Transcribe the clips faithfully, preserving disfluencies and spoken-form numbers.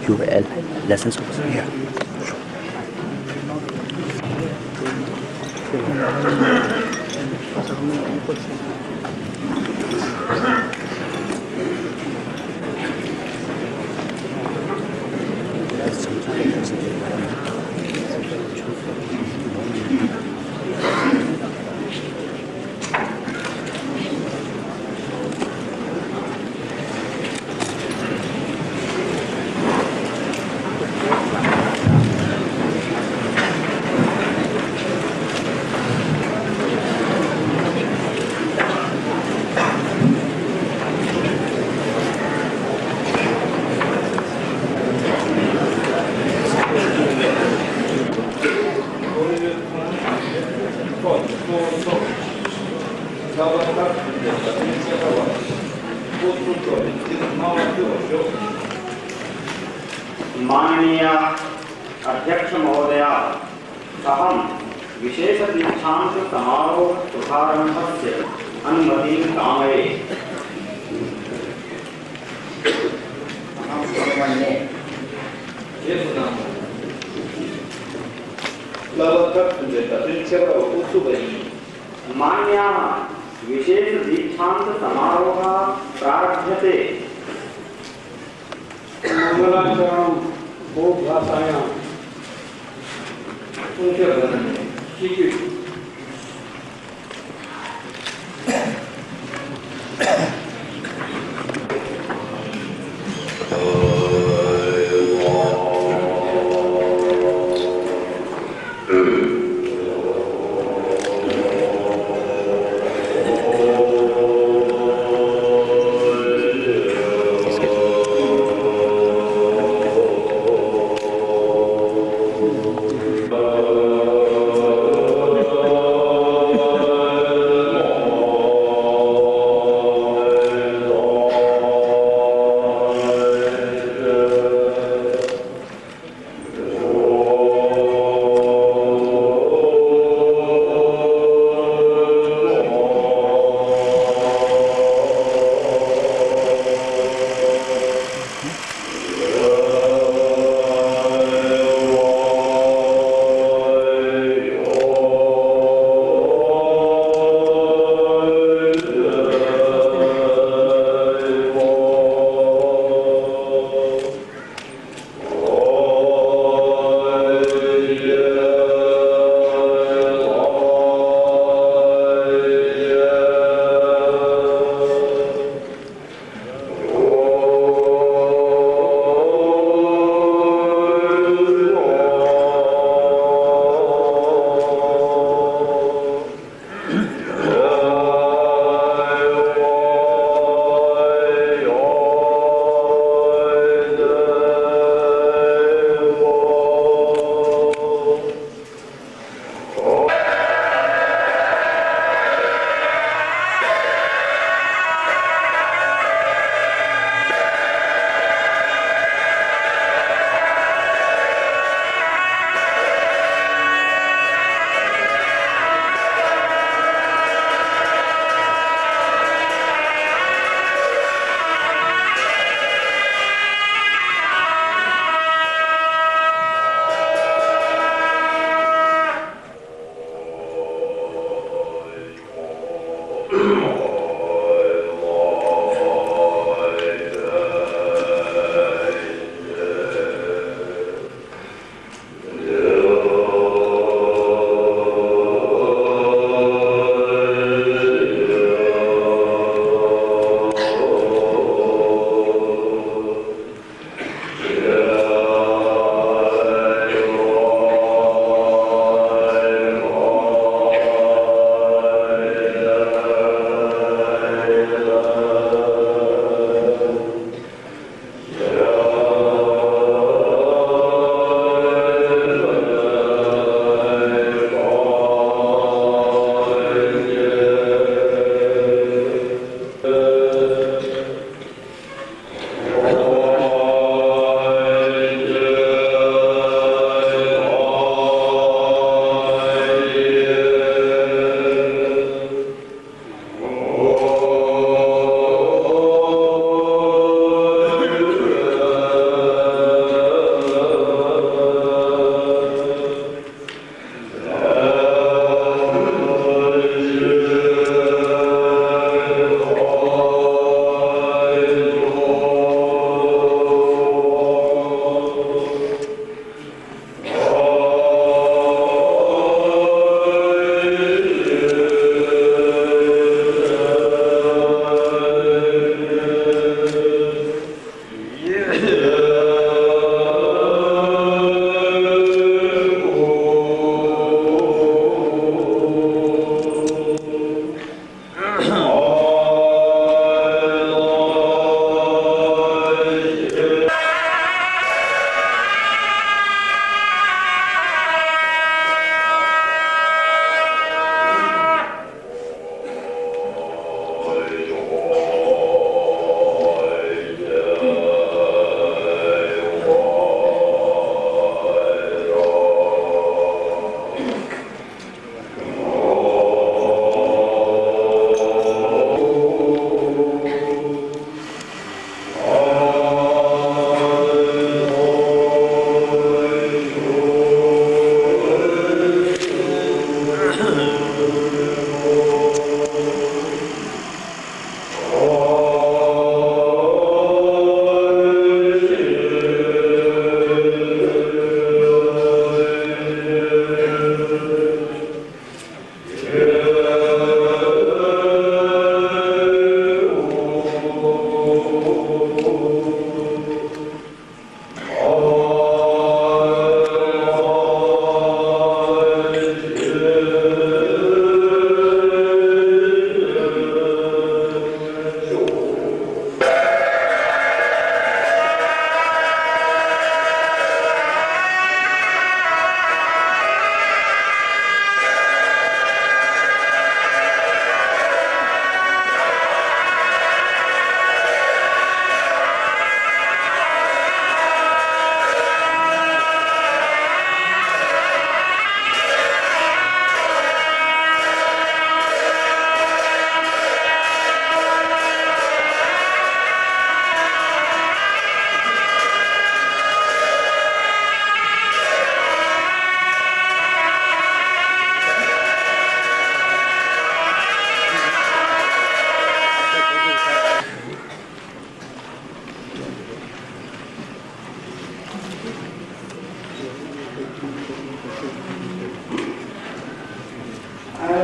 Q L lessons. Yeah. माननीय अध्यक्ष महोदय, अहं विशेष दीक्षांत समारोह शुभारंभस्य अनुमतिं कामये। मान्याः, विशेष दीक्षांत समारोहः प्रारभ्यते। मंगलाचरणं गोभाषायां संशोधनम्।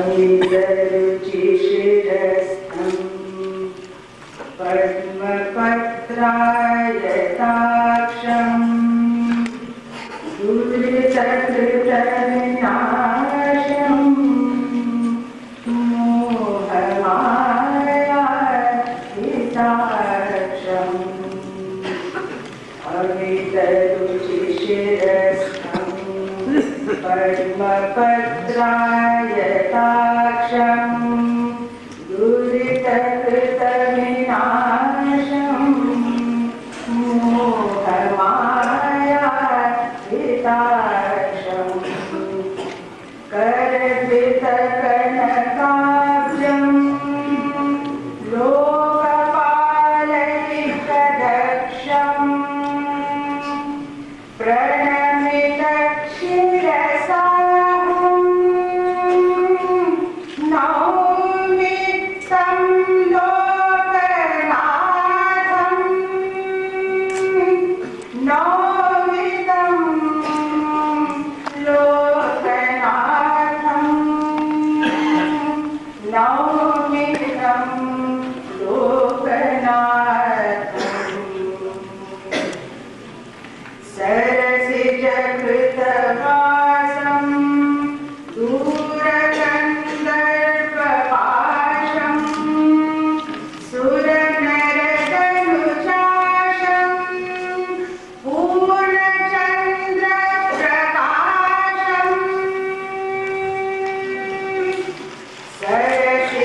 पीतरुचिशिरस्तम् पद्मपत्रायताक्षम् दुरितकृतविनाशम् मोहमायाहिताक्षम्। अमितरुचिशिरस्तम् पद्मपत्रायताक्षम् दुरितकृतविनाशम् मोहमायाहिताक्षम्। गर्वितकनकाब्जं लोकपालैकदक्षम् प्रणमितशिरसाहं नौमि तं लोकनाथम्। नौमि तं लोकनाथम्। नौमि तं लोकनाथम्। सरसिजकृतवासं दूरकन्दर्पपाशम् सुरनरतनुजाशम् पूर्णचन्द्रप्रकाशम्। सरसिजकृतवासं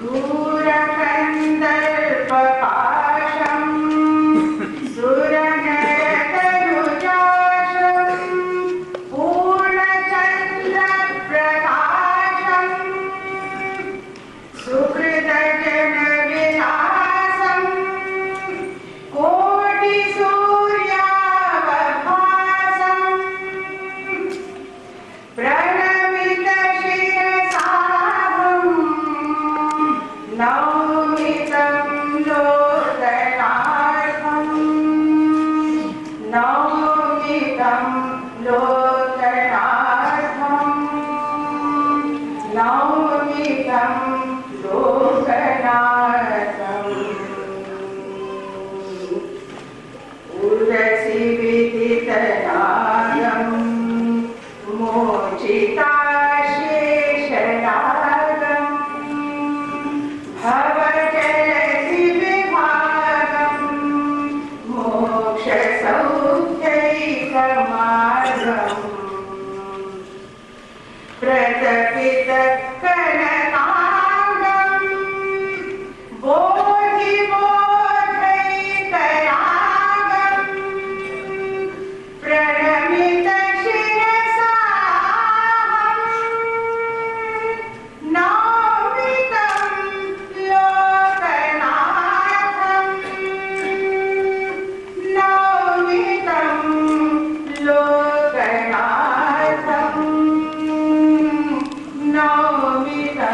दूरकन्दर्पपाशम् सुरनरतनुजाशम् पूर्णचन्द्रप्रकाशम्। सुकृतजनविलासं कोटिसूर्यावभासम् प्रणमितशिरसाहं नौमि तं लोकनाथम्। नौमि तं लोकनाथम्। नौमि तं लोकनाथम्। उरसि विदितनादं मूर्च्छिताशेषरागं भवजलधिविभागं मोक्षसौख्यैकमार्गम्। प्रतपितकनकाङ्गं बोधिबोधैकरागं प्रणमितशिरसाहं नौमि तं लोकनाथम्। नौमि तं लोकनाथम्। नौमि तं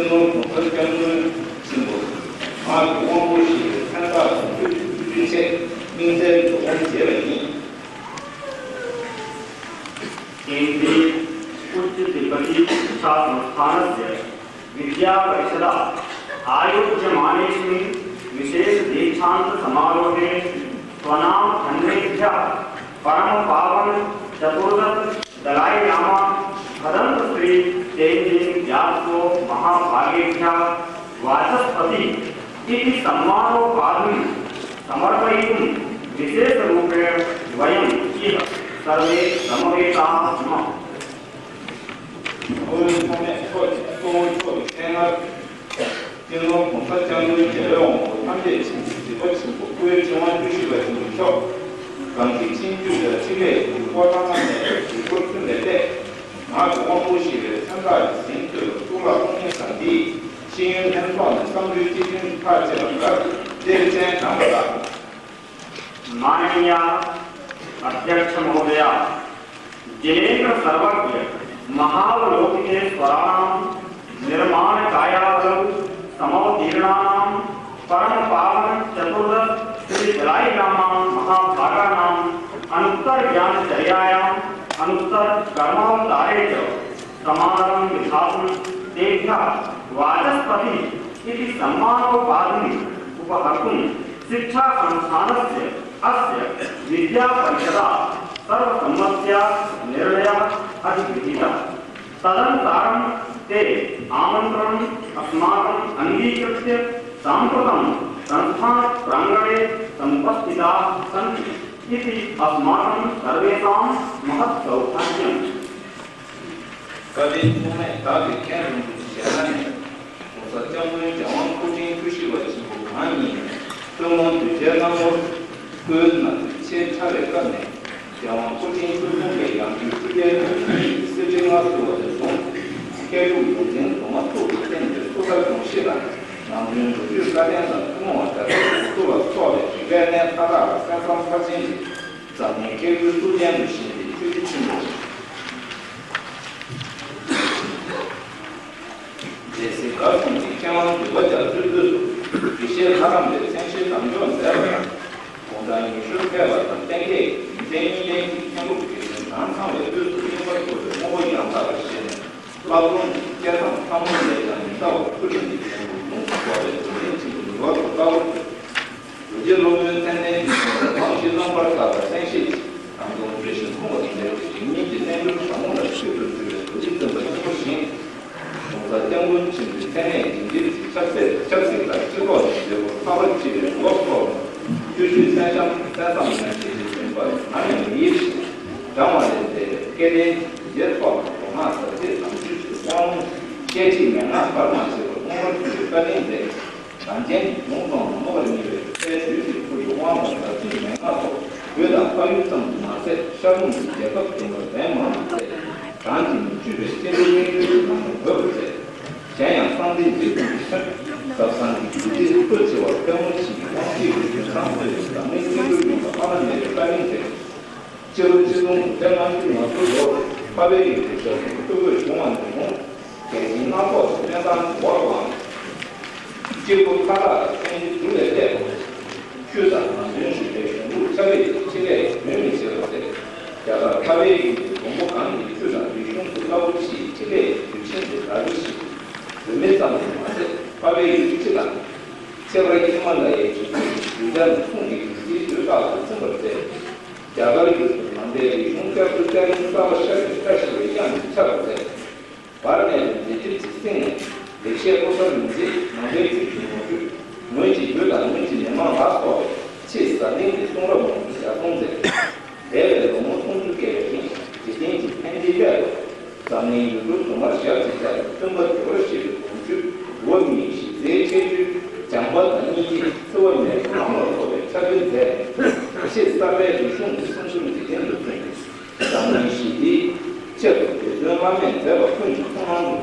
སྤྱི་ནོར་༸གོང་ས་༸སྐྱབས་མགོན་ཆེན་པོ་ང་གི་དབང་པོ་ཞིག་ཡོད་མཚན་རྟགས་དང་ཐུགས་ཀྱི་ཐུགས་རྗེ་ཆེད་སྨིན་སྩལ་སྒྲོག་སྐོང་མཛད་པ་ཡིན། केन्द्रीय उच्च तिब्बती शिक्षा संस्थानस्य विद्यापरिषदा आयोज्यमानेऽस्मिन् विशेषदीक्षान्तसमारोहे स्वनामधन्येभ्यः परमपावन चतुर्दश दलाई लामा भदन्त श्री तेंजिन ग्यात्सो महाभागेभ्यः वाचस्पति इति सम्मानोपाधिं समर्पयितुं विशेषरूपेण वयम् इह सर्वे समवेताः स्मः। སྤྱི་ནོར་༸གོང་ས་༸སྐྱབས་མགོན་རྒྱལ་བའི་དབང་པོ་ཐམས་ཅད་མཁྱེན་ཅིང་གཟིགས་པ་ཆེན་པོ་སྐུའི་ཕྲེང་བ་བཅུ་བཞི་པ་ཆེན་པོ་མཆོག་གང་གི་ཆིངས་བཅུ་དང་ཕྲིན་ལས་ཀྱི་སྐོར་ཐ་མ་ནས་གཟིགས་སྐོར་ཚུན་ལས་ཏེ། ང་གི་དབང་པོ་ཞེས་པའི་མཚན་རྟགས་ཀྱི་ཟིན་ཐོས་ལ་གཙུག་ལག་ཁང་ཉིད་དང་འདིའི་ཤེས་ཡོན་ལྷན་ཚོགས་ནས་བསམ་ཚུལ་གཅིག་མཐུན་ཐག་བཅད་པ་ལྟར་གཏེར་ཆེན་དྲངས་པ་དང་། माननीय अध्यक्ष महोदय, जिनेन्द्र सर्वज्ञ महावलोकिते स्वराणां निर्माण कायावलं समवतीर्णानां परम पावन चतुर्दश श्री दलाई लामा महाभागानां अनुत्तर ज्ञान चर्यायां अनुत्तर कर्मावतारे च समादरं विधातुं तेभ्यः वाचस्पति इति सम्मानोपाधिं उपहर्तुं शिक्षा संस्थानस्य अस्य विद्यापरिषदा सर्वसम्मत्या निर्णयः अधिगृहीतः। तदनुसारं ते आमन्त्रणम् अस्माकम् अङ्गीकृत्य साम्प्रतं संस्थानप्राङ्गणे समुपस्थिताः सन्ति इति अस्माकं सर्वेषां महत् सौभाग्यम्। བཀའ་དྲིན་ཐོགས་མེད་བདག་གིས་མཁྱེན་རུང་དུ་ཞལ་སྣ་ནས། ༸གོང་ས་༸སྐྱབས་མགོན་རྒྱལ་དབང་སྐུ་ཕྲེང་བཅུ་བཞི་པ་ཆེན་པོ་གང་ཉིད་ནས་སྟོན་དབང་གདུལ་བྱའི་སྣང་ངོར་སྐུའི་ན་ཚོད་ཆེས་ཕྲ་བའི་སྐབས་ནས། རྒྱལ་དབང་སྐུ་ཕྲེང་བཅུ་གསུམ་པའི་ཡང་སྤྲུལ་སྤྲུལ་པའི་དོན་གཉིས་ཀྱི་གསེར་ཁྲི་མངའ་གསོལ་བ་ནས་བཟུང་། མཁས་གྲུབ་ཡོངས་འཛིན་མདོ་སྔགས་ཐུགས་ཀྱི་རྟེན་པའི་ཐུགས་མཐའ་དགོངས་གཞི་ལ་ནང་དོན་ལོ་རྒྱུས་བཀའ་བསྟན་དང་ཐུན་མོང་བ་དར་ཚིགས་སུ་ལ་སོགས་པའི་རིག་པའི་གནས་མཐའ་དག་ལ་གསན་བསམ་མཐར་ཕྱིན་ཏེ། འཛམ་གླིང་སྐྱེ་དགུའི་གཙུག་རྒྱན་དུ་བཞེངས་ཏེ་ཆོས་རྗེ་ཆེན་པོ་རྗེ་སྲས་མགར་གསུམ་གྱི་མཁས་དབང་འདུས་པ་རྒྱ་མཚོའི་དབུས་སུ་དགེ་བཤེས་ལྷ་རམས་པའི་མཚན་གཞིའི་གདམས་སྐྱོར་མཛད་པ་དང་། དགུང་གྲངས་ཉི་ཤུར་ཕེབས་པ་དང་། བསྟན་རྒྱས་ཀྱི་རྒྱུན་འཛིན་གཉིས་ལྡན་གྱི་མཁན་པོ་དགེ་འདུན་གྲངས་ཚང་བའི་དབུས་སུ་སྙིང་པར་ཐུབ་པའི་དངོས་པོ་ཡང་དག་པར་བཞེས་ནས། བཀའ་དགོངས་ཀྱི་སྐལ་བཟང་ཕྲ་མོ་ལས་ཀྱང་མི་འདའ་བར་ཐུགས་རིམ་གྱི་འགྲན་བསྡུར་ཡོངས་སུ་རྫོགས་པའི་འཛམ་གླིང་ཆེན་པོའི་ནུས་པ་ཐོབ་ལྟ་བུར་གྱུར། རྡོ་རྗེ་སློབ་དཔོན་ཙནྡན་གྱི་གསུང་རབ་དབང་བཞི་རྣམ་པར་དག་པ་གསན་བཞེས་ཀྱིས་དང་དུ་བརྗོད་བཞིན་མཐོང་བར་མཛད་པའི་རིག་གཉིས་ཀྱི་རྣལ་འབྱོར་ཟབ་མོ་ལ་ཆོས་སུ་འདུལ་བའི་རྡོ་རྗེ་བཙུན་པ་ཆེན་པོ་བཞེངས། ༸གོང་ས་༸སྐྱབས་མགོན་ཆེན་པོའི་མཚན་གནས་ཀྱི་འདིར་ཆབ་སྲིད་ཆབ་སྲིད་དང་སྤྱི་ཚོགས་ཀྱི་མཛད་སྒོ་ལྷག་པར་ཆེ་བའི་ལོ་ཐོག་བསྟུད་མའི་གསན་བཤམས་གསན་བསམ་ཡང་ཞེ་གཅིག་འཛིན་པར་ང་ནི་མི་ཡིར་ཞིང་འགྲང་བ་ལས་མཛད་པའི་སྐལ་ལྡན་དུས་རྒྱལ་ཚོགས་ལ་མདོ་སྔགས་ཟབ་རྒྱས་དམ་ཆོས་ཀྱི་དབང་ལུང་བཤད་ཁྲིད་མན་ངག་བར་མ་ཆད་པར་མངོན་པར་མཐོང་བའི་བཀའ་དྲིན་མཛད། གངས་ཅན་གྱི་ལྗོངས་སྟོང་ལ་སྨོན་པར་བསྙེན་པའི་དཔལ་དུས་ཀྱི་ཁུར་གྱི་དབང་དང་ཟབ་ཆོས་མན་ངག་སོགས་བོད་དང་འཕགས་ཡུལ་ཙམ་དུ་མ་ཟད། ཤར་ཀྲུང་གི་རྒྱལ་ཁབ་བདུན་པར་འགྲན་མང་དུ་མཛད། གྲངས་ཀྱིས་མི་ཆོད་པའི་སྐྱེ་འགྲོའི་སྙིང་རུས་ཀྱི་ལམ་ལ་འགོད་པར་མཛད། གཞན་ཡང་གསང་བདེ་འཛིན་སྐྱོང་གི་མཚོན། ཟབ་གསང་གི་རྒྱུད་སྡེའི་སྲོལ་ཆེ་བ་པད་མོ་ཆེའི་དབང་ཤེས་ཀྱི་རྒྱུན་ཚང་བརྟན་ཏེ། འཛམ་གླིང་སྐྱེ་འགྲོའི་ཡོངས་ལ་ཕ་མ་མེད་པའི་བཀའ་དྲིན་མཛད། སྤྱི་ལོ་ཆིག་སྟོང་དགུ་བརྒྱ་ལྔ་བཅུ་ང་དགུ་ལོར་འཕགས་པའི་ཡུལ་དུ་ཞབས་ཞུ་ཐོ་འགོད་བྱུང་བ་ནས་བཟུང་། རྒྱལ་ཆེན་སྣ་ཚོགས་ཀྱི་སྨན་ཐང་འོག་ཏུའང་། སྐྱེ་དགུ་མཐའ་དག་ལ་མཚན་གཞི་དྲུག་ལས་བརྟས་པ། ཆོས་དང་ནང་དོན་རིག་པའི་གཞུང་ལུགས་ཕྱག་ལས་ཀྱི་ཕྲིན་ལས་རྒྱུན་མི་ཆད་པར་མཛད། རྒྱ་གར་འཕགས་པའི་ཡུལ་གྱི་མགོན་པོ་གང་གི་ཆོས་དང་རིག་གཞུང་གི་བཀའ་བསྒོ་ཆེའི་ཕྲིན་ལས་ཀྱི་དུས་ཆེན་དུ་ཟླ་བཞི་ཞིག་བོད་མི་ཙམ་དུ་མ་ཟད། འཕགས་པའི་ཡུལ་གྱི་སྤྱི་དང་། ཁྱད་པར་ཧི་མ་ལ་ཡའི་རི་རྒྱུད་ཀྱི་གདུལ་བྱ་རྣམས་གསུང་གི་རྒྱུད་སྡེའི་སྲོལ་རྟགས་སུ་ཚིམ་པར་མཛད། རྒྱ་གར་ཡུལ་དུ་ནང་པའི་རིག་གཞུང་བསྐྱར་དུ་བསྐྱར་རིམ་གསར་པ་ཤར་གྱི་བཀྲ་ཤིས་པའི་དབྱངས་ཀྱིས་ཁྱབ་པར་མཛད། བར་གནས་པའི་མཛད་བརྗོད་ཀྱི་གསེང་ནས་ལེགས་བཤད་ཀློག་གྲྭ་ལུང་འཛིན་ནང་པའི་ཆོས་ཀྱི་ལོ་རྒྱུས། ངོས་ཀྱི་ཡུལ་དང་ངོས་ཀྱི་མི་དམངས་ལ་སོགས་པའི་ཆེས་གཟབ་ལྡན་གྱི་གསུང་རབ་མང་པོ་ཞལ་གསུངས་མཛད། འདས་པའི་ལོ་ངོ་སུམ་ཅུ་བརྒལ་བའི་རིང་འཇིག་རྟེན་གྱི་ཕན་བདེའི་དཔལ་དུ། འཛམ་གླིང་ཡུལ་གྲུ་དུ་མར་ཞབས་ཕྱི་བཅར་བའི་སྟོན་པ་དེ་བར་ཞེས་པའི་དགོངས་བཅུད་འོ་མིའི་གཞི་རྩའི་ཁྱད་ཆོས་སྦྱངས་པ་དང་སྙིང་རྗེ་འཚེ་བ་མེད་པའི་ལམ་ལ་སོགས་པའི་ཕྱག་དཔེ་མཛད་ནས། ཆེས་གསར་པའི་རིག་གཞུང་གི་སེམས་ཚོར་འཇིག་རྟེན་དུ་བསྐྱངས་ཏེ། འཛམ་གླིང་ཞི་བདེའི་ཆེད་དུ་འབད་བརྩོན་བླ་མེད་མཛད་པ་ཀུན་གྱི་ཐུགས་སྣང་དུ་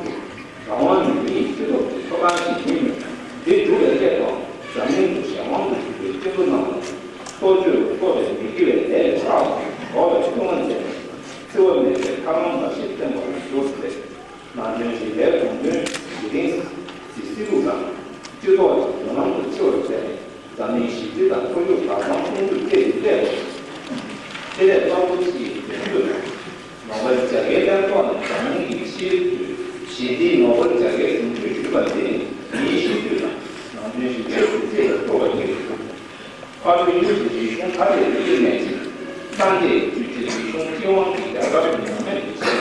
གྲུབ། རང་དབང་ནི་མིའི་སྤྱི་ཚོགས་ཀྱི་ཐོབ་ཐང་ཞིག་ཡིན་མོད། དེ་སྒྲུབ་པའི་སླད་དུའང་འཛམ་གླིང་དུ་གཞན་དབང་དུ་གྱུར་པའི་སྐྱེ་འགྲོ་རྣམས་ལ་སྲོག་གཅོད་ལ་སོགས་པའི་མི་དགེ་བའི་ལས་ལས་ལྷག་པར་འགོག་པའི་བསྟོད་བསྔགས་མཛད་ནས། འཚེ་བ་མེད་པའི་ཐར་ལམ་འབའ་ཞིག་བསྟན་པ་ལ་གཟུར་མཛད། ནང་དོན་རིག་པའི་དགོངས་དོན་གཞི་རྟེན། ཨ་རིའི་ཡུལ་གྱི་རིག་གཞུང་ག་རེ་རིག་གནས་ཀྱི་སངས་རྒྱས་ཆོས་ཀྱི་རིག་གཞུང་སྤྱི་དབང་གི་རྒྱལ་ཁབ་ཀྱི་ཉམས་ལེན་དུ་བྱས།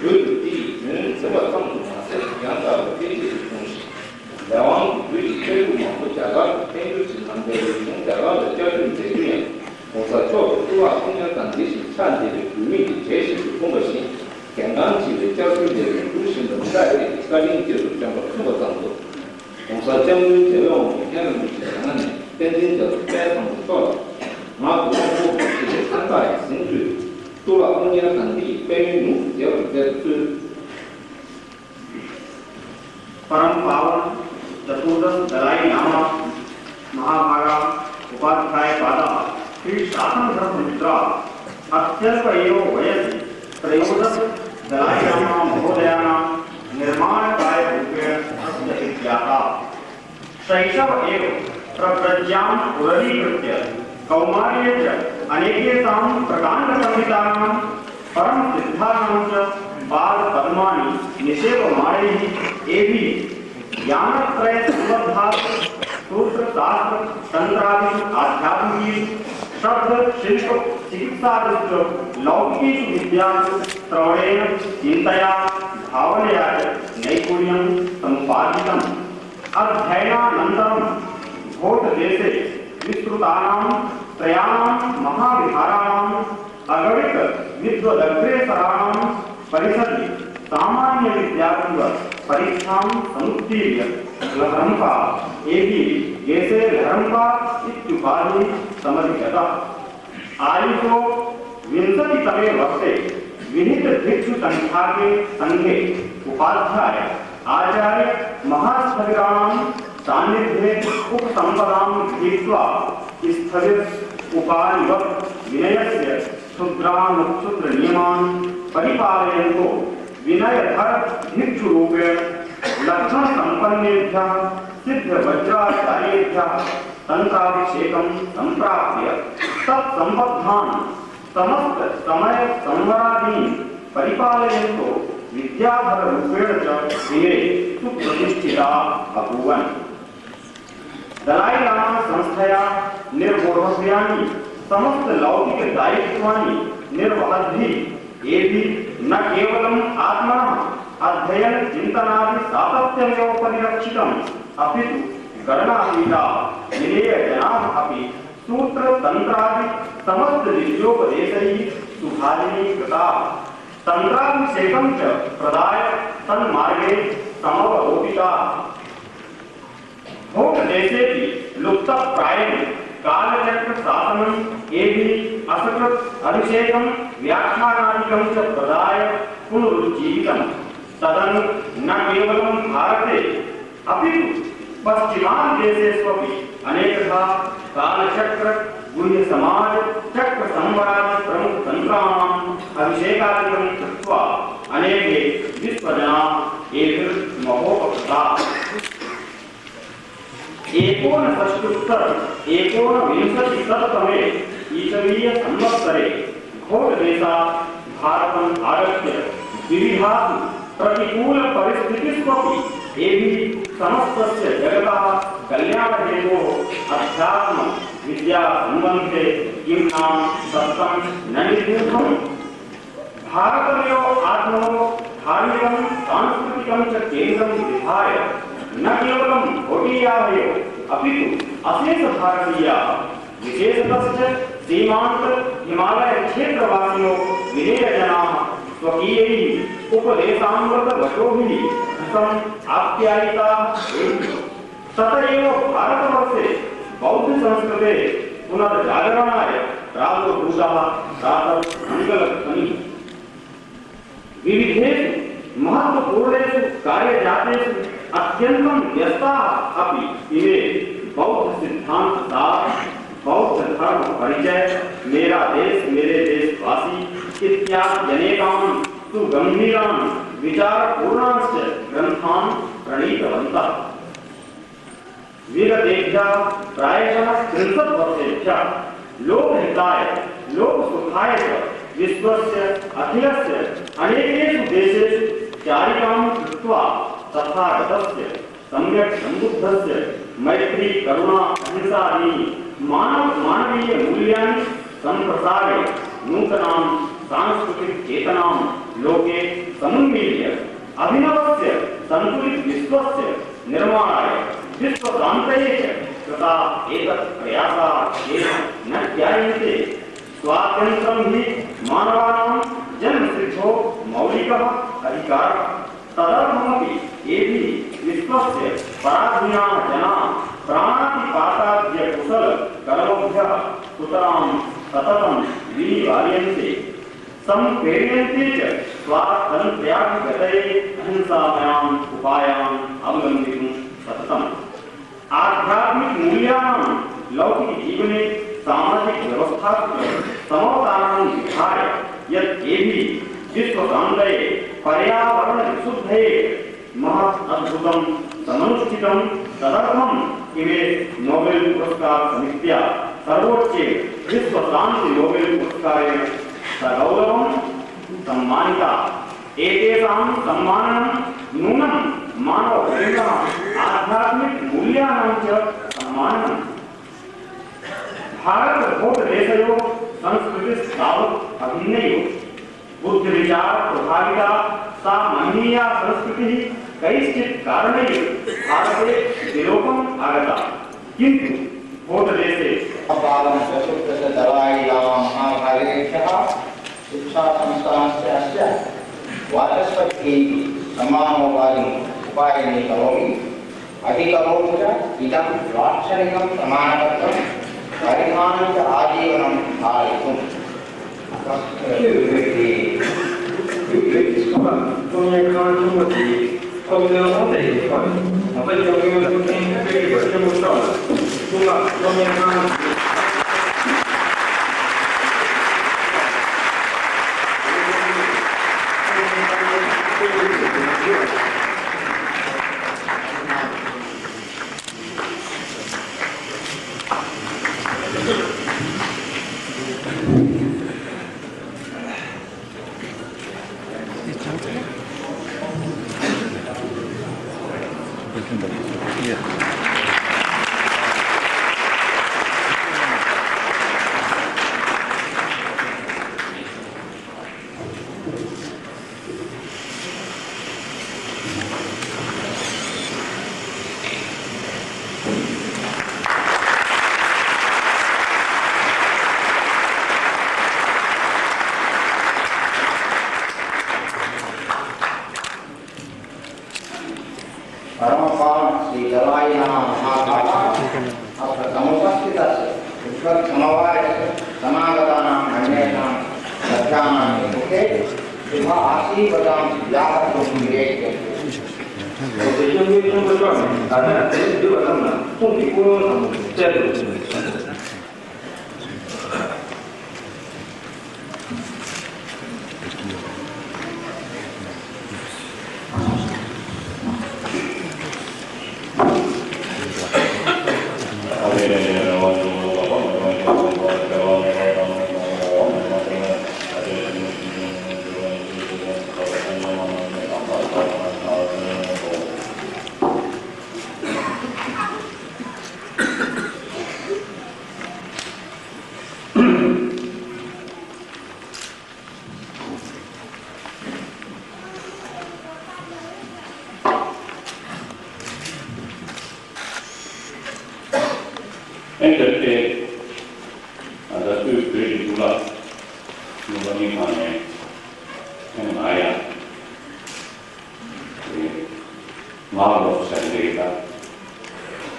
ཡུལ་དུ་དེའི་རྒྱུན་འཛིན་པ་ཙམ་དུ་མ་ཟད། ཡང་དག་པར་འཕེལ་རྒྱས་སུ་སོང་ཞིང་། ལས་དབང་གི་རྒྱུ་ཡིས་ཆོས་ལུགས་མང་པོ་རྒྱ་གར་དུ་འཕེལ་འགྱུར་གྱི་རྣམ་པའི་རིག་གཞུང་རྒྱ་གར་ལ་བསྐྱར་བཅོས་མཛད་རྒྱུ་ཡང་། ༸གོང་ས་མཆོག་གི་གཙུག་ལག་ཁུངས་སྐྱེལ་དང་འདི་བཞིན་ཕྱག་འདེབས་པའི་བོད་མི་གྱི་གྲས་ཤིག་ཏུ་འཁྲུངས་པ་བཞིན། གལ་འགངས་ཆེ་བའི་བསྐྱར་གསོའི་ལས་རིམ་འགྲུབ་བཞིན་པ་འདི་དག་ཨེ་ཡི་བཀའ་དྲིན་རྗེས་སུ་དྲན་པར་མཚོན་པ་ཙམ་དུ། ༸གོང་ས་སྐྱབས་མགོན་རྒྱལ་བའི་དབང་པོ་མཁྱེན་རབ་རིན་པོ་ཆེ་ཡ་ང་ནས་བསྟན་འཛིན་རྒྱ་མཚོ་དཔལ་བཟང་པོ་མཆོག་ལ། ང་དབང་པོ་ཞེས་པའི་མཚན་རྟགས་ཡིན་ཟིན་དུས། གཙུག་ལག་ཁུངས་སྐྱེལ་དང་འདི་ཡི་དཔལ་ཡོན་ཉུང་དུ་རྒྱས་པར་མཛད་དུ་གསོལ། परम पावन चतुर्दश दलाई लामा महाभागा उपाध्याय पादा श्री शासन धर्म मित्रा अत्यल्प एव वयसि प्रयोजक दलाई लामा महोदयानां निर्माण काय रूपेण अस्य विख्याता। शैशव एव प्रव्रज्यां पुरलीकृत्य कौमार्ये च अनेकेषां प्रकाण्डपण्डितानां परमसिद्धानां च पादपद्मानि निषेवमाणैः एभिः ज्ञानत्रयसम्बद्धासु सूत्रशास्त्रतन्त्रादिषु आध्यात्मिकीषु शब्दशिल्पचिकित्सादिषु च लौकिकीषु विद्यासु श्रवणेन चिन्तया भावनया च नैपुण्यं समुपार्जितम्। अध्ययनानन्तरं घोटदेशे विस्तृतानां त्रयाणां महाविहाराणां अगणितविद्वदग्रेसराणां परिषदि सामान्यविद्यार्थीव परीक्षां समुत्तीर्य लहरम्पा एभिः एषे लहरम्पा इत्युपाधिः समधिगतः। आयुषो विंशतितमे वर्षे विहितभिक्षुसंख्याके संघे उपाध्याय आचार्य महास्थविराणां सान्निध्ये उपसम्पदां गृहीत्वा स्थविर उपानिवत् विनयस्य क्षुद्रानुक्षुद्रनियमान् परिपालयन्तो विनयधरभिक्षुरूपेण लक्षणसम्पन्नेभ्यः सिद्धवज्राचार्येभ्यः तन्त्राभिषेकं सम्प्राप्य तत्सम्बद्धान् समस्तसमयसंवरादीन् परिपालयन्तो विद्याधररूपेण च दिने सुप्रतिष्ठिता अभूवन्। दलाईलामा संस्थया निर्वोढव्यानि समस्तलौकिकदायित्वानि निर्वहद्भिः एभिः न केवलम् आत्मनः अध्ययनचिन्तनादिसातत्यमेव परिरक्षितम्, अपितु गणनातीता विनयजनाः अपि सूत्रतन्त्रादि समस्तविद्योपदेशैः सुभाषिणीकृताः। तन्त्राभिषेकं च प्रदाय तन्मार्गे समवरोपिताः। भोटदेशेऽपि लुप्तप्रायेण कालचक्रशासनम् एभिः असकृत् अभिषेकं व्याख्यानादिकं च प्रदाय पुनरुज्जीवितम्। तदनु न केवलं भारते अपितु पश्चिमादिदेशेष्वपि अनेकधा कालचक्रगुह्यसमाजचक्रसंवरादिप्रमुखतन्त्राणाम् अभिषेकादिकं कृत्वा अनेके विश्वजना एभिर्महोपकृता। एकोनषष्ट्युत्तर एकोनविंशतिशततमे ईसवीयसंवत्सरे घोटदेशात् भारतम् आगत्य विविधासु प्रतिकूलपरिस्थितिष्वपि एभिः समस्तस्य जगतः कल्याणहेतोः अध्यात्मविद्यासम्बन्धे किं नाम सत्तं न निगूढम्। भारतमेव आत्मनो धार्मिकं सांस्कृतिकं च केन्द्रं विधाय न केवलं भोटीयाः एव अपितु अशेषभारतीयाः विशेषतश्च सीमान्तहिमालयक्षेत्रवासिनो विनयजनाः स्वकीयैः उपदेशामृतवचोभिः भृशम् आप्यायिताः एव। तत एव भारतवर्षे बौद्धसंस्कृतेः पुनर्जागरणाय प्रादुर्भूताः प्रातर्मङ्गलध्वनिः। विविधेषु महत्त्वपूर्णेषु कार्यजातेषु अत्यन्तं व्यस्ताः अपि इमे बौद्धसिद्धान्तसार, बौद्धधर्मपरिचय, मेरा देश मेरे देशवासी इत्याद्यनेकान् सुगम्भीरान् विचारपूर्णांश्च ग्रन्थान् प्रणीतवन्तः। विगतेभ्यः प्रायशः त्रिंशत् वर्षेभ्यः लोकहिताय लोकसुखाय च विश्वस्य अखिलस्य अनेकेषु देशेषु चारिकां कृत्वा तथागतस्य सम्यक् सम्बुद्धस्य मैत्री करुणा अहिंसादीनि मानव मानवीय मूल्यानि सम्प्रसार्य नूतनां सांस्कृतिक चेतनां लोके समुन्मील्य अभिनवस्य संतुलित विश्वस्य निर्माणाय विश्वशान्तये च कृता एतत् प्रयासा ये न ज्ञायन्ते। स्वातन्त्र्यं हि मानवानां जन्मसिद्धो मौलिकः अधिकारः। तदर्थमपि एभिः विश्वस्य पराधीनाः जनाः प्राणातिपाताद्यकुशलकर्मभ्यः सुतरां सततं विनिवार्यन्ते। सम्प्रेर्यन्ते च स्वातन्त्र्याधिगतये अहिंसायाम् उपायान् अवलम्बितुं सततम्। आध्यात्मिकमूल्यानां लौकिकजीवने सामाजिकव्यवस्थासु च समवतारां विधाय यत् एभिः विश्वशान्तये पर्यावरणविशुद्धये महत् अद्भुतं समनुष्ठितं तदर्थम् इमे नोबेल पुरस्कार समित्या सर्वोच्चे विश्व शांति नोबेल पुरस्कारेण सगौरवं सम्मानिता। एतेषां सम्माननं नूनं मानवप्रेम्णः आध्यात्मिक मूल्यानां च सम्माननम्। भारत भोट देशयोः संस्कृतिस्तावत् अभिन्नैव। बुद्धविचारप्रभाविता सा मह्नीया संस्कृतिः कैश्चित् कारणैः भारते विलोपम् आगता। किन्तु भोट देशे पालं चतुर्दश दलाई लामा महाभागेभ्यः शिक्षा संस्थानस्य अस्य वाचस्पतिः इति सम्मानोपाधिम् उपायनीकरोमि। अधिकरोमि च इदं लाक्षणिकं प्रमाणपत्रं परिधानं च आजीवनं धारयितुम्। परमपावनस्य दलायिनः महाभागाः अत्र समुपस्थितस्य विद्वत्समवायस्य समागतानाम् अन्येषां सभ्यानां सम्मुखे शुभ आशीर्वादांसि व्याहर्तुं निवेद्यन्ते। ཨེ་འདིར་ཏེ། ཨ་ད་སུས་བོད་ཀྱི་གཙུག་ལག་ནུས་པ་གཉིས་ཁང་ནས་ཨེ་ང་ཡ། ང་ལོ་ས་འདི་ད་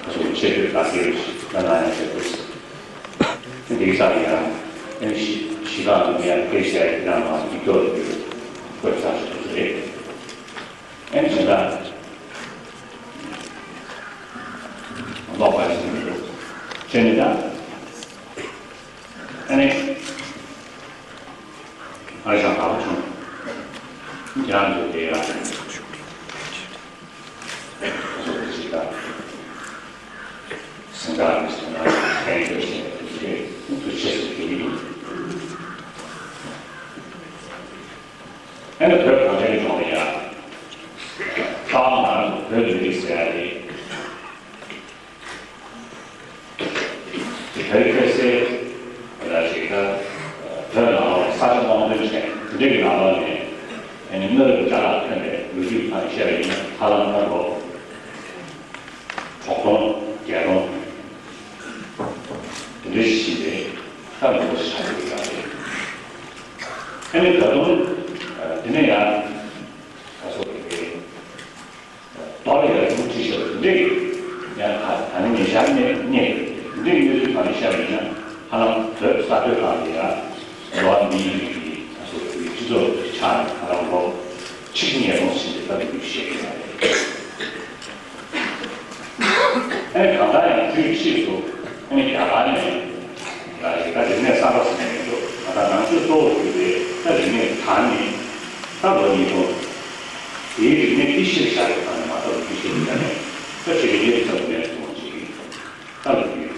ཁ་སོ་ཆེ་བོད་ད་སེ་རུ་ཞིག་ད་ན་ཡ་ཆེ་བོད་ས་འདི་ས་ཡ་ཨེ་ཤི་ཤི་ལ་ནུ་ཡ་ཁེ་ཤ་ཡ་ན་མ་འདི་ཏོ་རེད་བོད་ས་ཞིག་རེད། ཨེ་ཆེ་ད་ལོག་པ་ཞིག་རེད་ཆེ་ནི་ད། ཨ་ནི། ཨ་ཞང་ད་བ་བྱུང་། ཁྱེད་རང་ཚོ་དེ་ཡང་། སོ་སོ་ཞིག་ད། སེམས་ཁྲལ་མི་བྱེད་ན་ཁྱད་ཡོད་ཞེས་དེ་ཚོ་ཆེད་དུ་གྱུར་ཡོད། ཨ་ནི་བོད་གངས་ཅན་ལྗོངས་ལ་ཡ། ད་ང་རང་ཚོ་བོད་མི་རིགས་ཟེར་ཡ་རེད། བོད་སྐད་སའི་ལ་ཞིག་ད་བོད་ནང་ལོགས་ས་ཆ་དམངས་དོན་བྱས་འདི་འདྲའི་གི་ནང་ལོགས་ནས་ཨ་ནི་གནའ་རབས་ཅ་ལག་ཐོན་པའི་ལོ་རྒྱུས་ཁག་བཤད་པ་ཡིན་ན་ཧ་ལམ་ད་ལོ་གྲོག་སྟོང་བརྒྱད་སྟོང་དེ་འདྲའི་ཞིག་རེད། ད་ལོ་ཞག་རེད་ཡ་རེད། ཨ་ནི་ད་དུང་དེ་ནས་ཡང་ད་སོ་རེད། མདོ་ལ་ཡང་ཡུལ་ཁྲི་ཤོར་འདི་ཡང་ད་ནི་ཉེ་ཆར་ནས་རྙེད་འདི་གནས་ཚུལ་གང་ཡིན་ཤར་ཡིན་ན་ཧ་ལམ་བོད་ས་མཐོའི་ཁག་ལ་ཡང་ལོ་མི་ཡི་རིགས་ཀྱི་ད་སོ་རིགས་སྤྱི་ཚོགས་ཀྱི་ཆ་ནས་ཧ་ལམ་ལོ་ཆིག་ཉིས་སྟོང་ཕྱིན་ཏེ་ད་ལྟ་ཡུལ་ཤེས་ཀྱི་ཡོད་རེད། ཨེ་གང་ལྟར་ཡང་དུས་ཕྱིས་སུ་ཨེ་རྒྱ་གར་ནས་ད་རིག་གནས་གསར་པ་ཟེར་ནས་མི་འདུག་ད་ལྟ་ནང་ཆོས་གཙོ་བོ་གྱུར་པའི་ད་རིག་གནས་དར་ནས་ད་ལོ་ཉིས་སྟོང་། དེའི་རིག་གནས་འདི་ཤེས་བྱ་ཡོད་པ་ནས་མ་གཏོགས་འདི་ཤེས་བྱ་ནས་ད་ཆེ་བའི་རིག་གནས་ཙམ་ལས་སོང་ཅིག་ད་ལོ་ཉིས་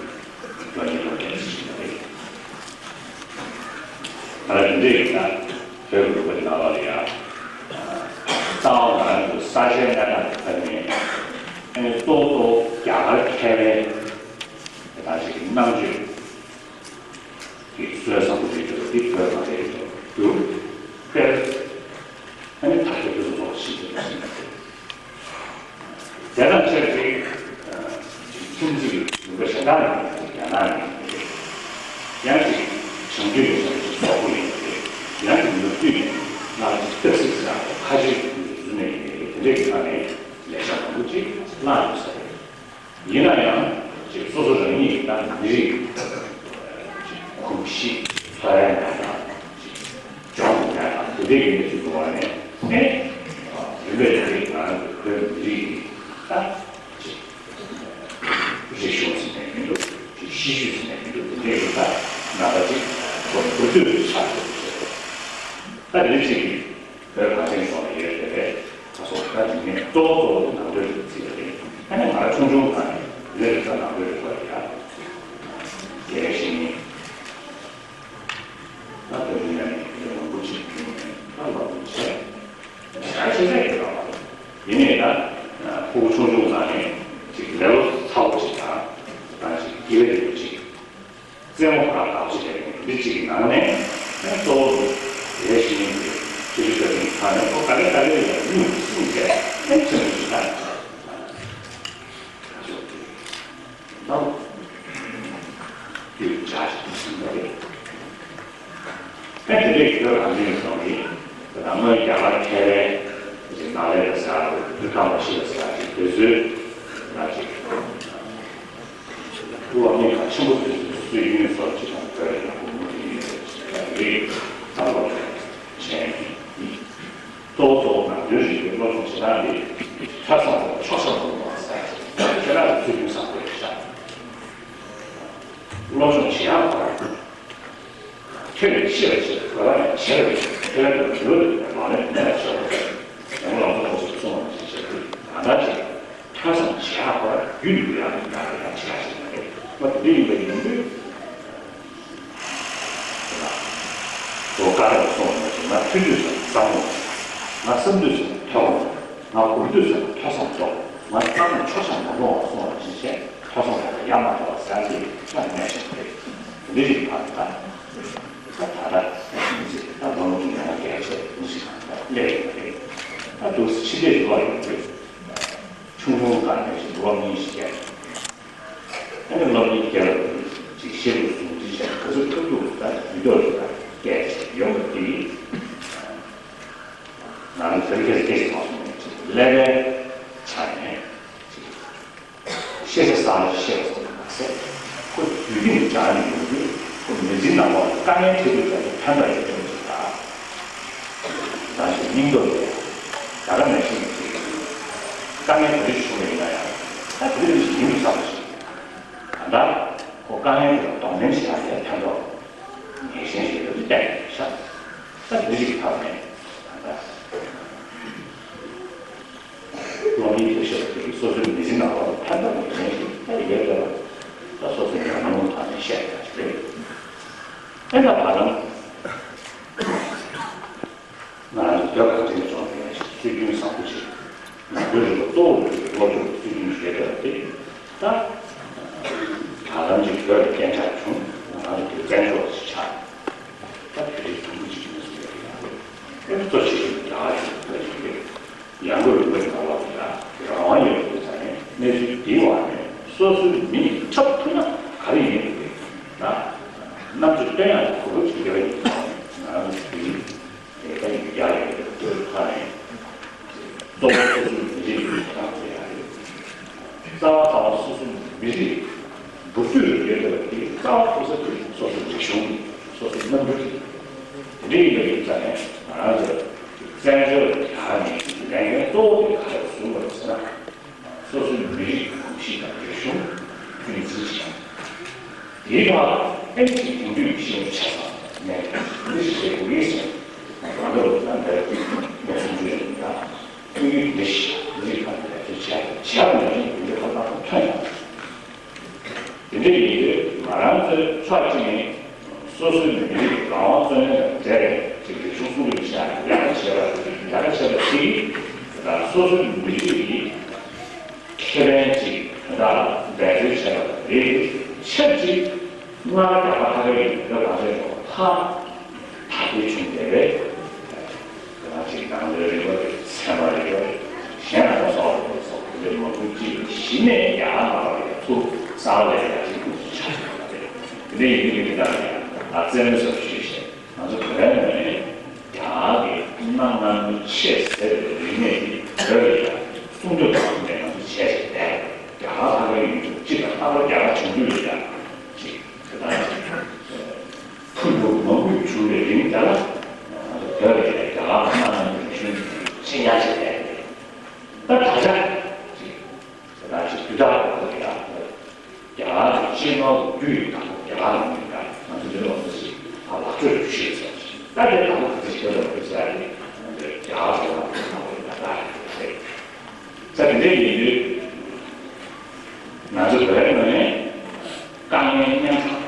ལོ་ཉིས་སྟོང་བརྒྱད་ཅུ་ཞིག་རེད། ད་ལྟ་འདི་འདྲ་ཡིན་ན་བོད་ཀྱི་ལུང་པ་འདི་ནང་ལ་ཡང་རྩ་བ་ང་རང་ཚོ་ས་ཆའི་གནས་སྟངས་ཀྱི་ཐད་ནས་ཨ་ནི་གཙོ་བོ་གཙོ་བོ་རྒྱ་གར་མཁས་པའི་ད་ཅིག་རྣམ་དཔྱོད་ཀྱི་སྲོལ་བཟང་པོ་ཞིག་ཡོད་པ་འདི་བོད་ནང་ལ་ཡོད་རྒྱུ་དཔེར་ཨ་ནི་ད་ལྟ་བོད་ཚོགས་ཤིག་ཡོད་པ་ཞིག་ཡིན་པ་རེད། དེ་དང་ཆབས་ཅིག་ཁྱིམ་མཚེས་ཀྱི་ལུང་པ་གཞན་དག་ནས་རྒྱ་ནག་ནས་ཡང་ཅིག་བྱང་རྒྱུད་ནས་བྱང་ཅིག་སོག་པོ་ཡིན་པ་རེད། ཡང་ཅིག་ནུབ་རྒྱུད་ནས་ང་ཅིག་སྟག་གཟིག་ཟེར་ཡག་ཁ་ཆེ་ཟུར་ནས་ཡིན་པ་རེད། དེ་འདྲའི་གི་ནང་ནས་ལེ་ཤ་མང་པོ་ཅིག་བླངས་ཡོད་ས་རེད། ཡིན་ན་ཡང་ཅིག་སོ་སོ་རང་ཉིད་ཀྱི་ད་མི་རིགས་ཀྱི་གོམས་གཤིས་འཚོ་བའི་ནང་དང་ཅིག་སྦྱོང་དགོས་ཡག་དང་དེ་འདྲའི་གི་གནས་ཚུལ་འདུག་བ་ནས་ཨེ་རིམ་པས་རིམ་པས་ང་རང་ཚོ་བོད་མི་རིགས་ཀྱི་ད་ཅིག་རིག་གཞུང་ཟེར་ནས་མི་འདུག་ཅིག་གཤིས་རྒྱུད་ཟེར་ནས་མི་འདུག་དེ་འདྲའི་གི་ད་ནང་པ་ཅིག་ཁོ་འགུལ་སྐྱོད་ཀྱི་ཆགས་ཡོད་པ་ཞིག་རེད། ད་དེ་འདྲ་ཅིག་གི་བོད་གངས་ཅན་ལྗོངས་ལ་ཡོད་པའི་ད་སོ་ད་རིག་གནས་གཙོ་བོ་གཙོ་བོ་དེ་ནང་དོན་རིག་པ་བརྩིས་པ་རེད། ཨ་ནི་ང་ཆུང་ཆུང་སྒང་ནས་བོད་རིག་པ་ནང་དོན་རིག་པ་ལ་ཡ་དགེ་བའི་བཤེས་གཉེན་ད་བོད་མི་ཡ་ནས་དེ་མང་པོ་ཅིག་ཡོང་ནས་ད་ལབ་དགོས་བྱས་ད་ཤེས་ཚད་ཡོད་པ་ཡིན་ནའི་ད་ཕྲུ་གུ་ཆུང་ཆུང་སྒང་ནས་ཅིག་ལེ་ལོ་ཚ་བོ་ཅིག་དང་ད་ཅིག་དགེ་བའི་རིག་པ་ཅིག་རྩེད་མོ་ཁ་ལག་ཅིག་རེད། འདི་གཅིག་གི་ནང་ནས་གཙོ་བོ་དེ་ཞིག་ཡིན་ཏེ་ཆུ་ཚོད་བཅུ་བདུན་ཁ་ནས་ཁོ་ག་ལེ་ག་ལེ་ཡང་སྙིང་སྲིད་ཚད་ཨེ་ཆེན་པོ་ཞིག་ད་ད་ཚོ་དེ་ནང་དུ་བྱ་ཞིག་ཟིན་པ་རེད། ཨེ་དེ་འདྲའི་གི་བོད་རང་བཞིན་སོང་གི་ད་སྔོན་རྒྱ་གར་མཁས་པའི་ནག་ལས་ལ་ཟེར་བ་བོད་ཁམས་པ་ཞིག་ལ་ཟེར་བ་ཅིག་དུས་ཚོད་ལ་ཅིག་སློབ་གཉེར་ཁག་ཆེན་པོ་དེ་ཚོའི་སྲོལ་རྒྱུན་སོགས་ཅི་དང་བོད་ལ་ཡག་པོ་མུ་མཐུད་ཡིན་པའི་རིགས་ད་སློབ་སྦྱོང་བྱས་ཡིན། གཙོ་བོ་གཙོ་བོ་ནང་དོན་རིག་པའི་སློབ་སྦྱོང་བྱེད་སྟངས་འདི་ཐོས་བསམ་སྒོམ་ཆོས་བསམ་སྒོམ་པ་ཟེར་ཁྱེད་རང་གི་སྲོལ་རྒྱུན་བཟང་པོ་རེད་ཤག་སློབ་སྦྱོང་བྱེད་ཡག་ཁོ་རང་ཐོས་པས་ཤེས་པར་བྱེད། གོ་བས་བྱེད་པར་བྱེད། ཐོས་པས་དོན་གྱི་ལོ་ཡོད་པའི་ལག་ལེན་ཐོས་པར་བྱེད་པ་རེད། ཡང་ལམ་ཐོག་ཏུ་གསུངས་པ་ནང་བཞིན་བྱེད་དགོས། ད་ལྟ་ཅིག་ཐོས་བསམ་བྱེད་ཡག་ཁོ་རང་རྒྱུད་ལ་ཡོད་ཡག་གི་ཡག་གི་ཡག་བྱེད་ཡག་ཞིག་མ་རེད། མ་དེ་འདྲ་ཡིན་པ་ཡིན་དུས་ལོ་ཀ་ར་གསུངས་པ་ནང་བཞིན་ང་ཐོས་དུས་ཙམ་བསམ་བློ་ང་བསམ་དུས་ཙམ་ཐོས་པ་ང་སྒོམ་དུས་ཙམ་ཐོས་བསམ་སྒོམ་ང་བསམ་བློ་ཆོག་ཤ་མ་འགྲོ་བ་གསུངས་པ་ནང་བཞིན་བྱས། ཐོས་བསམ་སྒོམ་པ་ཡ་མ་བྲལ་བ་ཟེར་ཡག་དེ་ང་གནས་ཤིང་རེད། འདི་རིགས་ཕར་ད་ད་ད་ད་མི་ཚེ་ད་ལོ་ངོ་ཉི་ཤུ་རྒྱལ་ཆེ་མི་ཞིག་གང་ད་སླེབས་ཡོད་རེད། ད་དུ་ཕྱི་ལས་ལོ་ཡོད་རེད། ཆུང་ཆུང་སྒང་ནས་ཅིག་སློབ་གཉེར་ཞིག་བརྒྱབ། ཨ་ནི་སློབ་གཉེར་བརྒྱབ་ཅིག་ཤེས་རིག་ཟུང་འབྲེལ་བྱས་ག་ཚོད་ཐུབ་ཐུབ་ད་ཡིད་འདོད་ལ་ད་སྐད་ཆ་ཡོང་བ་དེ་ང་རང་ཚོའི་སྐད་ཆ་སྐད་ཆ་མ་གསུངས་ནས་ཅིག་ཀླད་པའི་ཆ་ནས་ཅིག་ཤེས་བྱ་གསར་པ་ཤེས་པ་ཙམ་མ་ཟད། ཁོ་དུས་རྒྱུན་སྦྱང་ཡོང་དུས་ཁོ་མི་ཚེའི་ནང་ལོགས་ལ་དཀའ་ངལ་འཕྲད་དུས་ཀྱང་ཕན་ཐོགས་ཡོད་མཁན་ཅིག་དང་། རང་གི་སྙིང་སྟོབས་ཡོད། ད་ག་ནང་བཞིན་གྱི་དཀའ་ངལ་ག་རེ་བྱུང་བ་ཡིན་ན་ཡང་ད་དེ་རིང་ཞིག་ཡིན་དུ་བསམ་པ་ཞིག་ད་ལྟ་ཁོ་དཀའ་ངལ་དེ་ལ་གདོང་ལེན་བྱེད་ཡག་དེ་ཕན་ཐོགས་ངེས་ཅན་ཞིག་ཡོད་པ་བསྟན་ཤག་ད་དེ་རིང་གི་ཐོག་ནས་ད་ལྟ། སློབ་གཉེར་དེ་ཤེས་པ་དེ་གིས་སོ་སོའི་མི་ཚེ་ནང་ལོགས་ལ་ཕན་ཐོགས་ཡོད་མཁན་ཞིག་ད་ཡོད་རེད་པ། ད་སོ་སོའི་ཉམས་མྱོང་ཐོག་ནས་བཤད་ཡག་ཞིག་རེད། ཨེ་ད་བར་ལམ་ང་རང་ཚོ་བོད་གངས་ཅན་ལྗོངས་ལ་ཡང་ཞིག་སྲོལ་རྒྱུན་བཟང་པོ་ཞིག་ནང་དོན་རིག་པ་གཙོ་བོ་ཡོད་པའི་སློབ་སྦྱོང་སྲོལ་རྒྱུན་ཞིག་ཡོད་པ་དེ་ད་བར་ལམ་གྱི་བོད་ལ་སྐད་ཆ་ མ་ཡོད་པའི་ཆ་ནས་གནས་ཚུལ་འདིའི་འོག་ནས་སོ་སོའི་མི་ཡིས་འཁྲབ་ཐུབ་ན་ག་རེ་ཡིན་དགོས་ན། རྣམ་དཔྱོད་བཏོན་ཡག་གི་གོ་སྐབས་ཤིག་ཡོད་ཡིན་ཙང་ང་རང་ཚོ་དེའི་ལས་ཀ་ཡིན་རྒྱག་ཡོད་པའི་ཐོག་ནས་གཙོ་བོ་སོ་སོའི་མི་རིགས་ཀྱི་ཐོག་ནས་ཡག་ཡོད། རྩ་བ་ཚང་བ་སོ་སོའི་མི་རིགས་འབུར་དུ་ཡོད་པའི་རྩ་བ་ཐོག་ས་དེ་སོ་སོའི་རིག་གཞུང་སོ་སོའི་རྣམ་འགྱུར་དེ་རིགས་ཡོད་པའི་ཆ་ནས་ང་རང་ཚོ་བཙན་བྱོལ་རྒྱ་ནས་ལས་འགན་གཙོ་བོ་དེ་ག་རེ་བཟུང་དགོས་ཟེར་ན། སོ་སོའི་མི་རིགས་གོམས་གཤིས་དང་རིག་གཞུང་རྒྱུན་འཛིན་བྱེད་ཡག་དེའི་ཐོག་ལ་ཨེམ་ཆི་དེང་དུས་ཤེས་ཡོན་ཆ་ཚང་ནས་འདི་ཞིག་བྱེད་དགོས་ཡིན་ཟེར་ང་ཚོ་ལ་འདིར་ངོས་འཛིན་རྒྱུ་ཡིན་ལ། ཀུན་གྱིས་འདི་ཞིག་མི་རིགས་ཁག་གི་ལས་དོན་བྱས་བྱས་པ་ནང་བཞིན་འདི་ཁག་ཏུ་ཐོན་ཡོད། དེ་འདྲ་ཡིན་དུས་ང་རང་ཚོའི་ཕྱོགས་གཅིག་ནས་སོ་སོའི་མི་རིགས་རང་དབང་རྩོད་ལེན་དང་འབྲེལ་བའི་ཅིག་རིག་གཞུང་སྲུང་སྐྱོབ་བྱ་ཡག་ཡག་པོ་བྱས་པ་ཡག་པོ་བྱས་པ་ཞིག་དང་སོ་སོའི་མི་རིགས་ཀྱི་ཁེ་ཕན་ཅིག་དོན་དག་ལ་འབད་རྩོལ་བྱས་པ་རེད། ཆབས་ཅིག་སྔར་རྒྱ་གར་ལྷ་ཁང་གི་ཡོད་པའི་གང་ཟག་ཚོ་ཧ་ད་དེ་བྱུང་བསྡད་པས། ང་ཅིག་ནང་ལོའི་རིག་པ་རེད། ཚན་པ་རིག་པ་རེད། གཞན་ལ་སོགས་པ་སོགས་པ་དེ་མང་པོ་ཅིག་གཞི་ནས་ཡག་མ་བ་ཡ་ཚུར་གསར་ལས་ཡ་ཅིག་ཏུ་ཆགས་ཡོད་པ་རེད། དེ་འདྲ་ཡིན་དུས་དེ་དག་ཡང་ང་རྩེད་མོ་སོགས་ཞུས་བྱས་ང་ཚོ་བོད་པའི་ངོས་ནས་རྒྱ་གར་གྱི་གནའ་སྔ་མོའི་ཆེས་ཟབ་པའི་རིག་གནས་འདི་བོད་ལ་ཡང་སྲུང་སྐྱོབ་དང་བསྟུན་ནས་ང་ཚོ་བྱས་བྱས་བསྡད་ཡོད། རྒྱ་གར་ལྷ་ཁང་ཡིན་དུས་སྤྱི་དང་ལྷག་པར་རྒྱ་གར་བྱུང་དུས་ལ་ཡང་ཅིག་དེ་དག་ཅིག་ཕུར་བུ་མང་པོ་བྱུང་བའི་རིང་དེ་ལ་ང་ཚོ་བོད་ལ་ཡང་རྒྱ་གར་གྱི་གནའ་སྔ་མོའི་རིག་གཞུང་འདི་ཤེས་ཡག་བྱས་བསྡད་ཡོད། ད་ད་ཆ་ཅིག་དེ་དག་ཅིག་དུས་རྟག་ཏུ་ཡང་རྒྱ་གར་གྱི་སྤྱི་ནོར་རྒྱུ་ཡི་དང་པོ་རྒྱ་གར་ལ་ཡོད་པ་ང་ཚོ་འདི་ལོག་ཚོ་ཞིག་ལག་འཕྲོད་དུ་ཤེས་སོང་ཞིང་ད་དེ་དང་པོ་ག་ཚོད་ཞིག་ཡོད་པ་ཟེར་ཡ་དེ་ང་ཚོས་རྒྱ་གར་ལ་དང་པོ་ཡོད་པ་ད་རེད། ས་དེ་འདྲ་ཡིན་དུས་ང་ཚོ་བོད་ནང་ནས་དཀའ་ངལ་སྙན་གྲགས་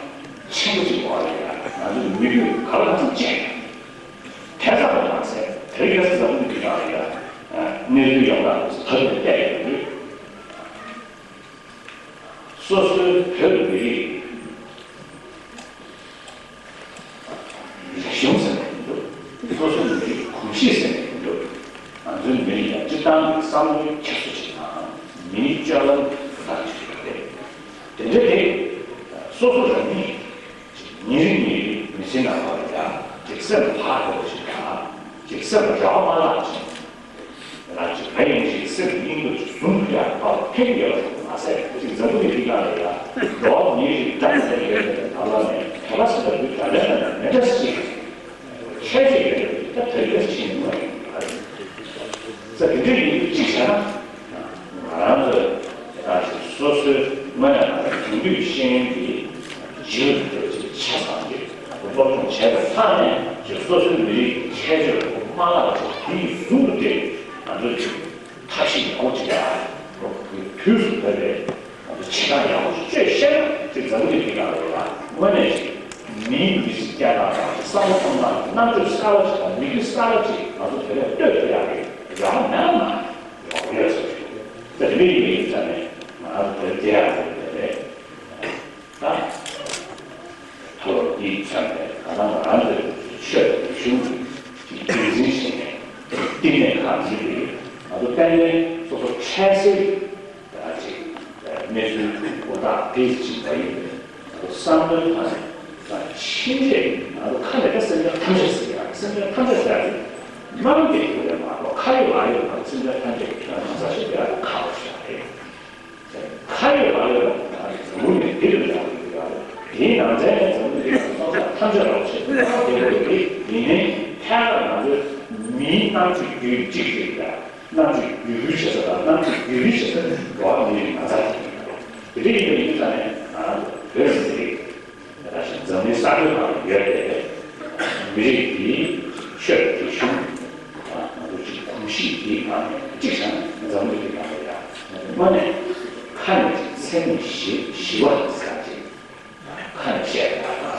ཆེན་པོ་ཅིག་འོག་ལ་ཡོད་ལ་ང་ཚོ་མི་རྒྱུད་ག་ལ་གང་འཚམ་ཅན་ཐལ་ཚ་བ་མ་ཟད་དེ་རིང་ཁ་སང་འཛམ་བུ་གླིང་གི་ནང་ལ་ཡོད་ལ་གནས་ཚུལ་ཡོངས་གྲགས་སུ་ཐག་གཅོད་བལྟས་ཡོང་དུས། སོ་སོའི་བོད་མི་རིགས་རིག་གཞུང་ཟེར་ནས་མི་འདུག་སོ་སོའི་མི་རིགས་གོམས་གཤིས་ཟེར་ནས་མི་འདུག་ང་ཚོའི་མི་རིགས་ལ་སྤྱིར་བཏང་གི་བསམ་བློའི་འཁྱེར་སོ་ཅིག་དང་མིའི་སྤྱོད་ལམ་དེ་དག་ཅིག་ཡོད་རེད། དེ་འདྲ་དེ་སོ་སོ་རང་ཉིད་ཉིན་རེ་ཉིན་རེ་མི་ཚེའི་ནང་ལ་ཡང་ཅིག་སེམས་ལ་བག་ཡོད་པ་ཞིག་དང་ཅིག་སེམས་ལ་རེ་བ་མ་བརླག་ཅིང་། ང་ཅིག་ག་ཡིན་ཞིག་སེམས་ཉིད་དུ་ཅིག་ཟུང་དུ་ཡང་བབ་ཕན་ཡོད་པ་མ་ཟད་ཅིག་འཛམ་བུ་གླིང་འདི་སྒང་ལ་ཡང་འགྲོ་བ་མིའི་རིགས་འདྲ་མི་འདྲ་ཡོད་པའི་ཐབས་ལམ་ནས་ག་པ་སེ་ལ་དུས་ད་ལན་ལ་མི་འདྲ་ཞིག་ཁྱད་ཆོས་ཡོད་པའི་ད་བོད་སྐད་ཤེས་ནུས་པ་ཡིན་པ་རེད། ས་དེ་འདྲ་ཡིན་དུས་ཅིག་བྱས་ན་ང་རང་ཚོས་ད་ཅིག་སོ་སོའི་དངོས་གནས་ང་ཚོ་དེང་དུས་ཤེས་ཡོན་གྱི་རྗེས་ལུས་ཅིག་ཆ་ཚང་གི་སློབ་སྦྱོང་བྱས་པའི་ཐོག་ནས་ཅིག་སོ་སོའི་མི་རིགས་ཀྱི་ཁྱད་ཆོས་མ་བརླག་པ་ཅིག་དེ་ཡི་ཟུང་དུ་སྦྲེལ་ང་ཚོས་ཅིག་ཐབས་ཤེས་ཡག་པོ་ཅིག་ཡ་དུས་སུ་བབས་པའི་ང་ཚོ་བྱེད་སྟངས་ཡག་པོ་ཅིག་སྤྱོད་ཤེས་ན་ཅིག་འཛམ་བུ་གླིང་འདི་སྒང་ལ་ཡ་དངོས་གནས་ཅིག་མིའི་མི་ཚེ་སྐྱེལ་སྟངས་དང་བསམ་བློ་གཏོང་སྟངས་ཀྱི་རྣམ་དཔྱོད་གསར་བ་ཅིག་དང་མི་རྒྱུ་གསར་བ་ཅིག་ང་ཚོ་བོད་ལ་གཏོད་ཐུབ་ཡག་གི་རེ་བ་མེད་པ་མ་རེད། ཡོད་ཟེར་ཞུ། ད་དེ་འདྲ་ཡིན་པའི་ཆ་ནས་ང་རང་ཚོ་བོད་རྒྱལ་ཡག་རེད་རེད། ད་ཐོག་འདིའི་ཆ་ནས་ད་ལྟ་ང་རང་ཚོའི་ཆོས་རིག་གཞུང་གི་རྒྱུན་འཛིན་བྱས་ནས་བསྟི་གནས་ཁག་ཅིག་རེད། ང་ཚོ་དཔལ་ལྡན་སོ་སོ་འཕྲལ་སེལ་ད་ཅིག་གནས་ཚུལ་གོ་རྟོགས་དེ་ཅིག་མ་ཡིན་པའི་ང་ཚོ་བསམ་བློའི་ཐོག་ནས་ད་ཕྱིན་ཆད་ང་ཚོ་ཁ་ནས་ད་སེམས་ཅན་ཐམས་ཅད་ཟེར་ཡག་སེམས་ཅན་ཐམས་ཅད་ཟེར་ཡག་དེ་ནང་གི་དེ་ལས་མ་གཏོགས་ཁ་ཡོད་ལག་ཡོད་ང་ཚོ་སེམས་ཅན་ཐམས་ཅད་ཀྱི་དོན་གང་ཟག་ཞིག་ཡག་ཁག་པོ་ཞིག་རེད། ཁ་ཡོད་ལག་ཡོད་ལ་ད་འཛམ་བུ་གླིང་འདི་ལ་ཡག་ཡོད་ཡག་དེའི་ནང་ཚན་ནས་འཛམ་བུ་གླིང་གི་སོང་ས་ཐམས་ཅད་རོགས་བྱེད་དེ་ལ་དེ་ལོ་དེ་ཡིན་ནའི་ཐད་ཀར་ང་ཚོའི་མིའི་རྣམ་དཔྱོད་རྒྱུད་གཅིག་རེད་ཡ། རྣམ་དཔྱོད་བརྒྱུད་སྐུལ་བྱེད་ས་དང་རྣམ་དཔྱོད་བརྒྱུད་རིམ་བྱེད་ས་འགྲོ་བ་མིའི་རིགས་ང་ཚོ་དེ་ཡིན་པ་རེད། དེ་འདྲ་ཡིན་པ་ཡིན་དུས་ཙང་ནས་ང་རང་ཚོ་བོད་མི་རིགས་ད་ལྟ་བཞིན་འཛམ་གླིང་ས་ཁུལ་ནང་ལ་ཡོད་པའི་མི་རིགས་འདིའི་ཆོས་རིག་གཞུང་ང་ཚོ་གཅིག་གོམས་གཤིས་འདིའི་ནང་ནས་གཅིག་བྱས་ན་འཛམ་གླིང་འདི་ནང་ལ་ཡ་དངོས་གནས་ཁ་ནས་ཅིག་མཚན་ཉིད་ཞི་ཞི་བ་ཟེར་ཅིག་ཁ་ནས་བཤད་པ་དང་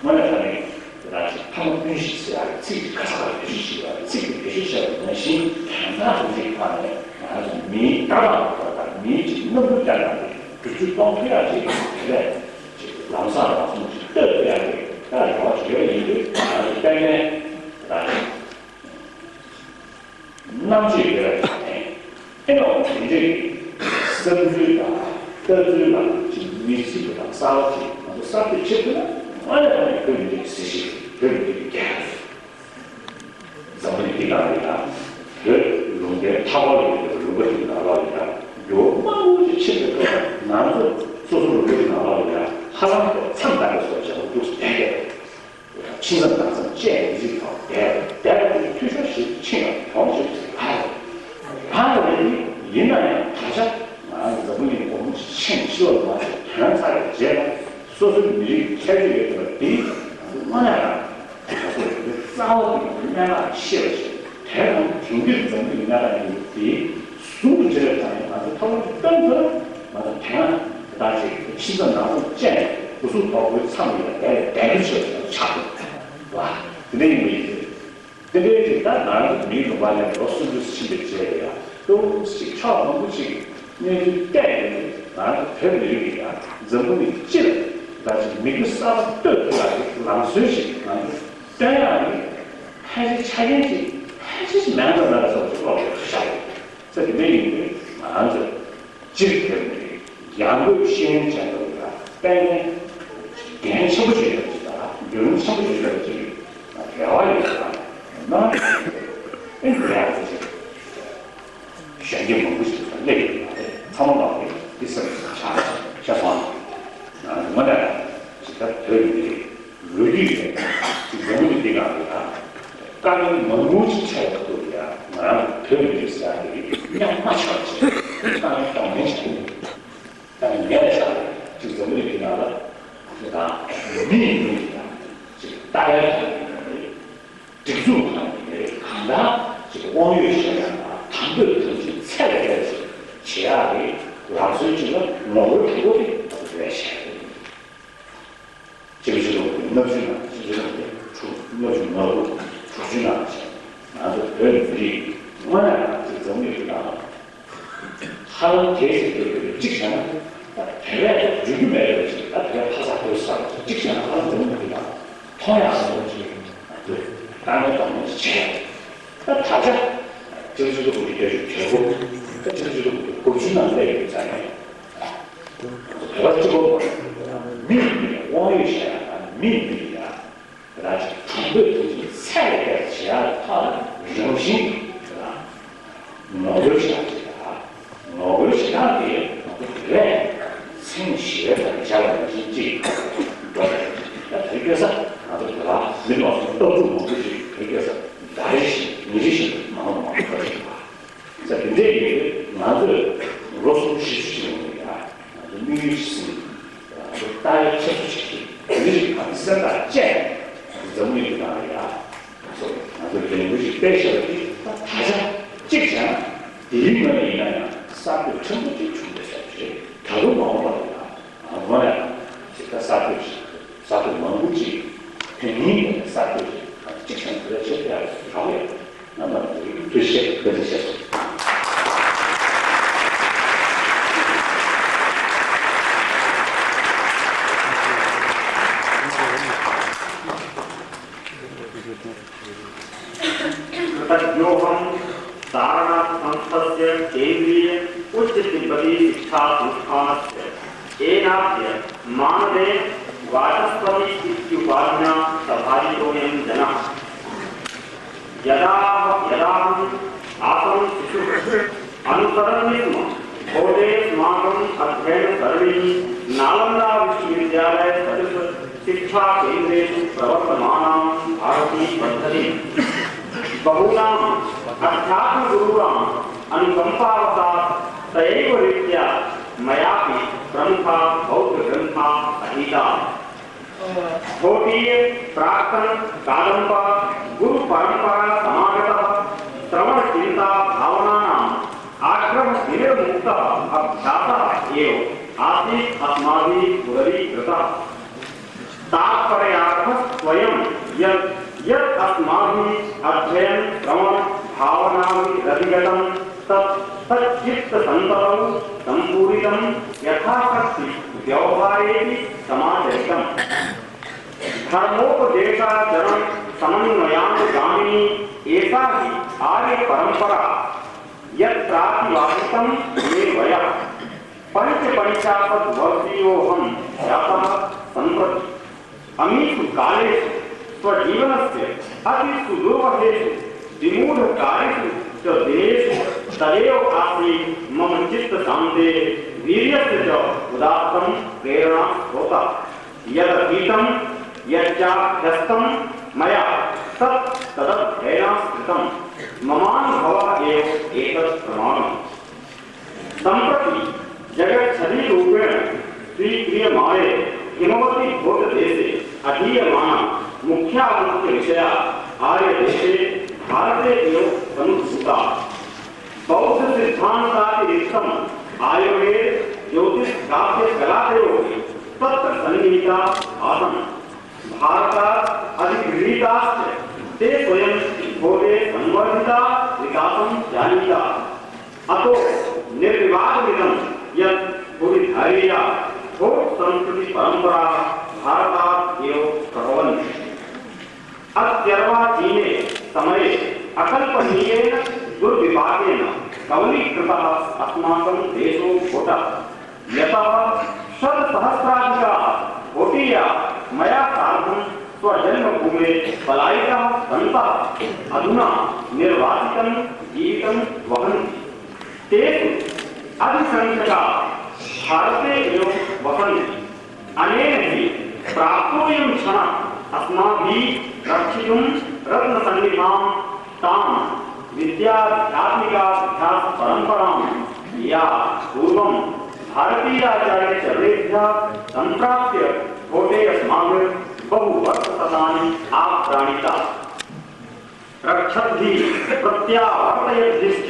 དངོས་གནས་ཁ་ནས་ད་ཅིག་ཕ་མ་སྤུན་བཞི་ཟེར་ཡག་གི་ཚིག་ཅིག་ཁ་ཁ་བེད་སྤྱོད་བྱེད་པ་ཚིག་དེ་བེད་སྤྱོད་བྱས་པ་ནང་བཞིན་དོན་དག་དེ་ཚིག་ཁ་ནས་ང་ཚོ་མིའི་ལྟ་སྟངས་དང་མིའི་ཅིག་རྣམ་འགྱུར་བསྟན་སྟངས་དེ་བསྒྱུར་བཅོས་གཏོང་ཐུབ་ཡག་ཅིག་དེ་ལས་ཅིག་ལམ་སང་ལམ་སང་ཅིག་གཏོད་ཐུབ་ཡག་གི་ད་རེ་བ་ཅིག་ཡོད་པ་ཡིན་དུས་ང་ཚོ་དཔལ་ལྡན་ད་ཅིག་རྣམ་དཔྱོད་ཡོད་པའི་ཐོག་ནས་ ཨེ་ནོ་དེ་འདྲའི་བསམ་ཚུལ་དང་ལྟ་ཚུལ་དང་ཅིག་མི་གཅིག་པ་དང་གསར་པ་ཅིག་ང་ཚོ་གསར་གཏོད་བྱེད་ཐུབ་ན་དངོས་གནས་དྲང་གནས་བོད་མི་རིགས་ཀྱི་གཟི་བརྗིད། བོད་མི་རིགས་ཀྱི་རྒྱལ་ཁ། འཛམ་བུ་གླིང་འདི་ནང་ལ་ཡང་བོད་ལུང་པའི་མཐའ་འཁོར་ལ་ཡོད་པའི་ལུང་པ་འདི་ནང་ལ་ཡང་འགྱུར་བ་མང་པོ་ཞིག་ཕྱིན་པའི་སྐབས་ང་ཚོ་སོ་སོ་ལུང་པ་འདི་ནང་ལ་ཡང་ཧ་ལམ་མཚམས་བསྡད་པའི་བཟོ་བྱས་འདུག་བསྡད་བསྡད། ཕྱི་མཚམས་ནང་མཚམས་བཅད་ནས་རིགས་དང་བསྡད་བསྡད་པའི་འཐུས་ཤོར་ཞིག་ཕྱིན་ཡང་གྱོང་ཞིག་རག་རེད། རག་རེད་དེ་ཡིན་ན་ཡང་ད་ཆ་ང་རང་འཛམ་བུ་གླིང་སྒོར་མོ་ཆེན་ཤི་བ་ལ་མ་ཆེ་དོན་ཚར་བའི་རྗེས་ལ་སོ་སོའི་མི་རིགས་ཁྱད་ཆོས་ཡོད་པ་འདི་ང་ཚོ་དངོས་གནས་རང་ད་གཟོད་རྩ་བ་འདི་གནད་འགག་ཤེས་པ་ཞིག་དེ་རང་དེང་དུས་འཛམ་བུ་གླིང་གནད་འགག་ཡིན་པ་འདི་ཟུང་དུ་འབྲེལ་བའི་ཐོག་ནས་ང་ཚོ་ཐོག་མར་གཏན་དུ་ང་ཚོ་དེ་སྔ་ད་ཅིག་ཕྱི་མཚམས་ནང་མཚམས་བཅད་ནས་སྐུ་གཟུགས་དོག་པོའི་མཚམས་ལ་བསྡད་བསྡད་རྒྱུ་ཆེ་བ་ཆགས་འདུག་བ། དེ་འདྲ་ཡིན་པ་ཡིན་ཏེ། དེ་འདྲའི་རིགས་ད་ང་རང་ཚོ་མིའི་ལུང་པ་ནས་ལོ་སུམ་ཅུ་ཕྱིན་པའི་རྗེས་ལ་ཡང་ཏོག་ཙམ་ཕྱོགས་མང་པོ་ཅིག་གནས་ཚུལ་བལྟས་ནས་ང་རང་ཚོ་བོད་མི་རིགས་ཀྱི་ཡང་འཛམ་བུ་གླིང་སྤྱི་ལ་ད་ཅིག་མིག་དཔེ་གསར་པ་གཏོད་ཐུབ་ཡག་གི་ལམ་སྲོལ་ཞིག་ང་ཚོ་སྟོན་ཡག་གི་ཕལ་ཆེར་ཆ་རྐྱེན་ཅིག་ཕལ་ཆེར་ཞིག་མེད་པ་མེད་པ་བཟོ་ཅིག་ཀློག་ཡོད་ཤག་ས་དེ་འདྲ་ཡིན་དུས་ང་རང་ཚོ་སྤྱིར་བོད་མི་རིགས་ཡང་སྒོས་ཤེས་ཡོན་ཅན་དུ་ཡང་དཔལ་ལྡན་འགན་ཆེན་པོ་ཞིག་ཡོད་ཅིག་དང་བརྒྱུད་རིམ་ཆེན་པོ་ཞིག་ཡོད་ཅིག་རེ་བ་ཡོད་ཅིག་དང་ནང་ཨེ་འདི་ཡང་ཅིག་གཞོན་སྐྱེས་མང་པོ་ཞིག་དང་སླེབས་ཡོད་པ་རེད། ཚང་མ་ལ་ཡང་འདི་སེམས་སུ་ཆགས་ཆགས་སོང་། ང་ནི་ངོ་ནས་ཅིག་ད་བོད་མི་རིགས་ལོ་རྒྱུས་ཡོད་ཅིག་འཛམ་བུ་གླིང་འདི་སྒང་ལ་ཡང་དཀའ་ངལ་མང་པོ་ཅིག་འཕྲད་ཡོད་འདུག་ཡ། ང་རང་བོད་མི་རིགས་ཟེར་ཡ་དེ་ཉམས་དམའ་ཆགས་ཅིག་དཀའ་ངལ་གདོང་ལེན་བྱས་ནས་ད་ངས་ལས་བྱ་ཅིག་འཛམ་བུ་གླིང་འདི་ནང་ལ་ཅིག་ད་མི་ཡིན་མིན་ཅིག་ད་ཅིག་ལྟ་བའི་ཐོག་ནས་ཡིན་ན་རེད། སྒྲིག་འཛུགས་ཁང་ནས་ཡིན་ན་རེད། གང་ལྟར་ཅིག་དབང་ཡོད་གཞན་ཡང་དང་དམ་པོས་དམ་ཚིག་ཚད་ལས་བརྒལ་ཅིག་བྱེད་ཡག་གི་ལམ་སྲོལ་ཅིག་ལ་ངོ་རྒོལ་གྲུ་གུ་དེ་ང་ཚོ་རེ་བ་བྱས་ཡོད། སྤྱི་ལོ་ཆིག་སྟོང་དགུ་བརྒྱ་ལྔ་བཅུ་ནང་སྤྱི་ལོ་ཆིག་སྟོང་དགུ་བརྒྱ་ལྔ་བཅུ་ང་དགུ་དྲུག་ཅུ་ནང་བཞིན་ང་ཚོ་བོད་མི་རིགས་དངོས་གནས་ཅིག་འཛམ་གླིང་གི་ནང་ཧ་ལམ་གལ་སྲིད་དེ་དུས་གཅིག་བྱས་ན་ད་དེ་བས་འགྲིག་རྒྱུ་མེད་པ་ཅིག་ད་དེ་བས་ཕ་ས་བོད་ས་ཅིག་བྱས་ན་ཧ་ལམ་འཛམ་གླིང་གི་ནང་མཐོང་ཡག་ས་ཅིག་ང་ཚོས་དཀའ་ངལ་གདོང་ལེན་བྱས། ད་ད་ཆ་སྤྱི་ལོ་ཆིག་སྟོང་དགུ་བརྒྱ་བརྒྱད་ཅུ་གྱ་དགུ་ད་སྤྱི་ལོ་ཆིག་སྟོང་དགུ་བརྒྱ་དགུ་བཅུ་ནང་སླེབས་ཡོད་ཙང་ནས། བོད་པ་གཅིག་པོ་མི་ཡིན་མི་ཡིན་དབང་ཡོད་གཞན་ཡང་མི་ཡིན་མི་ཡིན་ཡང་རང་གི་དམ་པའི་དོན་གྱི་ཚད་ལས་བརྒལ་བྱེད་ཡག་ཐོག་ལ་རང་བཞིན་གྱི་ངོ་རྒོལ་བྱ་ཆེད་དང་ངོ་རྒོལ་བྱེད་སྟངས་དེ་ང་ཚོ་བོད་པས་མཚན་ཞི་བའི་ཐོག་ནས་བཞག་པ་ནང་བཞིན་གཅིག་འགྲོ་བ་རེད། ད་དེ་སྐྱོ་ས་ང་ཚོ་བོད་པ་མི་མང་ཚོ་སྟོབས་ཤུགས་མང་པོ་ཞིག་དེ་སྐྱོ་ས་ཟླ་རེ་བཞིན་ཉིན་རེ་བཞིན་མང་རུ་མང་རུ་འགྲོ་བཞིན་པ། ས་དེ་འདྲའི་ཡོད་ང་ཚོས་ལོ་གསུམ་བཞི་བཅུ་ཅིག་ཡོང་གི་ཡ། ང་ཚོ་དམིགས་ཡུལ་ཅིག་ཟིན། ང་ཚོ་ལྟ་བའི་ཁྱད་ཆོས་ཅིག་གིས་དེ་འདྲ་ཞིག་གང་སེམས་ཐག་བཅད་ནས་འཛམ་གླིང་གི་ནང་ལ་ཡ། ང་ཚོ་ང་ཚོ་ལས་འགུལ་ཞིག་སྤེལ་བཞག་པ་དེ་ད་ད་ཆ་གཅིག་བྱས་ན་དེའི་ངོས་ནས་ཡིན་ན་ཡང་གསར་གཏོད་ཕྲན་བུ་ཅིག་བྱུང་བསྡད་ས་ཞིག་རེད། ད་དུང་མ་འོངས་པ་ལ་ཡ་ང་ཚོ་ནས་ཅིག་ད་གསར་གཏོད་ཞིག་གསར་གཏོད་མང་པོ་ཅིག་དོན་སྙིང་ལྡན་པའི་གསར་གཏོད་ཅིག་གཅིག་བྱས་ན་དེ་ལས་ཆེ་ཡག་རག་ཡོད། རྣམ་པ་ཚོས་ཐུགས་རྗེ་ཆེ། བཀའ་དྲིན་ཆེ། कृतज्ञोऽहं सारनाथसंस्थस्य केन्द्रीय उच्चतिब्बतीशिक्षासंस्थानस्य एनाद्य मानदेन वाचस्पति इत्युपाधिना सभाजितोऽयं जनः। यदा यदाहं आसं शिशुः अनुसरन्निस्म भोटेऽस्माकं अध्ययनसरणिः नालन्दाविश्वविद्यालयसदृशशिक्षाकेन्द्रेषु प्रवर्तमानां भारतीपद्धतिं। बहूनां अध्यात्मगुरूणां अनुकम्पावशात् तयैव रीत्या मयापि प्रमुखा बौद्धग्रन्था अधीता। भोटीय प्राक्तन कादम्ब गुरु परम्परा समागतः श्रवण चिंता भावनानां आग्रह विनिर्मुक्तः अभ्यासः एव आसीत् अस्माभिः उदरीकृतः। तात्पर्यार्थस्त्वयं यत् यत् अस्माभिः अध्ययन श्रवण भावनाभिरधिगतं तत् तच्चित्तसन्ततौ सम्पूरितं यथाशक्ति व्यवहारेऽपि समाचरितम्। धर्मोपदेशाचरण समन्वयानुगामिनी एषा हि आर्य परम्परा। यत्प्रातिभासितं मे वयः पञ्चपञ्चाशद्वर्षीयोऽहं जातः सम्प्रति। अमीषु कालेषु स्वजीवनस्य अतिसुदुर्वहेषु विमूढकारिषु च दिनेषु तदेव आसीत् मम चित्तशान्तेः वीर्यस्य च उदात्तं प्रेरणास्रोतः। यदधीतं यच्चाभ्यस्तं मया तत् तदध्ययनाश्रितम्। ममानुभवः एव एतत् प्रमाणम्। सम्प्रति जगच्छरीरूपेण स्वीक्रियमाणे हिमवती भोटदेशे अधीयमाना मुख्यामुख्यविषया आर्यदेशे भारते एव समुद्भूता। बौद्धसिद्धान्तातिरिक्तम् आयुर्वेद ज्योतिष्काव्यकलादयो तत्र सन्निहिता आसन्। भारतात् अधिगृहीताश्च ते स्वयं भोटे संवर्धिता विकासं जानीता। अतो निर्विवादमिदं यत् भुवि धार्येया भोट्संस्कृतिपरम्पराः भारतात् एव प्रभवन्ति। अत्यर्वाचीने समये अकल्पनीयेन दुर्विपाकेन कबलीकृतः अस्माकं देशो भोटः। यतः षट्सहस्राधिकाः भोटीयाः मया सार्धं स्वजन्मभूमेः पलायिताः सन्तः अधुना निर्वासितं जीवितं वहन्ति। तेषु अधिसंख्यकाः भारते एव वसन्ति। अनेन हि प्राप्तोऽयं क्षणः अस्माभिः रक्षितुं रत्नसन्निभां तां विद्याध्यात्मिकाभ्यासपरम्परां या पूर्वं भारतीयाचार्यचरणेभ्यः सम्प्राप्य भोटे अस्माभिर्बहुवर्षशतानि आप्राणिता। रक्षद्भिः प्रत्यावर्तयद्भिश्च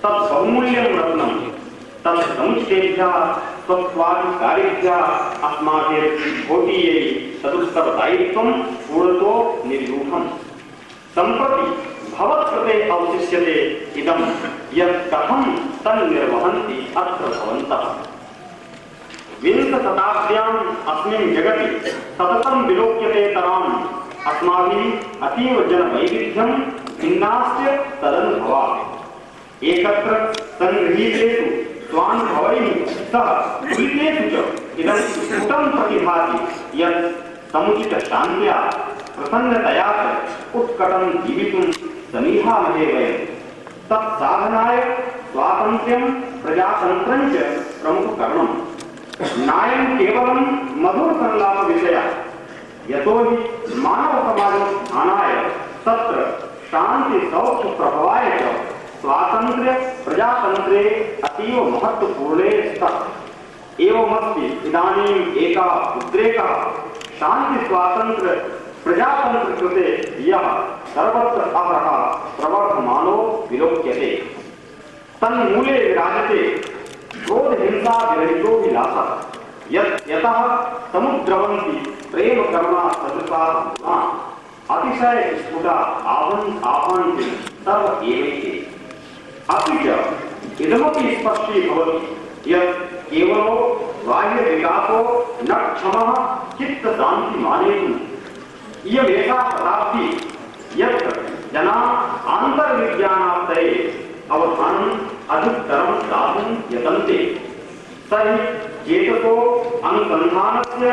तद्बहुमूल्यं रत्नम्। तत्समुचितेभ्यः स्वत्वाधिकारिभ्यः अस्माभिर्भोटीयैः तदुत्तरदायित्वं पूर्णतो निर्व्यूढम्। सम्प्रति भवत्कृते अवशिष्यते इदं यत् कथं तन्निर्वहन्ति अत्र भवन्तः। विंशशताब्द्याम् अस्मिन् जगति सततं विलोक्यतेतराम् अस्माभिः अतीव जनवैविध्यं भिन्नाश्च तदनुभवाः। एकत्र सङ्गृहीतेषु स्वानुभवैः सह तुलितेषु च इदं स्फुटं प्रतिभाति यत् समुचितशान्त्या प्रसन्नतया च उत्कटं जीवितुं समीहामहे वयम्। तत्साधनाय स्वातन्त्र्यं प्रजातन्त्रञ्च प्रमुखकरणम्। नायं केवलं मधुरसंलापविषयः, यतो हि मानवसमाजोत्थानाय तत्र शान्तिसौख्यप्रभवाय च स्वातन्त्र्यप्रजातन्त्रे अतीव महत्त्वपूर्णे स्तः। एवमस्ति इदानीम् एकः उद्रेकः शान्तिस्वातन्त्र्यप्रजातन्त्रकृते यः सर्वत्र अहरः प्रवर्धमानो विलोक्यते। तन्मूले विराजते क्रोधहिंसाविरहितोऽभिलाषः। यत् यतः समुद्रवन्ति प्रेमकरुणासदृशाः गुणाः। अतिशयस्फुटा आभन् आभान्ति सर्व एवैते। अपि च इदमपि स्पष्टीभवति यत् केवलो बाह्यविकासो न क्षमः चित्तशान्तिमानेतुम्। इयमेषा शताब्दी यत्र जना आन्तर्विज्ञानात्तये अवधानम् अधिकतरं दातुं यतन्ते। स हि चेतसो अनुसन्धानस्य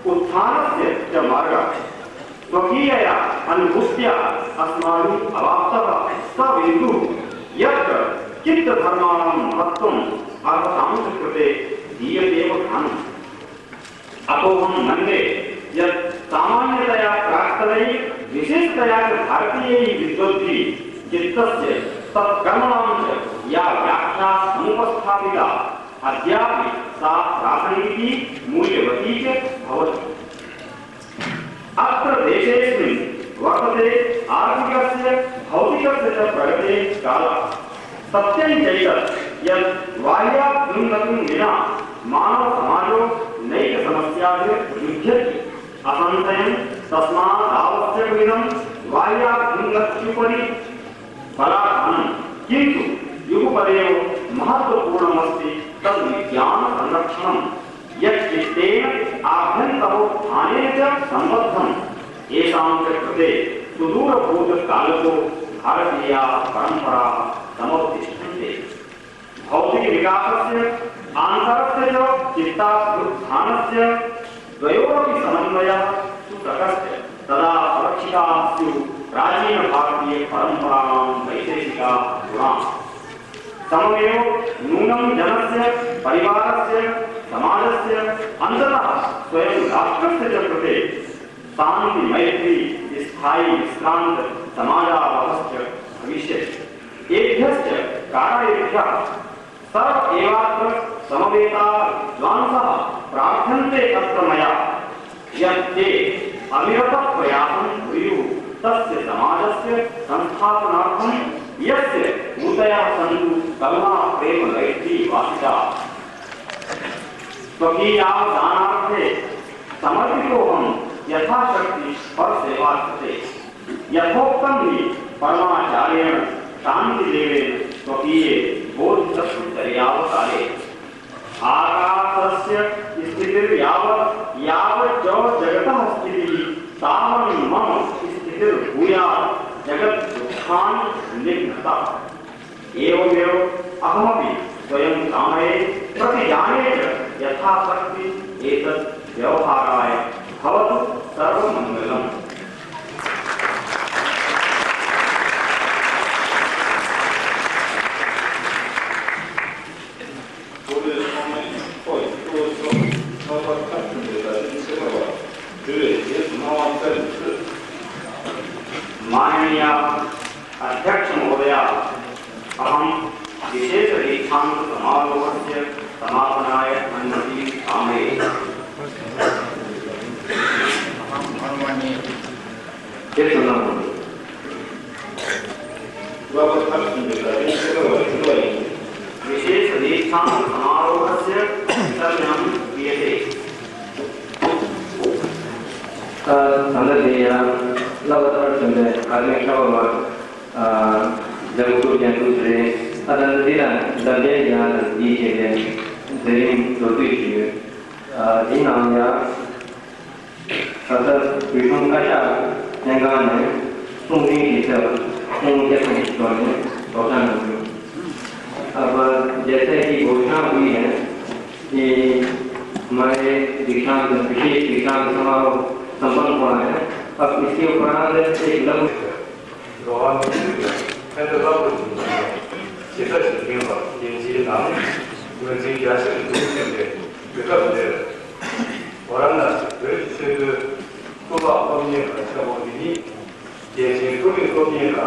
उत्थानस्य च मार्गः। स्वकीयया अनुभूत्या अस्माभिः अवाप्तः स बिन्दुः यत्र चित्तधर्माणां महत्त्वम् अर्हतां च कृते दीयतेव ध्यानम्। अतोऽहं मन्ये यत् सामान्यतया प्राक्तनैः विशेषतया च भारतीयैः विद्वद्भिः चित्तस्य तत्कर्मणां च या व्याख्या समुपस्थापिता अद्यापि सा प्रासङ्गिकी मूल्यवती च भवति। अत्र देशेऽस्मिन् वर्तते आर्थिकस्य भौतिकस्य च प्रगतेः कालः। सत्यञ्चैतत् यत् बाह्याभ्युन्नतिं विना मानवसमाजो नैकसमस्याभिर्युध्यति। असंशयं तस्मादावश्यकमिदं बाह्याभ्युन्नत्युपरि बलाधानम्। किन्तु युगपदेव महत्त्वपूर्णमस्ति तद्विज्ञानसंरक्षणम्। यच्चित्तेन आभ्यन्तरोत्थानेन च सम्बद्धम्। येषां च कृते सुदूरभूतकालको भारतीयाः परम्पराः समवतिष्ठन्ते। भौतिकविकासस्य आन्तरस्य च चित्ताभ्युत्थानस्य द्वयोरपि समन्वयः सुतकश्च तदा सुरक्षिताः स्युः प्राचीनभारतीयपरम्पराणां वैशेषिकाः गुणाः। सममेव नूनं जनस्य, परिवारस्य, समाजस्य अन्ततः स्वयं राष्ट्रस्य च कृते शान्ति, मैत्री, स्थायी, विश्रान्त, समाजावहश्च भविष्यति। एभ्यश्च कारणेभ्यः सर्व एवात्र समवेता विद्वांसः प्रार्थ्यन्ते अत्र मया। यत्ते अविरतप्रयासं कुर्युः तस्य समाजस्य संस्थापनार्थं यस्य मूर्तयः सन्तु करुणा प्रेम मैत्री वासिताः। स्वकीयावदानार्थे समर्पितोऽहं यथाशक्ति परसेवार्थे। यथोक्तं हि परमाचार्येण शान्तिदेवेन स्वकीये बोधिसत्त्वचर्यावतारे। आकाशस्य स्थितिर्यावत् यावज्जगतः स्थितिः तावन् मम स्थितिर्भूयात् जगद्दुःखान्निघ्नतः। एवमेव अहमपि स्वयं कामये प्रतिजाने च यथाशक्ति एतद् व्यवहाराय। भवतु सर्वमङ्गलम्। माननीय अध्यक्ष महोदय, अहं विशेष दीक्षांत समारोहस्य समापनाय अनुमतिं कामये। विशेष दीक्षांत समारोहस्य वितरणं क्रियते। ད་ད་ལྟ་དེ་ཡང་བསླབ་པ་མཐར་ཕྱིན་པའི་དགའ་ལྡན་ཁྱབ་པ་ལ། ཨ། ལེགས་གྲུབ་ཅན་ཐུགས་རྗེ་ཆེ། ཨ། ད་འདི་ལ་འདབ་ལྡན་ཡང་དང་འདིའི་རྗེས་དེ་མཛད་རིམ་མདོར་བསྡུས་ཞུས། ཨ། འདི་ནང་ཡང་ད་ལྟ་བོད་གཞུང་བཀའ་ཤག་ལྷན་ཁང་ནས་གསུང་འཕྲིན་ཞིག་ཕེབས། ཁོང་སྐྱབས་མགོན་གྱི་ཐོག་ནས་དོགས་ཟོན་གནང་རྒྱུ། ཨ་ཕ་རྒྱལ་སྲས་ཀྱི་བོད་ཤང་བུ་ཡིན། ཨེ། हमारे दीक्षांत, विशेष दीक्षांत समारोह संपन्न हुआ है। अब इसके उपरांत एक लघु འགྲོ་བ་མི་ཡི་ཕན་བདེ་རླབས་པོ་ཆེ་ཞེ་དྲག་ཞིག་ཡིན་པ་རྒྱལ་སྤྱིའི་ནང་ངོས་འཛིན་རྒྱ་ཆེར་འགྲོ་བཞིན་པའི་དུས་སྐབས་འདིར། ཝཱ་ར་ཎ་སི་བོད་ཀྱི་ཆོས་སྡེ་གཙུག་ལག་སློབ་གཉེར་ཁང་ཆེན་མོ་འདི་ཉིད་རྒྱལ་སྤྱིའི་མཐོ་རིམ་སློབ་གཉེར་ཁང་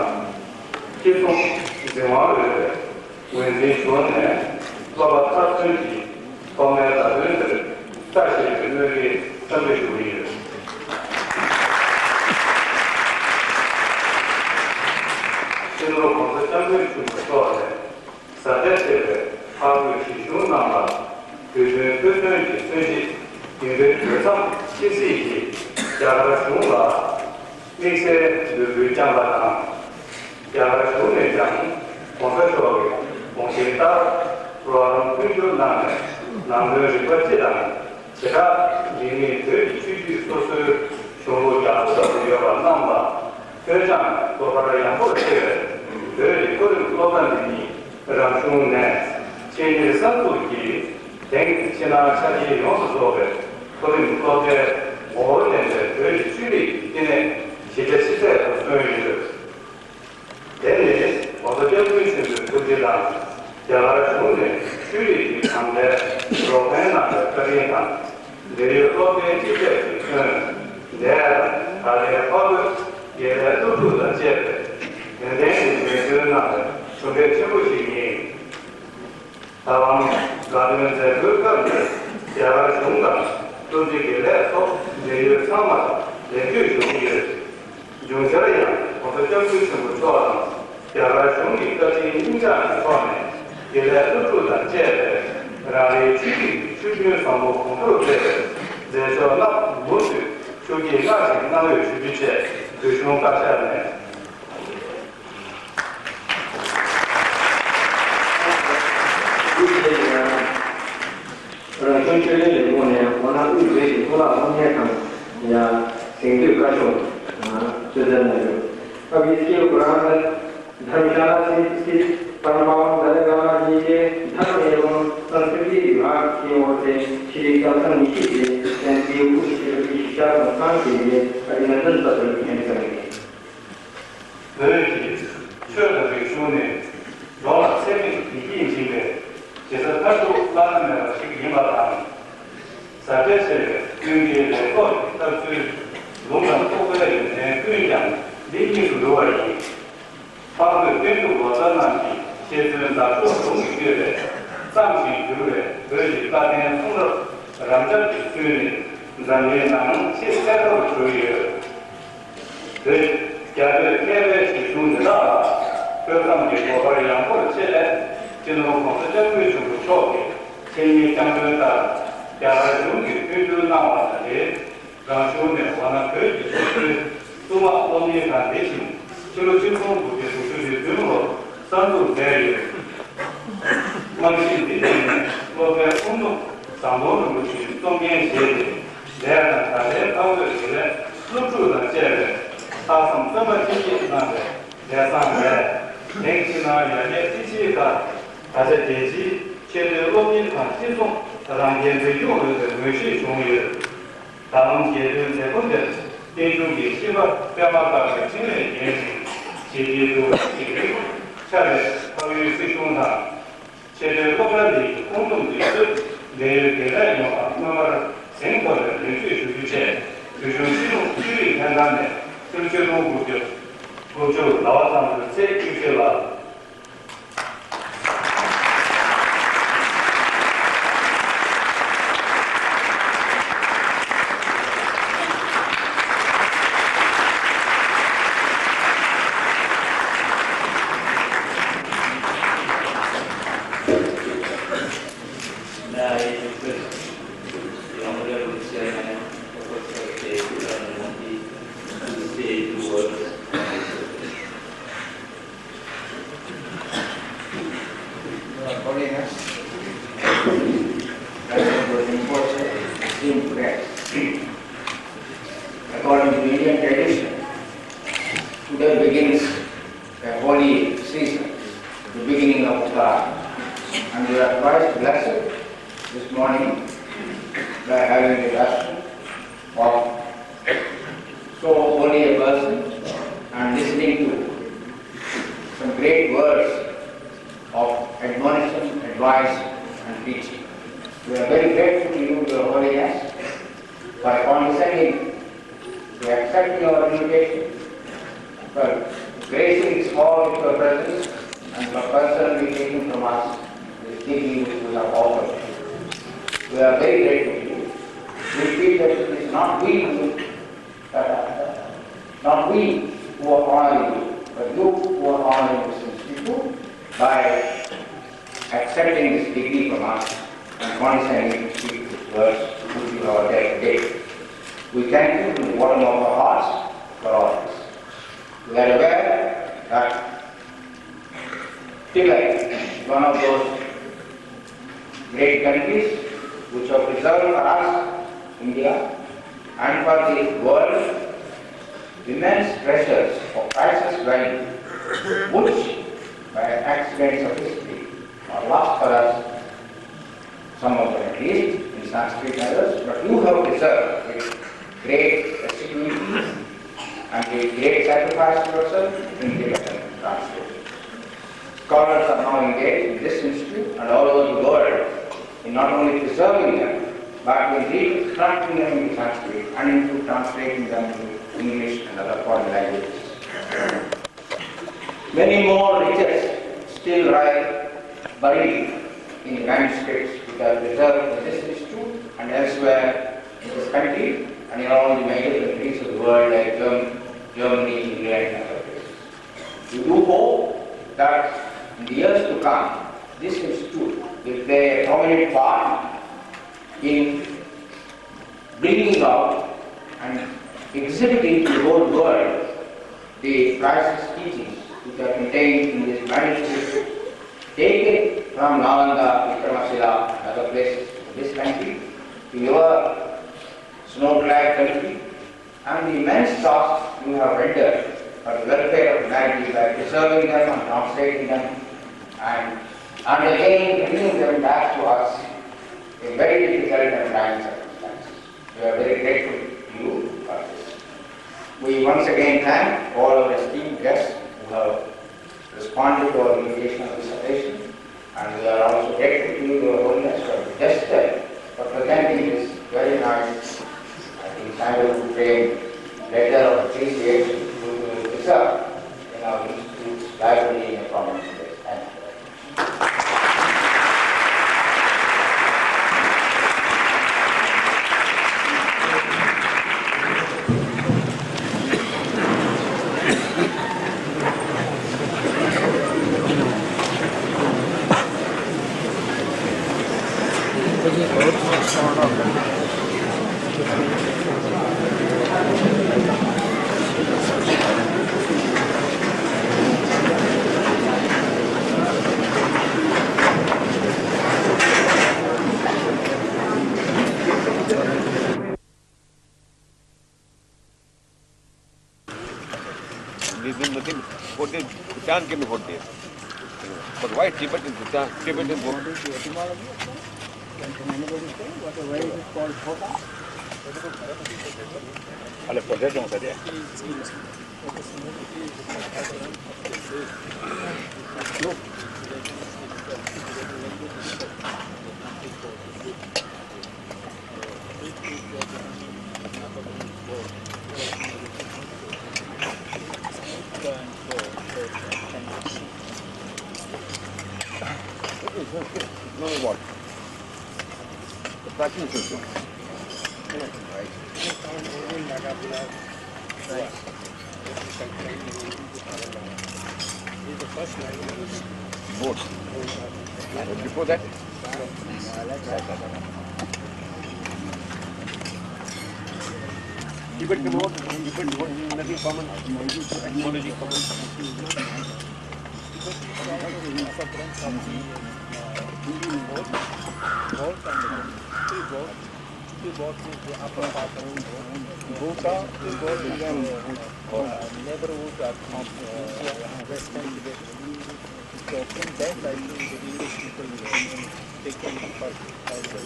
སྤྱི་ཚོགས་འཛིན་དབང་འོས་པའི་ངོས་འཛིན་ཞུ་ནས་བསླབ་པ་མཐར་སོན་གྱི་ཐོག་མའི་བརྡ་དོན་དེར་བཀྲ་ཤིས་པའི་སྨོན་ལམ་འཚམས་འདྲི་ཞུ་གི་ཡོད། སྤྱི་ནོར་༸གོང་ས་༸སྐྱབས་མགོན་ཆེན་པོ་མཆོག་ནས་གཟབ་རྒྱས་ཆེ་བའི་ཕ་བོད་རིག་གཞུང་རྣམས་ལ་དུས་རྒྱུན་ཐོས་བསམ་གྱི་བརྩོན་ཅིང་དེང་དུས་གྲོས་འཆམ་ཇི་སྲིད་ཀྱིས་རྒྱ་གར་གཞུང་ལ་དམིགས་བསལ་འབོད་སྐུལ་བསྐྱངས་པ་དང་། རྒྱ་གར་གཞུང་ནས་ཀྱང་༸གོང་ས་མཆོག་གི་དགོངས་གཞི་ལྟར་རོགས་རམ་མཐུན་འགྱུར་གནང་ནས་ནང་དོན་རིག་པ་སྤྱི་དང་། བྱེ་བྲག་རིག་གནས་བོད་ཀྱི་ཆོས་བརྒྱུད་སོ་སོའི་གཞུང་ལུགས་རྒྱ་མཚོ་ལྟ་བུ་ཡོད་པ་རྣམས་ལ་ཐོས་བསམ་དོ་ཁུར་ཡངས་པོར་བྱས་པའི་བོད་ཀྱི་མཐོ་རིམ་སློབ་གྲྭ་འདི་ཉིད་རང་གཞུང་ནས་ཆེད་གཉེར་གསར་འཛུགས་ཀྱིས་དེང་གི་ཕྱི་ནང་ཆ་རྐྱེན་ཡོངས་སུ་རྫོགས་པའི་མཐོ་རིམ་སློབ་གྲྭའི་ངོ་བོ་ལྡན་པའི་བོད་ཀྱི་ཆོས་རིག་གི་བསྟི་གནས་གཞི་རྒྱ་ཆེ་ཚད་དུ་སོན་ཡོད། དེ་ནི་༸གོང་ས་༸སྐྱབས་མགོན་ཆེན་པོའི་ཐུགས་རྗེ་དང་རྒྱ་གར་གཞུང་ནས་ཆོས་རིག་གི་དམ་ལས་རོགས་ཕན་གནང་བའི་བཀའ་དྲིན་དང་། འབྲེལ་ཡོད་སློབ་གྲྭའི་སྤྱི་ཚོགས་ཀྱི་ཁྱོན་འདས་དང་ད་ལྟའི་འཕགས་བོད་དགེ་ལས་སློབ་ཕྲུག་དང་བཅས་པའི་ཡོན་ཏན་གྱི་འགྲན་བསྡུར་གནང་བའི་གྲུབ་འབྲས་ཆེན་པོ་ཞིག་ཡིན། ད་བར་དགའ་སྟོན་མཛད་སྒོའི་སྐབས་ནས་རྒྱ་གར་གཞུང་དང་སློབ་སྤྱི་དགེ་ལས་སོགས་འབྲེལ་ཡོད་ཚང་མར་ལེགས་བཅོས་ཞུ་གི་ཡོད། འབྱུང་འཆར་ཡང་༸གོང་ས་༸སྐྱབས་མགོན་ཆེན་པོ་མཆོག་དང་རྒྱ་གར་གཞུང་གི་བཀའ་དྲིན་སྙིང་བཅངས་ཀྱི་ཐོག་ནས་དགེ་ལས་སློབ་ཕྲུག་དང་བཅས་པས་རང་རེའི་ཆོས་རིག་གི་ཆོས་ཐུན་བཟང་པོ་གོང་མཐོར་སྤེལ་བའི་མཛད་ཕྱོགས་རྣམས་མུ་མཐུད་ཤུགས་ཀྱིས་སྔར་བཞིན་གནང་འོས་ཞུ་རྒྱུ་བཅས་བོད་གཞུང་བཀའ་ཤག་ནས། རང་སྐྱོང་ཆོས་ལྡན་ལས་ཁུངས་ནས་ཝཱ་ར་ཎ་སི་བོད་ཀྱི་གཙུག་ལག་སློབ་གཉེར་ཁང་ཡ་གཟེངས་བསྟོད་བཀའ་ཤོག་སྩོལ་གནང་ཡོད། अब इसके उपरांत धर्मशाला स्थित परम पावन दलाई लामा जी के धर्म एवं संस्कृति विभाग की ओर से श्री कलशम निषिद्ध जयंती उच्च श्री शिक्षा संस्थान के लिए अभिनंदन पत्र ग्रहण करेंगे। བོད་ཀྱི་ཆོས་དང་རིག་གཞུང་ནི་འགྲོ་ལ་ཚད་མེད་བདེ་སྐྱིད་སྦྱིན་པའི་གཞི་རྩ་མཐར་ཐུག་བླ་ན་མེད་པ་ཞིག་ཡིན་པ་དང་། ཟབ་རྒྱ་ཆེ་བའི་ཀུན་མཁྱེན་ལེགས་ཚོགས་ཀྱི་ལྟ་ཚུལ་ལུང་དང་རྟོགས་པའི་ཡོན་ཏན་ཀུན་ཀྱང་འདི་ཉིད་དུ་འདུ་བ་ཡིན། འཕགས་བོད་བསྟན་འགྲོའི་ལོ་ཙཱ་རྣམས་ཀྱིས་ཤེས་བརྩོན་ཟབ་སྦྱོང་ཟུང་གིས་བསྐྱེད་པའི་བརྩམས་ཤིང་བསྒྱུར་བའི་བོད་ཀྱི་བཀའ་བསྟན་གསུང་རབ་རབ་འབྱམས་ཀྱི་ཚུལ་ནི་འཛམ་གླིང་ནང་ཆེས་གསལ་ཁ་བར་གྱུར་ཡོད། བོད་རྒྱ་བོད་མཁས་པའི་གཞིས་གཞུང་འདི་དག་ལ་ཐོས་བསམ་གྱི་སྒོ་འཕར་ཡངས་པོར་ཕྱེ་ནས་སྤྱི་ནོར་༸གོང་ས་༸སྐྱབས་མགོན་ཆེན་པོ་མཆོག་གི་མཚན་ཉིད་བསྐྱངས་དོན་ལྟར་རྒྱ་གར་གཞུང་གིས་མཐུན་འགྱུར་གནང་བ་དང་འབྲེལ། རང་གཞུང་ནས་འོ་ན་བོད་ཀྱི་སོ་སོའི་གཙུག་ལག་སློབ་གཉེར་ཁང་འདི་བཞིན་ཕྱི་ལོ་ཆིག་སྟོང་དགུ་བརྒྱ་དྲུག་ཅུ་རེ་བདུན་ལོར་གསར་འཛུགས་མཛད་ཡོད། རྨང་གཞི་འདི་བརྟེན་ནས་སློབ་དཔོན་དབུ་ནུ་ཟམ་གདོང་རིན་པོ་ཆེས་གཙོ་འགན་བཞེས་ཏེ་ལས་དང་ད་ལྟའི་འཕགས་བོད་དགེ་ལས་སློབ་ཕྲུག་དང་བཅས་པའི་ལྷག་བསམ་བརྩོན་པ་ཆེ་བསྐྱེད་གནང་བའི་ལས་བཟང་ལས་དེང་ཕྱི་ནང་ཡར་རྒྱས་ཅི་ཆེའི་ཁར་ད་ཆ་རྒྱལ་སྤྱིའི་ཆེས་མཐོའི་སློབ་གཉེར་ཁང་གཅིག་མཚུངས་རང་རྒྱལ་འཛིན་སྐྱོང་འོས་པའི་ངོས་བཞེས་བྱུང་ཡོད། ད་རུང་རྒྱལ་དོན་མཛད་སྒོ་འདིར་རྟེན་འབྱུང་གི་བཤད་པ་པད་མ་དཀར་པོའི་ཕྲིན་ལས་བརྒྱན་ཞིང་ཞི་བདེའི་འདུ་བ་ཞིག་རིང་ཆར་པའི་འཕགས་ཡུལ་སྲིད་གཞུང་དང་། ཆེས་མཐོའི་སློབ་གྲྭ་འདིའི་ཁོངས་གཏོགས་ཀྱི་གཙོས་འབྲེལ་ཡོད་སྡེ་ཁག་ཡོངས་ལ་སྔོན་མར་གཟེངས་ཐོབ་པའི་ལེགས་བཅོས་ཞུ་རྒྱུ་བཅས་བོད་གཞུང་སྤྱི་ནོར་ཆོས་རིག་ལྷན་ཁང་ནས་ཕྱི་ལོ་ཆིག་སྟོང་དགུ་བརྒྱ་དགུ་བཅུ་ཟླ་བ་གཙང་པོའི་ཚེས་བཅུ་བཞི་ལ། May I request the Honorable Chairman of the State to the stage to words. Your Holiness, President was important esteemed guest. According to Indian tradition, today begins a holy season, the beginning of Uttarayan. And we are quite blessed this morning by having the dusting of so holy a person and listening to some great words of admonition, advice, and teaching. We are very grateful to you, Your Holiness, for condescending to accept your invitation, for gracing this hall with your presence, and for personally taking from us this dignity which we have offered. We are very grateful to you. We feel that it is not we who, not we who are honoring you, but you who are honoring this institute by accepting this degree from us and condescending to speak these words which you have uttered today. We thank you from the bottom of our hearts for all this. We are aware that Tibet is one of those great countries which have preserved for us, India, and for the world, immense treasures of priceless value, which, by accidents of history, are lost for us, some of them at least, in Sanskrit and others, but you have preserved with great assiduity and with great sacrifice to yourself in Tibetan translation. Scholars are now engaged in this institute and all over the world in not only preserving them, but in reconstructing them into Sanskrit and into translating them into English and other foreign languages. Many more riches still lie buried in the manuscripts which are preserved in this institute and elsewhere in this country and in all the major countries of the world like Germ-, Germany, England, and other places. We do hope that in the years to come, this institute will play a prominent part in bringing out and exhibiting to the whole world the priceless teachings which are contained in this manuscript taken from Nalanda, Vikramashila, and other places in this country, to your snow-clad country, and the immense task you have rendered for the welfare of humanity by preserving them and translating them And, and again bringing them back to us in very difficult and trying circumstances. We are very grateful to you for this. We once again thank all our esteemed guests who have responded to our invitation on this occasion, and we are also grateful to you, Your Holiness, for the gesture for presenting this very nice, I think, Sandalwood framed letter of appreciation, which we will preserve in our institute's library in a prominent place. Thank you. This is nothing. What is Bhutan can be what there? But why Tibet is Bhutan? Tibet is what? Ale, por eso no sabía. No, what? The packing system. Both. Before that? Tibet ke bahut, Tibet bahut, nothing common, etymology common. Bhutan, uh, neighborhood of, uh, Western Tibet. So from that, I think the English people, uh, taken first, uh, Tibet,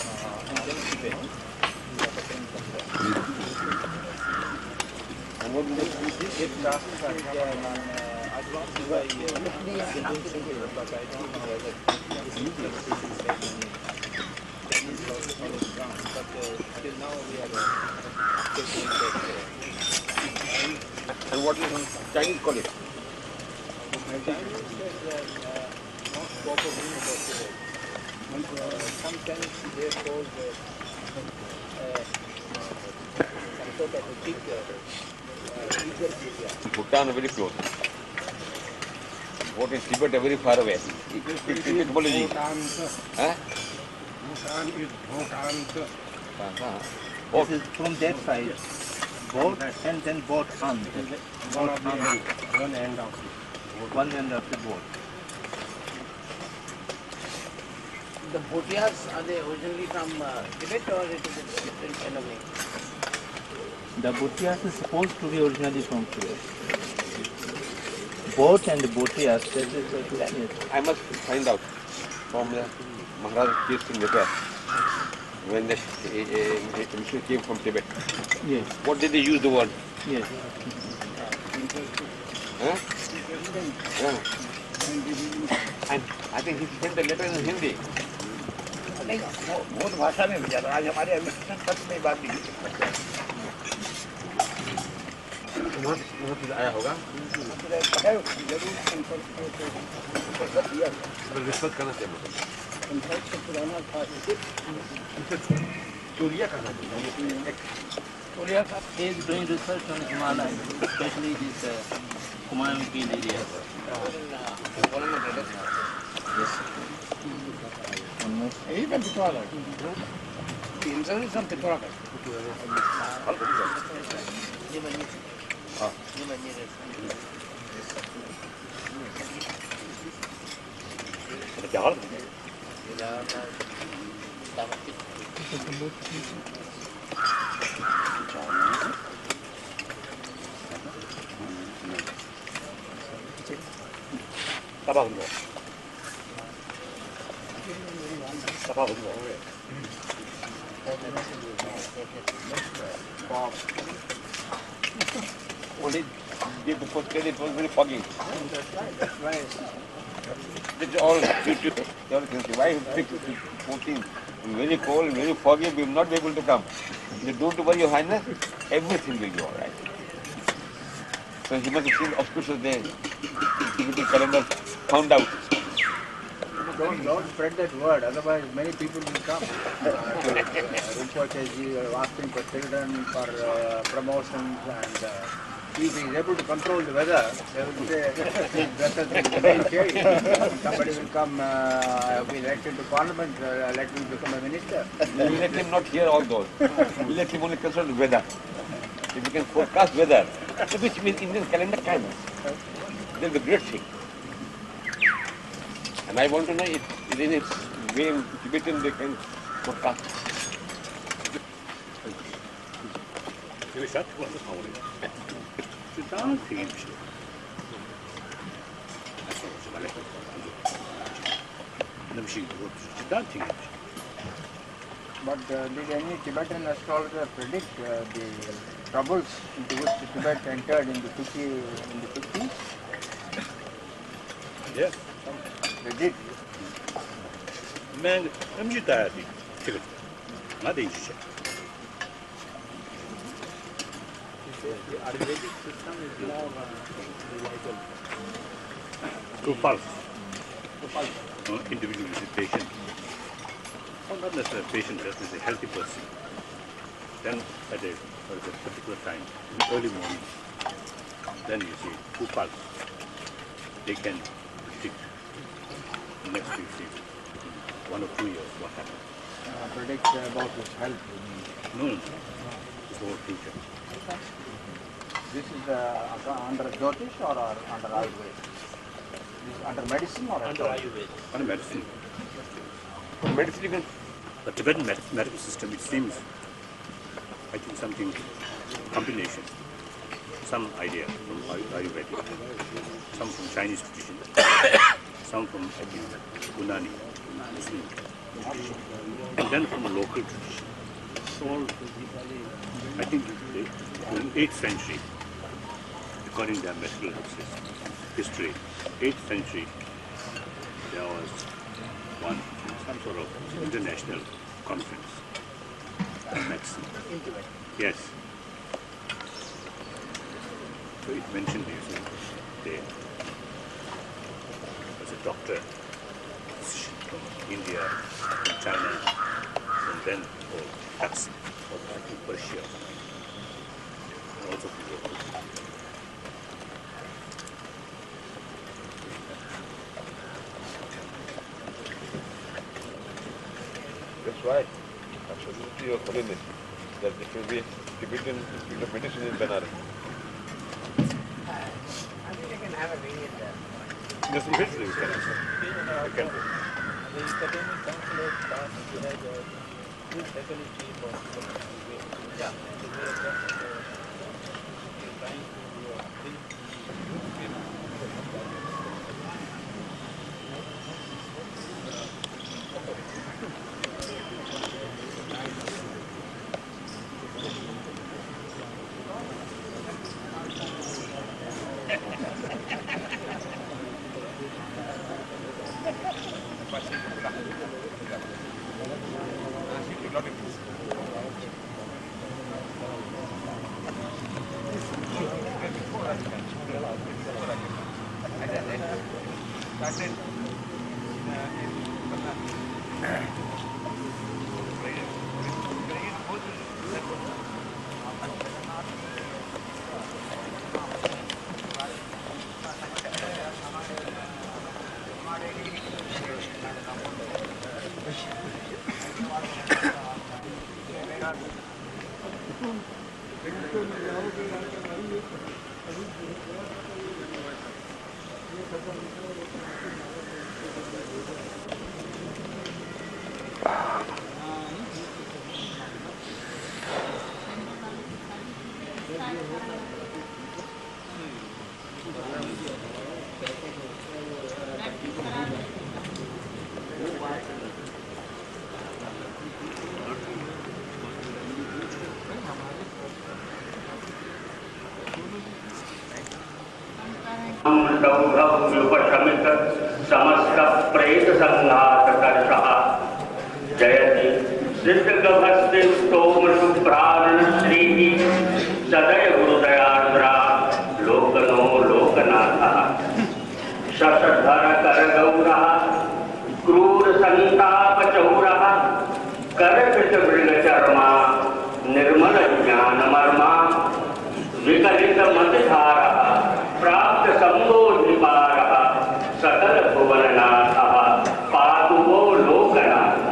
uh, and then Tibet. And what is this? It started by, uh, advanced by, uh, Indian people, but I don't know whether this is And what is Chinese college? Chinese says, uh, uh, not proper name about the, uh, sometimes they call the, uh, some sort of a big, uh, Bhutan very close. What is Tibet very far away? It, it, it, it, etymology. Huh? Bhutan is Bhutan. Uh-huh. This is from that side. Boat and then boat on. One of the end, one end of the boat. One end of the boat. The Bhutias, are they originally from, uh, Tibet or it is a different phenomenon? The Bhutias is supposed to be originally from Tibet. Boat and Bhutias, that is a different. I must find out from the Maharaj Kesh Singh Nepal when the, a, a, a mission came from Tibet. Yes. What did they use the word? Yes. Huh? Yeah. And I think he sent the letter in Hindi. नहीं, वो, वो तो भाषा में भी जाता। आज हमारे अभी तक नहीं बात नहीं। वहाँ, वहाँ से आया होगा। पता है, जरूर संपर्क, संपर्क किया। पर रिश्वत करना चाहिए, मतलब। संपर्क से पुराना था। चोरिया करना चाहिए। Korea is doing research on Himalaya, especially this, uh, Kumaon Hill area. Yes. Even Pitwala. Insurance from Pitwala. Only the first day it was very foggy. It's all due to, you all can see why six, fourteen, very cold, very foggy, we will not be able to come. You don't worry, Your Highness, everything will be all right. So he must have seen auspicious day. Tibetan calendar found out. Don't, don't spread that word, otherwise many people will come. Uh, Rinpoche ji are asking for children, for uh, promotions, and uh, if he is able to control the weather, they will say, "Please dress up in plain shade." Somebody will come, uh, "Be elected to parliament, uh, let me become a minister." Let him not hear all those. Let him only consider the weather. If you can forecast weather, so which means Indian calendar times, then the great thing. And I want to know if within its way in Tibetan they can forecast. But uh, did any Tibetan astrologer predict uh, the troubles into which Tibet entered in the fifty, in the fifties? Yes. They did. Man, I'm just tired. Tibetan. Not interested. He says the Ayurvedic system is more uh, reliable. Two pulse. Two pulse. Uh, individual is a patient. Well, not necessarily a patient, just as a healthy person. Then at a, at a particular time, in early morning, then you see two pulse. They can predict next few seasons, one or two years, what happens. Uh, predict about his health, you mean? No, no, no. It's our future. This is uh, under Jyotish or uh, under Ayurveda? This is under medicine or under Ayurveda? Under medicine. Medicine, you can. The Tibetan med- medical system, it seems, I think something combination, some idea from Ayurvedic, some from Chinese tradition, some from, I think, Unani, Muslim tradition, and then from a local tradition. It's all, I think, the, in eighth century, according to their medical history, eighth century, there was one, some sort of international conference on medicine. Yes. So it mentioned these things there. As a doctor, physician from India, from China, and then, oh, that's, oh, I think Persia, and also from Europe. That's why I suggested to your holiness that it will be Tibetan Institute of Medicine in Benares. I think I can have a reading there. There's some history we can answer. We can do. The Academic Council has passed, it has a good faculty for, yeah, and we are just uh, trying to uh, build. Shamit समस्त प्रेत संघात कर्षः। जयति सिद्ध गभस्ति स्तोम सुप्राणन श्रीः। सदय गुरुदयार्द्रा लोकनो लोकनाथः। शशधर कर गौरः क्रूर संताप चौरः। कर कृत मृग चर्मा निर्मल ज्ञान मर्मा। विकलित मति धारः प्राप्त संबोधि पारः। सकल भुवन नाथः पातु वो लोकनाथः।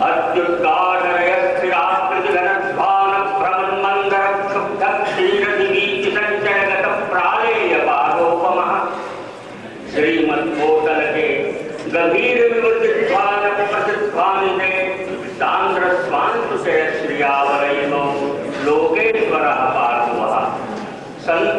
अत्युद्गाढरयस्थिराकृति घनध्वान भ्रमण मंदर क्षुब्ध क्षीर दिवीति संचय गत प्रालेय पादोपमः। श्रीमद्भूतल के गभीर विवृद्धिध्वान प्रतिध्वानिते सांद्र स्वांशुशय श्रियावलयितो लोकेश्वरः पातु वः। संत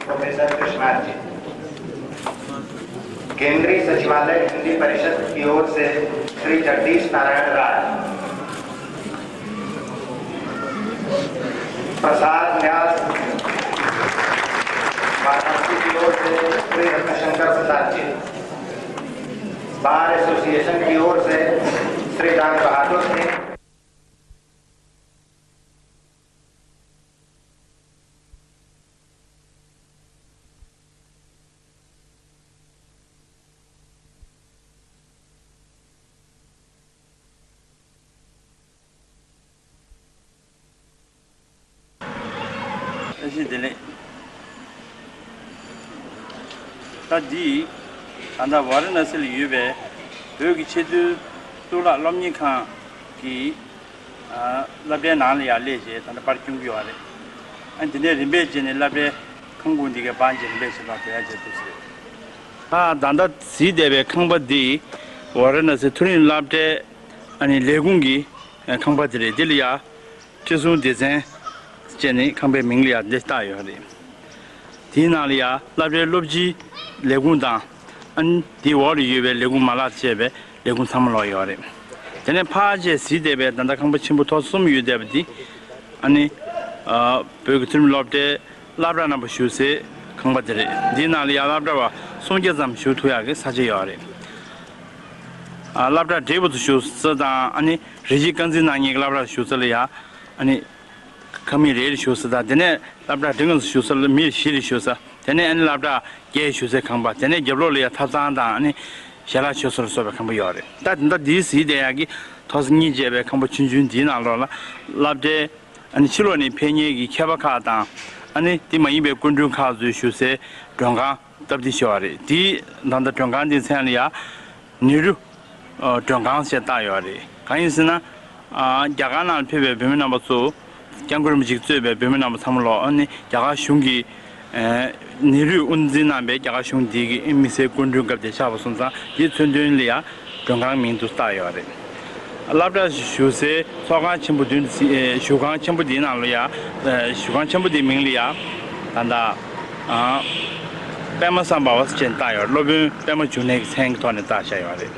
प्रोफेसर कृष्णार्जी। केंद्रीय सचिवालय हिंदी परिषद की ओर से श्री जगदीश नारायण राय। प्रसाद न्यास वाराणसी की ओर से श्री रत्नशंकर प्रसाद जी। बार एसोसिएशन की ओर से श्री दान बहादुर सिंह। བཀྲ་ཤིས་བདེ་ལེགས། ད་འདི་ད་ལྟ་ཝཱ་ར་ཎ་སི་ལ་ཡོད་པའི་བོད་ཀྱི་ཆེས་མཐོའི་གཙུག་ལག་སློབ་གཉེར་ཁང་གི་ཨ་སློབ་གྲྭའི་ནང་ལ་ཡར་སླེབས་བྱས་ད་ལྟ་པར་སྐྱོང་གི་ཡོད་རེད། ཨ་འདི་ནས་རིམ་པས་བྱས་ནས་སློབ་གྲྭའི་ཁང་གུང་འདི་གའི་པར་བྱས་རིམ་པས་བྱས་པར་བོད་ཡར་བྱས་འདུག་ཟེར། ད་ད་ལྟ་གཟིགས་བསྡད་པའི་ཁང་པ་འདི་ཝཱ་ར་ཎ་སི་མཐོ་རིམ་སློབ་གྲྭའི་ཨ་ནི་ལས་ཁུངས་ཀྱི་ཁང་པ་དེ་རེད། འདི་ལ་ཡ་ཁྲི་སྲོང་ལྡེ་བཙན་བཅས་ནི་ཁང་པའི་མིང་ལ་ཡ་འདི་བཏགས་ཡོད་རེད། དེའི་ནང་ལ་ཡ་སློབ་གྲྭའི་སློབ་སྤྱིའི་ལས་ཁུངས་དང་ཨ་ནི་དེའི་འོག་ལ་ཡོད་པའི་ལས་ཁུངས་མ་ལག་བཅས་པའི་ལས་ཁུངས་ཚང་མ་ལོག་ཡོད་རེད། དེ་ནས་ཕར་བཅས་གཟིགས་བསྡད་པའི་ད་ལྟ་ཁང་པ་ཆེན་པོ་ཐོག་གསུམ་ཡོད་བསྡད་པ་འདི་ཨ་ནི་ཨ་བོད་ཀྱི་མཐོ་རིམ་སློབ་གྲྭའི་སློབ་གྲྭ་རྣམ་པ་བཞུགས་སའི་ཁང་པ་དེ་རེད། འདིའི་ནང་ལ་ཡ་སློབ་གྲྭ་བ་སུམ་བརྒྱ་ཙམ་བཞུགས་ཐུབ་ཡག་གི་ས་ཆ་ཡོད་རེད། ཨ་སློབ་གྲྭ་འབྲེལ་བ་དུ་བཞུགས་ས་དང་ཨ་ནི་རི་སྐྱེས་རྐང་འཛིན་གནང་མཁན་གྱི་སློབ་གྲྭ་བཞུགས་ས་ལ་ཡ་ཨ་ནི་ཁང་མིག་རེ་རེ་བཞུགས་ས་དང་། དེ་ནས་སློབ་གྲྭ་འབྲིང་ངམ་བཞུགས་ས་ལ་མི་བཞི་རེ་བཞུགས་ས། དེ་ནས་ཨ་ནི་སློབ་གྲྭ་བརྒྱད་བཞུགས་སའི་ཁང་པ། དེ་ནས་རྒྱབ་ལོགས་ལ་ཡ་ཐབ་ཚང་དང་ཨ་ནི་ཞལ་ལག་མཆོད་ས་ལ་སོགས་པའི་ཁང་པ་ཡོད་རེད། ད་ད་འདིའི་གཟིགས་བསྡད་ཡག་གི་ཐོག་ས་གཉིས་བཅས་པའི་ཁང་པ་ཆུང་ཆུང་འདིའི་ནང་ལོགས་ལ་སློབ་གྲྭའི་ཨ་ནི་ཕྱི་ལོགས་ནས་ཕེབས་མཁན་གྱི་མཁས་པ་ཁག་དང་ཨ་ནི་དེ་མ་ཡིན་པའི་སྐུ་མགྲོན་ཁག་ཚོའི་བཞུགས་སའི་མགྲོན་ཁང་སྟབས་བདེ་ཤོས་རེད། དེའི་ད་ལྟ་མགྲོན་ཁང་དེའི་མཚན་ལ་ཡ་ནེ་རུ་ཨ་མགྲོན་ཁང་ཞེས་བཏགས་ཡོད་རེད། གང་ཡིན་ཟེར་ན་ཨ་རྒྱ་གར་ནང་ལ་ཕེབས་པའི་བོད་མི་རྣམ་པ་ཚོ་སྐྱབས་མགོན་རིན་པོ་ཆེས་གཙོས་པའི་བོད་མི་རྣམ་པ་ཚང་མ་ལོག་ཨ་ནི་རྒྱ་གར་གཞུང་གི་ཨ་ནེ་རུས་དབུ་འཛིན་གནང་པའི་རྒྱ་གར་གཞུང་འདི་གི་དམིགས་བསལ་སྐུ་མགྲོན་སྐབས་དེ་ཆགས་པ་སོང་ཙང་དེའི་མཚོན་དོན་ལ་ཡ་མགྲོན་ཁང་མིང་དུ་བཏགས་ཡོད་རེད། སློབ་གྲྭ་བཞུགས་སའི་ཚོགས་ཁང་ཆེན་པོ་བདུན། ཨེ་བཞུགས་ཁང་ཆེན་པོ་འདིའི་ནང་ལ་ཡ། ཨེ་བཞུགས་ཁང་ཆེན་པོ་འདིའི་མིང་ལ་ཡ། ད་ལྟ་ཨ་པདྨ་སམ་བྷ་ཝ་ཟེར་བྱས་བཏགས་ཡོད། སློབ་དཔོན་པདྨ་འབྱུང་གནས་ཀྱི་མཚན་གྱི་ཐོག་ནས་བཏགས་བཞག་ཡོད་རེད།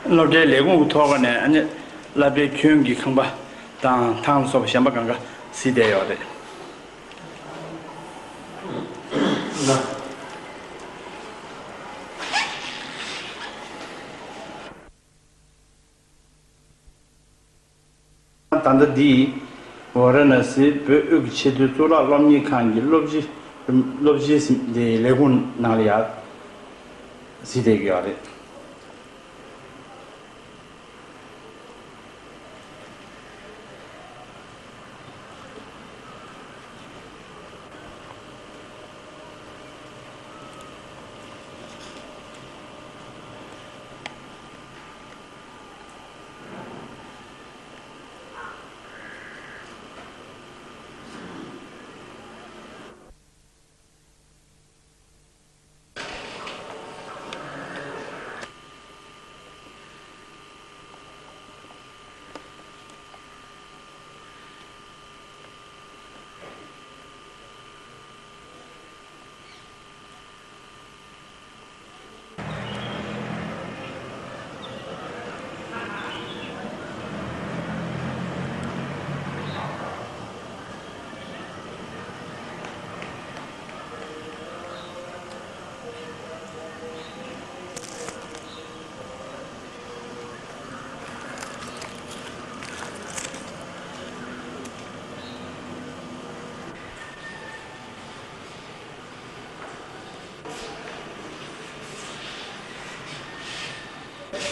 སློབ་གྲྭའི་ལས་ཁུངས་ཀྱི་ཐོག་ཁ་ནས་ཨ་ནི་སློབ་གྲྭའི་ཁྱོན་གྱི་ཁང་པ་དང་ཐང་ལ་སོགས་པ་གཞན་པ་གང་ག་གཟིགས་བསྡད་ཡོད་རེད། ད་ལྟ་འདི་ཝཱ་ར་ཎ་སིའི་བོད་དབུས་ཀྱི་ཆེས་མཐོའི་གཙུག་ལག་སློབ་གཉེར་ཁང་གི་སློབ་སྤྱི་སློབ་སྤྱིའི་ལས་ཁུངས་ནང་ལ་ཡར་གཟིགས་བསྡད་ཀྱི་ཡོད་རེད།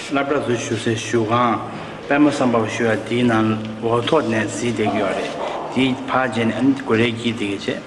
སློབ་གྲྭ་ཚོའི་བཞུགས་སའི་བཞུགས་ཁང་པདྨ་སམ་བྷ་བ་ཞུ་བ་དེའི་ནང་འོག་ཐོག་ནས་གཟིགས་བསྡད་ཀྱི་ཡོད་རེད། དེའི་ཕར་བྱས་ནས་ཨ་ནི་སྒོ་རའི་དཀྱིལ་དེ་ག་བྱས།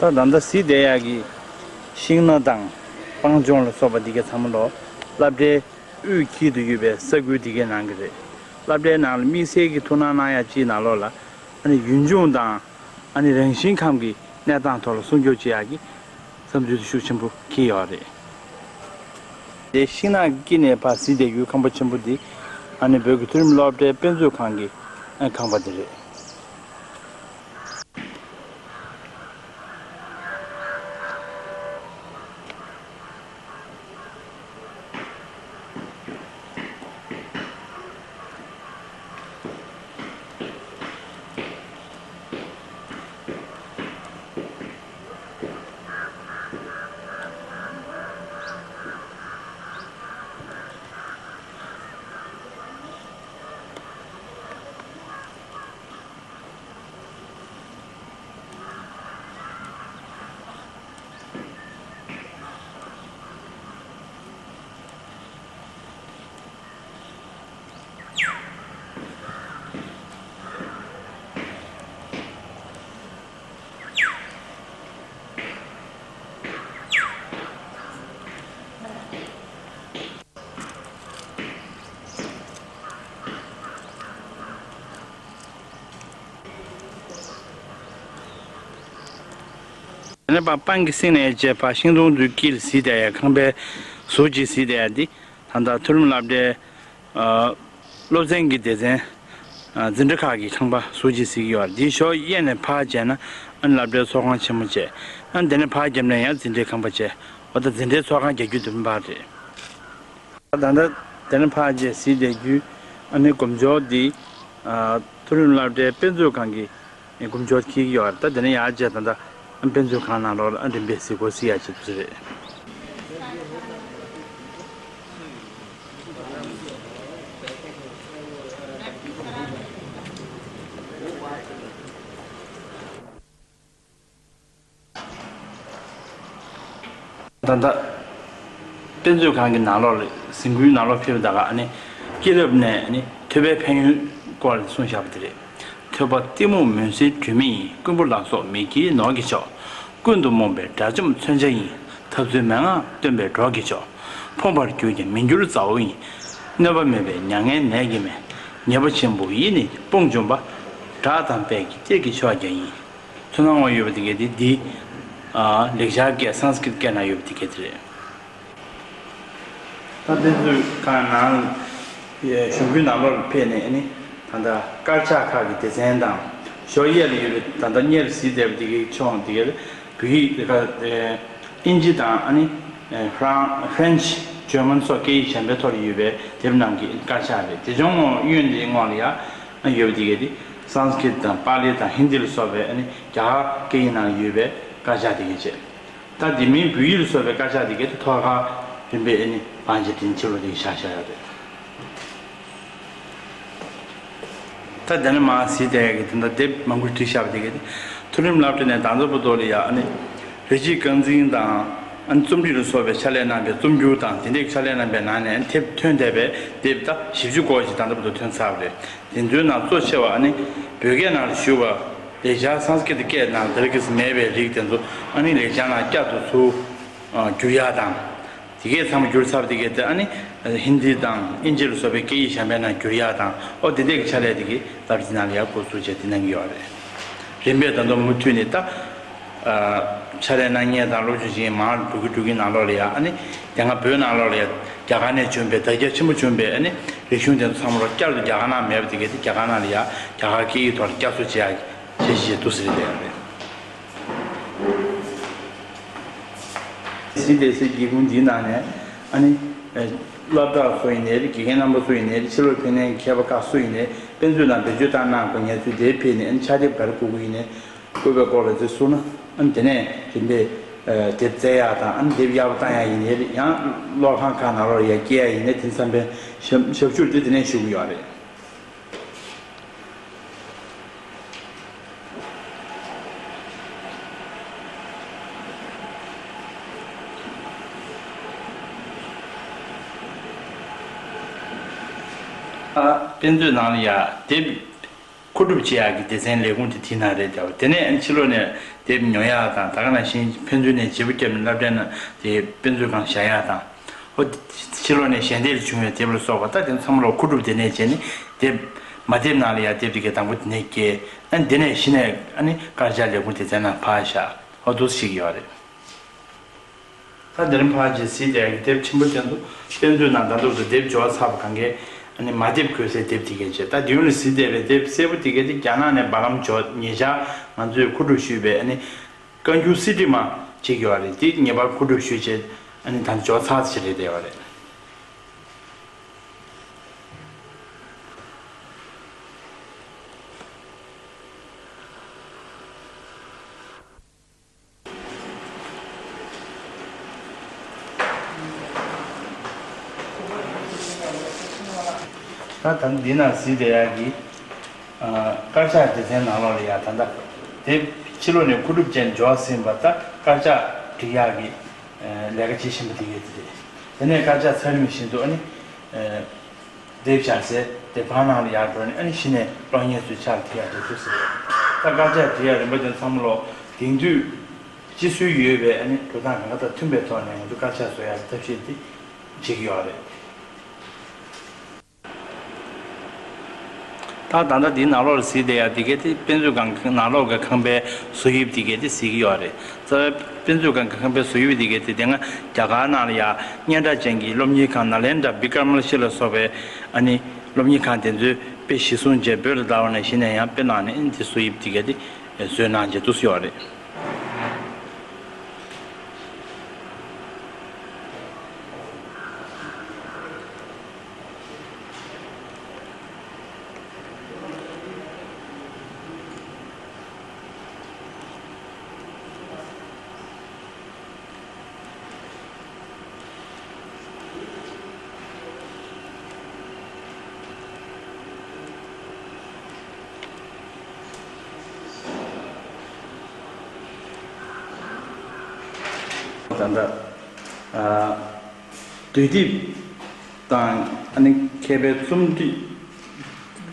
ད་ད་ལྟ་གཟིགས་བསྡད་ཡག་གི་ཤིང་སྣ་དང་སྤང་ལྗོངས་ལ་སོགས་པ་འདི་གའི་ཚང་མ་ལོ་སློབ་གྲྭའི་དབུས་དཀྱིལ་དུ་ཡོད་པའི་ས་ཁུལ་འདི་གའི་ནང་གི་རེད། སློབ་གྲྭའི་ནང་ལ་དམིགས་བསལ་གྱི་ཐུགས་སྣང་གནང་ཡག་ཅིག་ནང་ལོགས་ལ་ཨ་ནི་ཡུལ་ལྗོངས་དང་ཨ་ནི་རང་བཞིན་ཁམས་ཀྱི་གནས་སྟངས་ཐོག་ལ་སྲུང་སྐྱོབ་བྱེད་ཡག་གི་བསམ་ཚུལ་དེ་ཤུགས་ཆེན་པོ་འཁྱེར་ཡོད་རེད། དེ་ཤིང་ནགས་ཀྱི་དཀྱིལ་ནས་ཕར་གཟིགས་བསྡད་རྒྱུའི་ཁང་པ་ཆེན་པོ་འདི་ཨ་ནི་བོད་ཀྱི་མཐོ་རིམ་སློབ་གྲྭའི་དཔེ་མཛོད་ཁང་གི་ཁང་པ་དེ་རེད། དེ་ནས་ཕར་སྤང་གི་གསེང་ནས་བྱས་ཕར་ཤིང་སྡོང་དུ་དཀྱིལ་གཟིགས་བསྡད་ཡ་ཁང་པའི་ཟུར་གཅིག་གཟིགས་བསྡད་ཡ་འདི་ད་ལྟ་མཐོ་རིམ་སློབ་གྲྭའི་ཨ་སློབ་ཚན་གྱི་སྡེ་ཚན་ཨ་འཛིན་གྲྭ་ཁག་གི་ཁང་པ་ཟུར་གཅིག་གཟིགས་ཀྱི་ཡོད་རེད། འདིའི་ཞོར་གཡས་ནས་ཕར་བྱས་ན་ཨ་ནི་སློབ་གྲྭའི་ཚོགས་ཁང་ཆེན་མོ་བྱས། ཨ་ནི་དེ་ནས་ཕར་བརྒྱབ་ན་ཡང་འཛིན་གྲྭའི་ཁང་པ་བྱས། འོ་ད་འཛིན་གྲྭའི་ཚོགས་ཁང་རྒྱག་རྒྱུ་དེ་མིན་པ་རེད། ད་ལྟ་དེ་ནས་ཕར་བྱས་གཟིགས་བསྡད་རྒྱུའི་ཨ་ནི་སྒོམ་ཆུང་འདི་ཨ་མཐོ་རིམ་སློབ་གྲྭའི་དཔེ་མཛོད་ཁང་གི་སྒོམ་ཆུང་འཁྱེར་གྱི་ཡོད་རེད། ད་དེ་ནས་ཡར་བྱས་ད་ལྟ་ཨ་དཔེ་མཛོད་ཁང་ནང་ལོགས་ལ་ཨ་རིམ་པས་གཟིགས་སྐོར་གཟིགས་ཡག་བྱེད་ཐུབ་ས་རེད། ད་ལྟ་དཔེ་མཛོད་ཁང་གི་ནང་ལོགས་ལ་གཟིམ་ཁུག་ནང་ལོགས་ཕེབས་ད་ག་ཨ་ནི་སྐྱེས་རབས་ནས་ཨ་ནི་ཐོས་པའི་ཕན་ཡོན་སྐོར་ལ་གསུངས་བཞག་པ་དེ་རེད། ཐོས་པ་གཏི་མུག་མུན་སེལ་སྒྲོན་མེ་ཡིན། ཀུན་པོ་ལ་སོགས་མི་སྐྱེའི་ནོར་གྱི་མཆོག་ཀུན་ཏུ་རྨོངས་པའི་དགྲ་བཅོམ་མཚོན་ཆ་ཡིན། འཐབ་རྩོད་མན་ངག་སྟོན་པའི་གྲོགས་ཀྱི་མཆོག་ཕོངས་པར་གྱུར་ཀྱང་མི་འགྱུར་མཛའ་བོ་ཡིན། གནོད་པ་མེད་པའི་མྱ་ངན་ནད་ཀྱི་སྨན། ཉེས་པ་ཆེན་པོ་ཡིས་ནི་དཔུང་འཇོམས་པ། བྲག་དང་དཔལ་གྱི་གཏེར་གྱི་མཆོག་ཀྱང་ཡིན། ཚོར་སྣང་ངོ་ཡོད་པ་དེ་གས་དེ་འདི། ཨ་ལེགས་སྦྱར་སྐད་སཾ་སྐྲྀཏ་སྐད་ནང་ཡོད་པ་དེ་གས་དེ་རེད། ད་དཔེ་མཛོད་ཁང་ནང་གཞུང་གུང་ནང་ལོགས་ལ་ཕེབས་ནས་ནི་ད་ལྟ་དཀར་ཆག་ཁག་གི་སྡེ་ཚན་དང་ཞོགས་གཡས་ལ་ཡོད་པའི་ད་ལྟ་གཉེར་གཟིགས་བསྡད་པ་དེ་གའི་ཕྱོགས་དེ་གའི་བོད་ཡིག་དེ་ག་ཨིན་ཇི་དང་ཨ་ནི་ཧྥ་རན་ཧྥ་རན་ཆི་ཇར་མན་སོགས་སྐད་ཡིག་གཞན་པའི་ཐོག་ལ་ཡོད་པའི་དེབ་རྣམས་ཀྱི་དཀར་ཆག་རེད། དེ་ཕྱོགས་ངོས་གཡོན་དེའི་ངོས་ལ་ཡང་ཡོད་པ་དེ་གའི་དེ་སཾ་སྐྲྀཏ་དང་པཱ་ལི་དང་ཧིན་དི་ལ་སོགས་པའི་ཨ་ནི་རྒྱ་གར་སྐད་ཡིག་ནང་ཡོད་པའི་དཀར་ཆག་དེ་གའི་བྱས། ད་དེ་མིན་བོད་ཡིག་ལ་སོགས་པའི་དཀར་ཆག་དེ་གའི་ཐོག་ཁ་རིམ་པས་ཨ་ནི་བང་ཆེན་དེ་ཕྱི་ལོགས་དེ་གའི་བཞག་བཞག་ཡོད་རེད། ད་དེ་ནས་མར་གཟིགས་བསྡད་ཡག་གི་དེ་འདྲ་དེབ་མང་པོ་བྲིས་བཞག་པ་དེ་གའི་མཐོ་རིམ་སློབ་གྲྭ་ནས་ད་ལྟ་བར་དུ་ལ་ཡ་ཨ་ནི་རི་སྐྱེས་རྐང་འཛིན་དང་ཨ་ནི་རྩོམ་རིག་ལ་སོགས་པའི་ཕྱག་ལས་གནང་བའི་རྩོམ་སྒྱུར་དང་དེ་འདྲའི་ཕྱག་ལས་གནང་བའི་ནང་ནས་དེབ་ཐོན་བསྡད་པའི་དེབ་ད་བཞི་བཅུ་སྐོར་ཞིག་ད་ལྟ་བར་དུ་ཐོན་ཚར་བ་རེད། དེ་ཚོའི་ནང་གཙོ་ཆེ་བ་ཨ་ནི་བོད་སྐད་ནང་ལ་ཞུགས་པ་ལེགས་སྦྱར་སཾ་སྐྲྀཏ་སྐད་ནང་བདག་གིས་མེད་པའི་རིགས་དེ་ཚོ་ཨ་ནི་ལེགས་སྦྱར་ནང་བསྐྱར་དུ་ཚུར་བསྒྱུར་ཡག་དང་། དེ་གས་ཚང་མ་བསྒྱུར་ཚར་བ་དེ་གས་དེ་ཨ་ནི་ཧིན་དི་དང་ཨིན་ཇི་ལ་སོགས་པའི་སྐད་ཡིག་གཞན་པའི་ནང་བསྒྱུར་ཡག་དང་ཨོ་དེ་འདྲས་ཀྱི་ཕྱག་ལས་དེ་གས་སློབ་གྲྭ་ནང་ལ་ཡག་འགོ་ཚུགས་བྱས་དེ་གནང་གི་ཡོད་རེད། རིམ་པས་ད་དུང་མུ་མཐུད་ནས་ད། ཕྱག་ལས་གནང་མཁན་དང་སློབ་སྦྱོང་བྱེད་མཁན་མང་རུ་འགྲོ་གི་འགྲོ་གི་ནང་ལོགས་ལ་ཡ་ཨ་ནི་དེ་སྔ་བོད་ནང་ལོགས་ལ་ཡ་རྒྱ་གར་ནས་བྱོན་པའི་དར་རྒྱས་ཆེན་པོ་བྱུང་བའི་ཨ་ནི་རིག་གཞུང་དེ་ཚོ་ཚང་མ་ལོ་བསྐྱར་དུ་རྒྱ་གར་ནང་མེད་པ་དེ་གས་དེ་རྒྱ་གར་ནང་ལ་ཡ་རྒྱ་གར་སྐད་ཡིག་ཐོག་ལ་བསྐྱར་གསོ་བྱེད་ཡ་གི་འཆར་གཞི་ཞིག་འདུག་ཟེར་གྱི་ཡོད་རེད། གཟིགས་བསྡད་སའི་སྒེའུ་ཁུང་འདིའི་ནང་ནས་ཨ་ནི་སློབ་གྲྭ་སུ་ཡིན་ནའི་རེད། དགེ་རྒན་རྣམ་པ་སུ་ཡིན་ནའི་རེད། ཕྱི་ལོགས་ཕེབས་མཁན་མཁས་པ་ཁག་སུ་ཡིན་ནའི་དཔེ་མཛོད་ནང་བེད་སྤྱོད་བཏང་གནང་དགོས་མཁན་ཚོས་དེར་ཕེབས་ནས་ཨ་ནི་ཕྱག་དེབ་ག་རེ་དགོས་ཀྱི་ཡིན་ནའི། བཀོད་པའི་སྐོར་ལ་ཚིག་གསུངས་ན་ཨ་ནི་དེ་ནས་རིམ་པས་དེབ་བཙལ་ཡག་དང་ཨ་ནི་དེབ་གཡར་པོ་བཏང་ཡག་ཡིན་ནའི་རེད། ཡང་ཀློག་ཁང་ཁག་ནང་ལོགས་ལ་ཡར་སྐྱེལ་ཡག་ཡིན་ནའི་དེ་ཚང་མའི་ཞབས་ཞབས་ཞུ་དེ་དེ་ནས་ཞུ་གི་ཡོད་རེད། ཨ་དཔེ་མཛོད་ནང་ལ་ཡ་དེབ། མཁོ་སྒྲུབ་བྱེད་ཡག་གི་སྡེ་ཚན་ལས་ཁུངས་དེ་དེའི་ནང་རེད་བསྡད་པ། དེ་ནས་ཕྱི་ལོགས་ནས་དེབ་ཉོ་ཡག་དང་། ད་ག་ནང་བཞིན་ཕན་ཚུན་ནས་བརྗེ་པོ་བརྒྱབ་ནས་སློབ་གྲྭའི་ནང་དེ་དཔེ་མཛོད་ཁང་བཞག་ཡག་དང་། ཨོ། ཕྱི་ལོགས་ནས་ཞལ་འདེབས་ལ་བྱུང་བའི་དེབ་ལ་སོགས་པ། ད་དེ་ཚང་མ་ལོག་མཁོ་སྒྲུབ་དེ་ནས་བྱས་ནས་དེབ་མ་དེབ་ནང་ལ་ཡ་དེབ་དེ་གའི་དང་པོ་དེ་ནས་སྐྱེལ། ཨ་ནི་དེ་ནས་གཞི་ནས་ཨ་ནི་དཀར་ཆག་ལས་ཁུངས་སྡེ་ཚན་ནང་ཕར་བཞག། ཨོ། འདུག་སེ་བྱེད་ཀྱི་ཡོད་རེད། ད་འདིར་ཕར་རྗེས་གཟིགས་བསྡད་ཡག་གི་དེབ་ཆེན་པོ་དེ་ཚོ་དཔེ་མཛོད་ནང་ད་དུང་དེབ་འབྱོར་ཚར་བ་གང་གའི་ཨ་ནི་མ་དེབ་འགོད་སའི་དེབ་དེ་གའི་བྱས། ད་མདུན་ལ་གཟིགས་བསྡད་པའི་དེབ་སེར་པོ་དེ་གའི་དེ་རྒྱ་ནག་ནས་བར་ལམ་འབྱོར། ཉེ་ཆར་ང་ཚོས་མཁོ་སྒྲུབ་ཞུས་པའི་ཨ་ནི་བཀའ་འགྱུར་གསེར་བྲིས་མ་བྱེད་ཀྱི་ཡོད་རེད། དེ་ངེས་པར་མཁོ་སྒྲུབ་ཞུས་བྱས། ཨ་ནི་ད་འབྱོར་ཚར་ཞིག་རེད་བསྡད་ཡོད་རེད། ད་ད་འདི་ན་གཟིགས་བསྡད་ཡག་གི་ཨ་དཀར་ཆག་སྡེ་ཚན་ནང་ལོགས་ལ་ཡ། ད་ལྟ་དེ་ཕྱི་ལོགས་ནས་མཁོ་སྒྲུབ་བྱས་འབྱོར་ཟིན་པ། ད་དཀར་ཆག་སྒྲིག་ཡག་གི་ཨ་ལས་ཀ་བྱེད་བཞིན་པ་དེ་གའི་དེ་རེད། དེ་ནས་དཀར་ཆག་ཚར་རིམ་བཞིན་དུ་ཨ་ནི་ཨ་དེབ་བཞག་སའི་དེབ་ཁང་ནང་ལ་ཡར་འགྲོ་ནས། ཨ་ནི་གཞི་ནས་གློག་བརྙན་ཚོའི་ཕྱག་ལ་ཐིག་ཡག་དེ་འདུག་ཟེར། ད་དཀར་ཆག་སྒྲིག་ཡག་རིམ་པ་དེ་ཚང་མ་ལོག་དེང་དུས་སྤྱི་སྲོལ་ཡོད་པའི་ཨ་ནི་འགྲོ་སྟངས་གང་ག་དང་མཐུན་པའི་ཐོག་ནས་ང་ཚོ་དཀར་ཆག་བཟོ་ཡག་གི་ཐབས་ཤེས་དེ་བྱེད་ཀྱི་ཡོད་རེད། ད་ད་ལྟ་འདིའི་ནང་ལོགས་ལ་གཟིགས་བསྡད་ཡག་འདི་གའི་དེ་དཔེ་མཛོད་ཁང་གི་ནང་ལོགས་ཀྱི་ཁང་པའི་བཟོ་དབྱིབས་འདི་གའི་དེ་གཟིགས་ཀྱི་ཡོད་རེད། རྩ་བའི་དཔེ་མཛོད་ཁང་གི་ཁང་པའི་བཟོ་དབྱིབས་འདི་གའི་དེ་དེ་སྔ་རྒྱ་གར་ནང་ལ་ཡ་སྙན་གྲགས་ཅན་གྱི་སློབ་གཉེར་ཁང་ནཱ་ལེནྡྲ་བི་ཀྲ་མ་ལ་ཤི་ལ་སོགས་པའི་ཨ་ནི་སློབ་གཉེར་ཁང་དེ་ཚོའི་དཔེ་གཞི་བཟུང་བྱས། བོད་ལ་དར་བ་ནང་བཞིན་ནས་ཡང་དཔེ་བླངས་ནས་ཨ་ནི་དེ་བཟོ་དབྱིབས་འདི་གའི་དེ་བཟོས་གནང་བྱས་འདུག་སེ་ཡོད་རེད། ད་ལྟ་ཨ་དུས་དེབ་དང་། ཨ་ནི་མཁས་པའི་རྩོམ་སྒྲིག་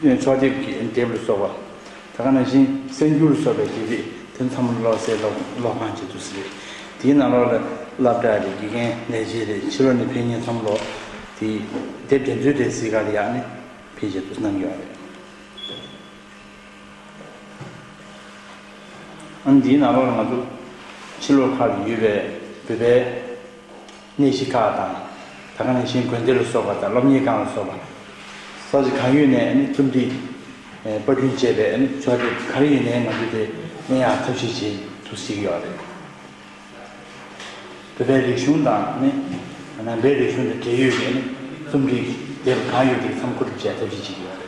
ཕྱོགས་དེབ་ཀྱི་དེབ་ལ་སོགས་པ། ད་ག་ནང་བཞིན་གསར་འགྱུར་ལ་སོགས་པའི་དེབ་རིགས་དེ་ཚང་མ་ཀློག་སའི་ཀློག་ཀློག་ཁང་བྱེད་དུ་ཟེར། དེའི་ནང་ལོགས་ལ་སློབ་གྲྭ་རེད། དགེ་རྒན་ལས་བྱེད་རེད། ཕྱི་ལོགས་ནས་ཕེབས་མཁན་ཚང་མ་ལོག་དེའི་དེབ་དེ་ཚོའི་དེབ་གཟིགས་ག་ལ་ཡག་ནས་ཕེབས་བྱེད་དུ་གནང་གི་ཡོད་རེད། ཨ་ནི་འདིའི་ནང་ལོགས་ལ་ང་ཚོ་ཕྱི་ལོགས་ཁག་ལ་ཡོད་པའི་བོད་པའི་གནས་གཞི་ཁག་དང་། ད་ག་ནང་བཞིན་དགོན་སྡེ་ལ་སོགས་པ་དང་། སློབ་གཉེར་ཁང་ལ་སོགས་པ། ས་ཆ་གང་ཡོད་ནས་ཨ་ནི་རྩོམ་སྒྲིག་ཨེ་པར་སྐྲུན་བྱས་པའི་ཨ་ནི་ཕྱོགས་དེབ་ག་རེ་ཡིན་ནའི་ང་ཚོས་དེ་གནང་ཡག་ཐབས་ཤེས་བྱེད་དུ་བྱེད་ཀྱི་ཡོད་རེད། བོད་པའི་རིག་གཞུང་དང་ཨ་ནི་ནང་པའི་རིག་གཞུང་དང་འབྲེལ་ཡོད་ཀྱི་ཨ་ནི་རྩོམ་སྒྲིག་དེབ་གང་ཡོད་དེ་མཚམས་བསྐོར་སྒྲིག་བྱས་ཐབས་ཤེས་བྱེད་ཀྱི་ཡོད་རེད།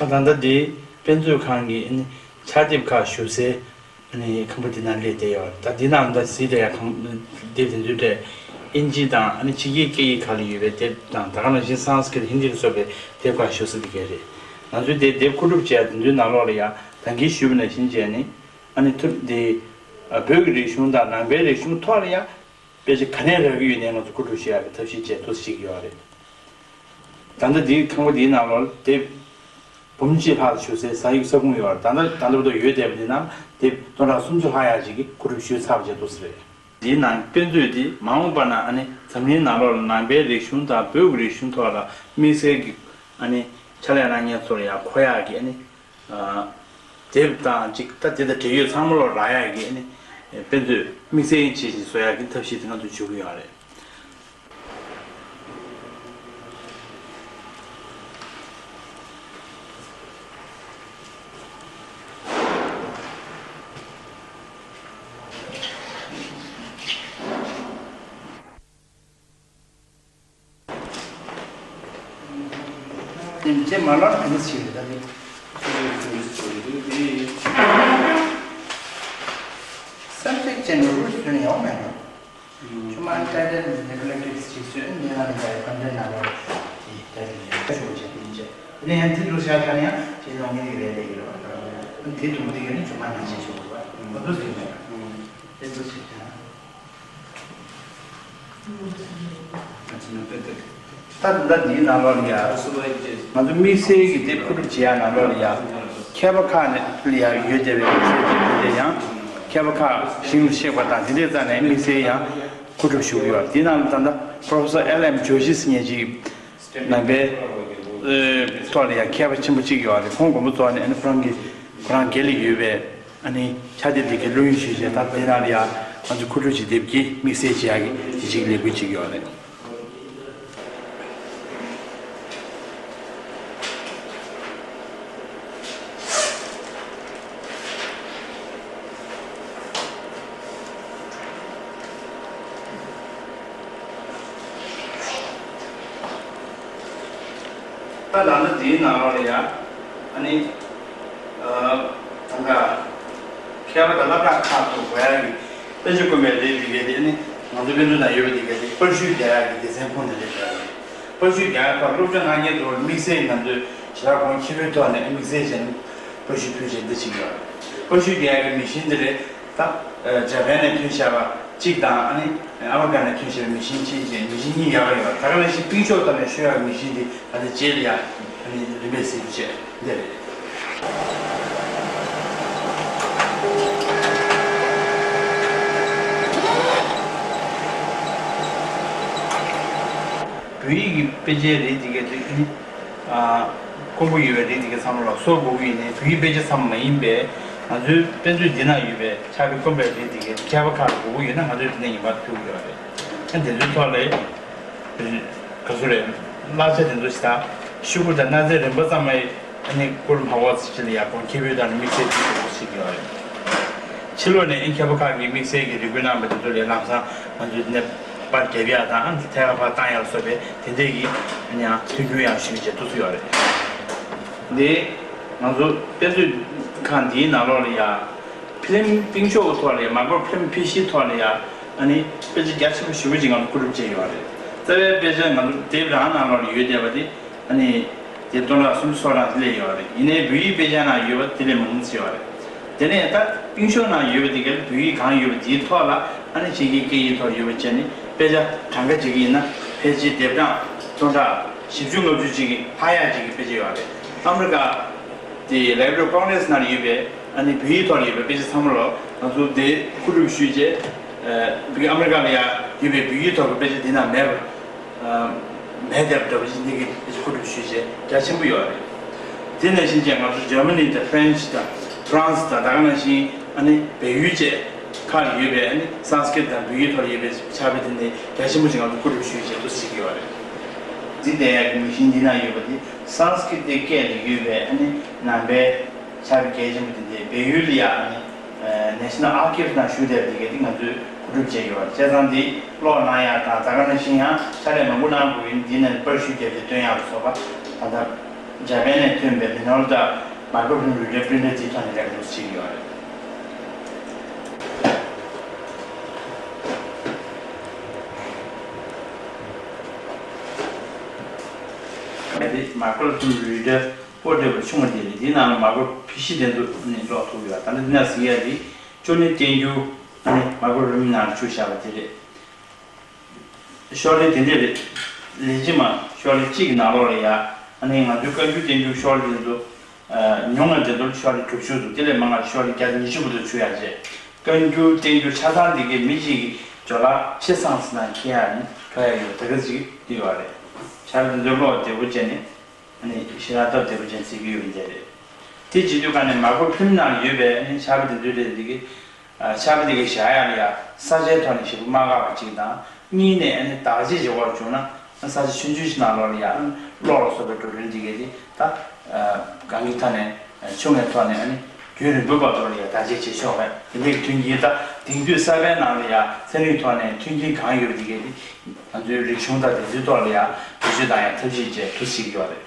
ད་ད་ལྟ་འདི་དཔེ་མཛོད་ཁང་གི་ཕྱག་དེབ་ཁག་བཞུགས་སའི་ཁང་པ་འདི་ནང་སླེབས་བསྡད་ཡོད་རེད། ད་འདི་ནང་ད་གཟིགས་བསྡད་ཡག་ཁང་དེབ་དེ་ཚོའི་གྲས་ཨིན་ཇི་དང་ཕྱི་རྒྱལ་སྐད་ཡིག་ཁག་ལ་ཡོད་པའི་དེབ་དང་། ད་ག་ནང་བཞིན་སཾ་སྐྲྀཏ་ཧིན་དི་ལ་སོགས་པའི་དེབ་ཁག་བཞུགས་ས་འདི་ག་རེད། ང་ཚོའི་དེ་དེབ་མཁོ་སྒྲུབ་བྱས་དེ་ཚོའི་ནང་ལོགས་ལ་ཡ་ད་གིན་ཞུས་པ་ནང་བཞིན་བྱས་ནས། ཨ་ནི་ཐུབ་དེ་བོད་ཀྱི་རིག་གཞུང་དང་ནང་པའི་རིག་གཞུང་ཐོག་ལ་ཡ་དཔེ་ཆ་ག་ནས་རག་གི་ཡོད་ནའི་ང་ཚོ་མཁོ་སྒྲུབ་ཞུ་ཡག་གི་ཐབས་ཤེས་བྱས་ཐུབ་ཤིག་ཡོད་རེད། ད་ལྟ་འདིའི་ཁང་པ་འདིའི་ནང་ལོགས་དེབ་འབུམ་གཅིག་ལྷག་བཞུགས་སའི་ཟ་ཡིག་ས་ཁུངས་ཡོད་རེད། ད་ལྟ་ད་ལྟ་བར་དུ་ཡོད་བསྡད་པ་འདི་ནང་དེབ་སྟོང་ཕྲག་སུམ་ཅུ་ལྷག་ཡག་ཅིག་གི་མཁོ་སྒྲུབ་ཞུས་ཚར་བ་བྱས་འདུག་ཟེར་རེད། འདིའི་ནང་དཔེ་མཛོད་འདི་མ་འོངས་པ་ན་ཨ་ནི་འཛམ་གླིང་ནང་ལོགས་ལ་ནང་པའི་རིག་གཞུང་དང་བོད་ཀྱི་རིག་གཞུང་ཐོག་ལ་དམིགས་བསལ་གྱི་ཨ་ནི་ཕྱག་ལས་གནང་མཁན་ཚོ་ལ་ཡང་མཁོ་ཡག་གི་ཨ་ནི། ཨ། དེབ་དང་གཅིག་ད་དེ་དང་འབྲེལ་ཡོད་ཚང་མ་ལོག་རག་ཡག་གི་ཨ་ནི་དཔེ་མཛོད་དམིགས་བསལ་བྱས་ཤིང་བཟོ་ཡག་གི་ཐབས་ཤེས་དེ་ང་ཚོས་བྱེད་ཀྱི་ཡོད་རེད། དེ་མ་ལོག་ག་འདྲ་ཞིག་རེད་ད་དེ། Subject general rules ཟེར་ཡོང་མེད་ན། ཆུ་དམར་title neglected ཞིག་ཟེར་ནས་ང་ནི་ད་content ནང་ལ་དེ་title ཡང་ཆུ་བྱེད་དེ་ཡིན་ཅེ། དེ་ནས་ཡང་དེ་འདུག་བཞག་ཀྱང་ཡང་ཅེས་ནང་ངེས་ལེགས་རེད་ལེགས་ཡོད་རེད་བ། དེ་དུ་མ་དེ་ག་ནི་ཆུ་དམར་ནང་བཞིན་ཞུ་དགོས་པ། ང་ཚོ་དེ་ནས་དཔེ་མཛོད་ཞིག་བྱས། ད་ད་འདིའི་ནང་ལོགས་ལ་ཡ། ང་ཚོ་དམིགས་བསལ་གྱི་དེབ་མཁོ་སྒྲུབ་བྱེད་ཡག་ནང་ལོགས་ལ་ཡ། མཁས་པ་ཁག་ནས་ལ་ཡ་ཡོད་བསྡད་པའི་དམིགས་བསལ་དེབ་དེ་འདྲ་ཡང་། མཁས་པ་ཁག་ཞིང་ལ་གཤེགས་པ་དང་དེ་འདྲའི་རྩ་ནས་དམིགས་བསལ་ཡང་མཁོ་སྒྲུབ་ཞུ་གི་ཡོད། དེའི་ནང་ལ་ད་ལྟ་Professor L M Joshi ཟེར་མཁན་ཅིག་ནང་པའི་ཐོག་ལ་ཡང་མཁས་པ་ཆེན་པོ་གཅིག་ཡོད་རེད། ཁོང་དགོངས་པ་རྫོགས་ནས་ཨ་ནི་ཁོ་རང་གི་ཁོ་རང་སྒེར་ལ་ཡོད་པའི་ཨ་ནི་ཕྱག་དེབ་དེ་གའི་བློ་ཡུལ་ཞུས་བྱས། ད་དེ་ནང་ལ་ཡང་ང་ཚོ་མཁོ་སྒྲུབ་བྱེད་དེབ་ཀྱི་དམིགས་བསལ་བྱེད་ཡག་གི་དེ་གཅིག་ལས་འགུལ་གཅིག་ཡོད་རེད། ད་ལམ་སང་འདིའི་ནང་ལོགས་ལ་ཡ། ཨ་ནི། ཨ། ད་ལྟ་མཁས་པ་དང་སློབ་གྲྭ་ཁག་ཏུ་དགོས་ཡག་གི་དཔེ་ཆ་དཀོན་པའི་རིགས་དེ་གའི་དེ་ནི་ང་ཚོ་དཔེ་མཛོད་ནང་ཡོད་པ་དེ་གའི་དེ་པར་བཤུས་རྒྱག་ཡག་གི་སྡེ་ཚན་ཁོངས་ནས་རེད་བྱས་པ་རེད། པར་བཤུས་རྒྱག་ཡག་ཐོག་སློབ་སྦྱོང་གནང་མཁན་ཚོར་དམིགས་བསལ་ང་ཚོས་ཞེ་དྲག་གོང་ཁེ་པོའི་ཐོག་ནས་དམིགས་བསལ་བྱས་ནས་པར་བཤུས་ཕུལ་བྱས་འདི་བྱེད་ཀྱི་ཡོད་རེད། པར་བཤུས་རྒྱག་ཡག་གི་མི་ཤིན་འདི་རེད། ད་ཇ་པན་ནས་ཐོན་བཞག་པ་གཅིག་དང་། ཨ་ནི་ཨ་མི་རི་ཀ་ནས་ཐོན་བཞག་པའི་མི་ཤིན་གཅིག་བྱས། མི་ཤིན་གཉིས་ཡག་ག་ཡོད། ད་ག་ནང་བཞིན་པིང་ཤོག་ཐོག་ནས་བཤུས་ཡག་གི་མི་ཤིན་འདི་ད་ལྟ་རྗེས་ལ་ཡ། ཨ་ནི་རིམ་པས་གཟིགས་རོགས་བྱས། འདི་རེད། བོད་ཡིག་གི་དཔེ་ཆའི་རིགས་དེ་གའི་དེ་ཨ་ནི། ཨ། དཀོན་པོ་ཡོད་པའི་རིགས་དེ་གའི་ཚང་མ་ལ་བཟོ་དགོས་ཀྱི་ཡིན་ནའི། བོད་ཡིག་དཔེ་ཆ་ཚང་མ་མ་ཡིན་པའི་ང་ཚོའི་དཔེ་མཛོད་འདི་ན་ཡོད་པའི་ཕྱག་དཔེ་དཀོན་པའི་རིགས་དེ་གའི་མཁས་པ་ཁག་ལ་དགོས་ཀྱི་ཡོད་ན་ང་ཚོས་དེ་ནས་ངེས་པར་དུ་ཕུལ་གྱི་ཡོད་རེད། ཨ། དེ་ཚོའི་ཐོག་ལ་ག་ཚོད་རེད། གླ་ཆ་དེ་ཚོ་ཞིག་དང་ཤོག་གུ་དང་གནའ་རྫས་རིན་པ་ཚང་མ་ཨ་ནི་ཀུར་མ་བོ་ཚི་ལ་ཡག་པོ་ཁེ་པོའི་དང་དམིགས་བསལ་གྱི་དགོས་ཞིག་ཡོད་རེད། ཕྱི་ལོགས་ནས་ཨ་ནི་མཁས་པ་ཁག་གིས་དམིགས་བསལ་གྱི་རེ་སྐུལ་གནང་བ་དེ་ཚོ་ལས་ལམ་སང་ང་ཚོས་ནས་པར་རྒྱབ་ཡག་དང་། ཨ་ནི་ཐད་ཀར་ཕར་བཏང་ཡག་ལ་སོགས་པའི་དེ་འདྲས་ཀྱི་ཨ་ནི་ཡང་མཐུན་འགྱུར་ཡང་ཞུ་བྱེད་ཐུབ་ཚུལ་ཡོད་རེད། འདི་ང་ཚོ་དཔེ་མཛོད་ཁང་འདིའི་ནང་ལོགས་ལ་ཡ། ཕི་ལིམ་པིང་ཤོག་གི་ཐོག་ལ་ཡ། མའི་ཀོ་རོ་ཕི་ལིམ་ཕི་ཤིའི་ཐོག་ལ་ཡ། ཨ་ནི་དཔེ་ཆ་རྒྱ་ཆེན་པོ་ཞེ་པོ་ཅིག་ང་ཚོ་བསྐུར་སྒྲུབ་བྱས་ཡོད་རེད། རྩ་བའི་དཔེ་ཆ་ང་ཚོ་དེབ་རང་ནང་ལོགས་ལ་ཡོད་བསྡད་པ་དེ་ཨ་ནི་དེབ་སྟོང་ཕྲག་སུམ་ཅུ་སོ་གྲངས་དེ་ལས་ཡོད་རེད། ཡིན་ནའི་བོད་ཡིག་དཔེ་ཆ་ནང་ཡོད་པ་དེ་ལས་མང་ཙམ་ཡོད་རེད། དེ་ནས་ད་པིང་ཤོག་ནང་ཡོད་པ་དེ་གའི་བོད་ཡིག་གང་ཡོད་པ་དེའི་ཐོག་ལ། ཨ་ནི་ཕྱི་རྒྱལ་སྐད་ཡིག་ཐོག་ཡོད་པ་བྱས་ནས་དཔེ་ཆ་གྲངས་ཀ་བྱེད་ཀྱི་ཡིན་ན་ཕལ་ཆེར་དེབ་གྲངས་སྟོང་ཕྲག་བཞི་བཅུ་ལྔ་བཅུ་ཅིག་གི་ལྷག་ཡག་ཅིག་གི་དཔེ་ཆ་ཡོད་རེད། ཨ་མི་རི་ཀ་དེ་Library of Congress ནང་ཡོད་པའི་ཨ་ནི་བོད་ཡིག་ཐོག་ལ་ཡོད་པའི་དཔེ་ཆ་ཚང་མ་ལོ་ང་ཚོ་དེ་མཁོ་སྒྲུབ་ཞུས་རྗེས། ཨ་ཨ་མི་རི་ཀ་ལ་ཡ་ཡོད་པའི་བོད་ཡིག་ཐོག་གི་དཔེ་ཆ་དེ་ནང་མེད་པ། ཨ། མེད་བསྡད་པ་འདྲ་པོ་ཞིག་འདི་གི་མཁོ་སྒྲུབ་ཞུས་བྱས་རྒྱ་ཆེན་པོ་ཡོད་རེད། དེ་ནང་བཞིན་བྱས་ང་ཚོ་ཇར་མ་ནི་དང་ཧྥ་རན་ཆི་དང་ཧྥ་རན་སི་དང་། ད་ག་ནང་བཞིན་ཨ་ནི་བལ་ཡུལ་བཅས་ཁག་ལ་ཡོད་པའི་ཨ་ནི་སཾ་སྐྲྀཏ་དང་བོད་ཡིག་ཐོག་ལ་ཡོད་པའི་ཕྱག་དཔེ་དེ་འདྲ་རྒྱ་ཆེན་པོ་ཞིག་ང་ཚོ་མཁོ་སྒྲུབ་ཞུས་བྱས་འདུག་སེ་བྱེད་ཀྱི་ཡོད་རེད། འདི་བསྡད་ཡག་གི་མི་ཤིན་འདི་ན་ཡོད་པ་འདི་སཾ་སྐྲྀཏའི་སྐད་ལ་ཡོད་པའི་ཨ་ནི་ནང་པའི་ཕྱག་དཔེ་གལ་ཆེན་པོ་དེ་འདྲ་བལ་ཡུལ་ལ་ཡ་ཨ་ནི་National Archives ནང་བཞུགས་བསྡད་པ་དེ་ག་དེ་ང་ཚོས་མཁོ་སྒྲུབ་བྱས་ཡོད་རེད། བྱས་ཙང་འདི་ཀློག་གནང་ཡག་དང་། ད་ག་ནང་བཞིན་ཡང་ཕྱག་ལས་མང་པོ་གནང་དགོས་ཡིན། འདི་ནས་པར་བཤུས་བརྒྱབ་སྟེ་སྟོན་ཡག་ལ་སོགས་པ། ད་ལྟ་འཇར་པན་ནས་ཐོན་པའི་Minolta Microfilm Reader Printer དེའི་ཐོག་ནས་ལས་ཀ་འདུག་སེ་བྱེད་ཀྱི་ཡོད་རེད། གལ་ཏེ་Microfilm Reader ཀོ་བདེ་པོ་ཆུང་བ་དེ་རེད། དེའི་ནང་ལ་མའི་ཀོ་རོ་ཕི་ཤི་དེ་ཚོ་ནི་ཀློག་ཐུབ་ཡོད། ད་ནི་འདི་ན་གཟིགས་ཡ་དེ་ཅོ་ནི་བསྟན་འགྱུར་ནི་མའི་ཀོ་རོ་ཕི་ལིམ་ནང་ལ་བཅུག་བཞག་པ་དེ་རེད། ཤོག་ལྷེ་དེ་འདྲས་རེད། ལས་བྱེད་མ་ཤོག་ལྷེ་གཅིག་གི་ནང་ལོགས་ལ་ཡ། ཨ་ནི་ང་ཚོའི་བཀའ་འགྱུར་བསྟན་འགྱུར་ཤོག་ལྷེ་དེ་ཚོ་ཉུང་བ་དེ་ཚོར་ཤོག་ལྷེ་དྲུག་ཅུ་འདུག་དེ་ལས་མང་བ་ཤོག་ལྷེ་བརྒྱ་ཉི་ཤུ་བར་དུ་བཅུག་ཡ་བྱས། བཀའ་འགྱུར་བསྟན་འགྱུར་ཆ་ཚང་དེ་གའི་མི་གཅིག་གི་ཇོ་ལགས་ཆེ་སང་ཟིན་ན་ཁྱེད་ཡ་ནི་ཁ་ཡ་ཡོད་ད་ག་ཅིག་འདི་ཡོད་རེད། ཆ་ར་དེ་ཚོའི་ཀློག་བདེ་པོ་བྱས་ནས། ཨ་ནི་ཞེ་དྲག་སྟབས་བདེ་པོ་ཅན་བརྩི་གི་ཡོད་མཁན་རེད། དེ་བྱེད་དུས་ཀ་ནས་མའི་ཀོ་རོ་ཕི་ལིམ་ནང་ཡོད་པའི་ཨ་ནི་ཕྱག་དཔེ་དེ་ཚོའི་གྲས་འདི་གི། ཨ། ཕྱག་དཔེ་དེ་གི་བཞག་ཡག་ལ་ཡ་ས་ཆའི་ཐོག་ནས་ཞེ་པོ་དམའ་ཁག་པ་ཅིག་དང་། གཉིས་ནས་ཨ་ནི་བདག་གཅེས་བྱེད་དགོས་བྱུང་ན་ས་ཆ་ཆུང་ཆུང་ཞིག་ནང་ལོགས་ལ་ཡ་ཨ་ནི་གློག་ལ་སོགས་པའི་འགྲོ་གྲོན་འདི་གས་དེ་ད་གང་གི་ཐོག་ནས་ཆུང་བའི་ཐོག་ནས་ཨ་ནི་རྒྱུན་རིང་པོའི་བར་དུ་ལ་ཡ་བདག་གཅེས་བྱེད་ཆོག་པས། དེ་འདྲའི་མཐུན་རྐྱེན་ད་དེང་དུས་གསར་པའི་ནང་ལ་ཡ་ཚན་རིག་ཐོག་ནས་མཐུན་རྐྱེན་གང་ཡོད་པ་དེ་གས་དེ་ང་ཚོའི་རིག་གཞུང་དང་དེ་ཚོའི་ཐོག་ལ་ཡ་བེད་སྤྱོད་བཏང་ཡ་ཐབས་ཤེས་བྱས་ཐུབ་བྱེད་ཀྱི་ཡོད་རེད།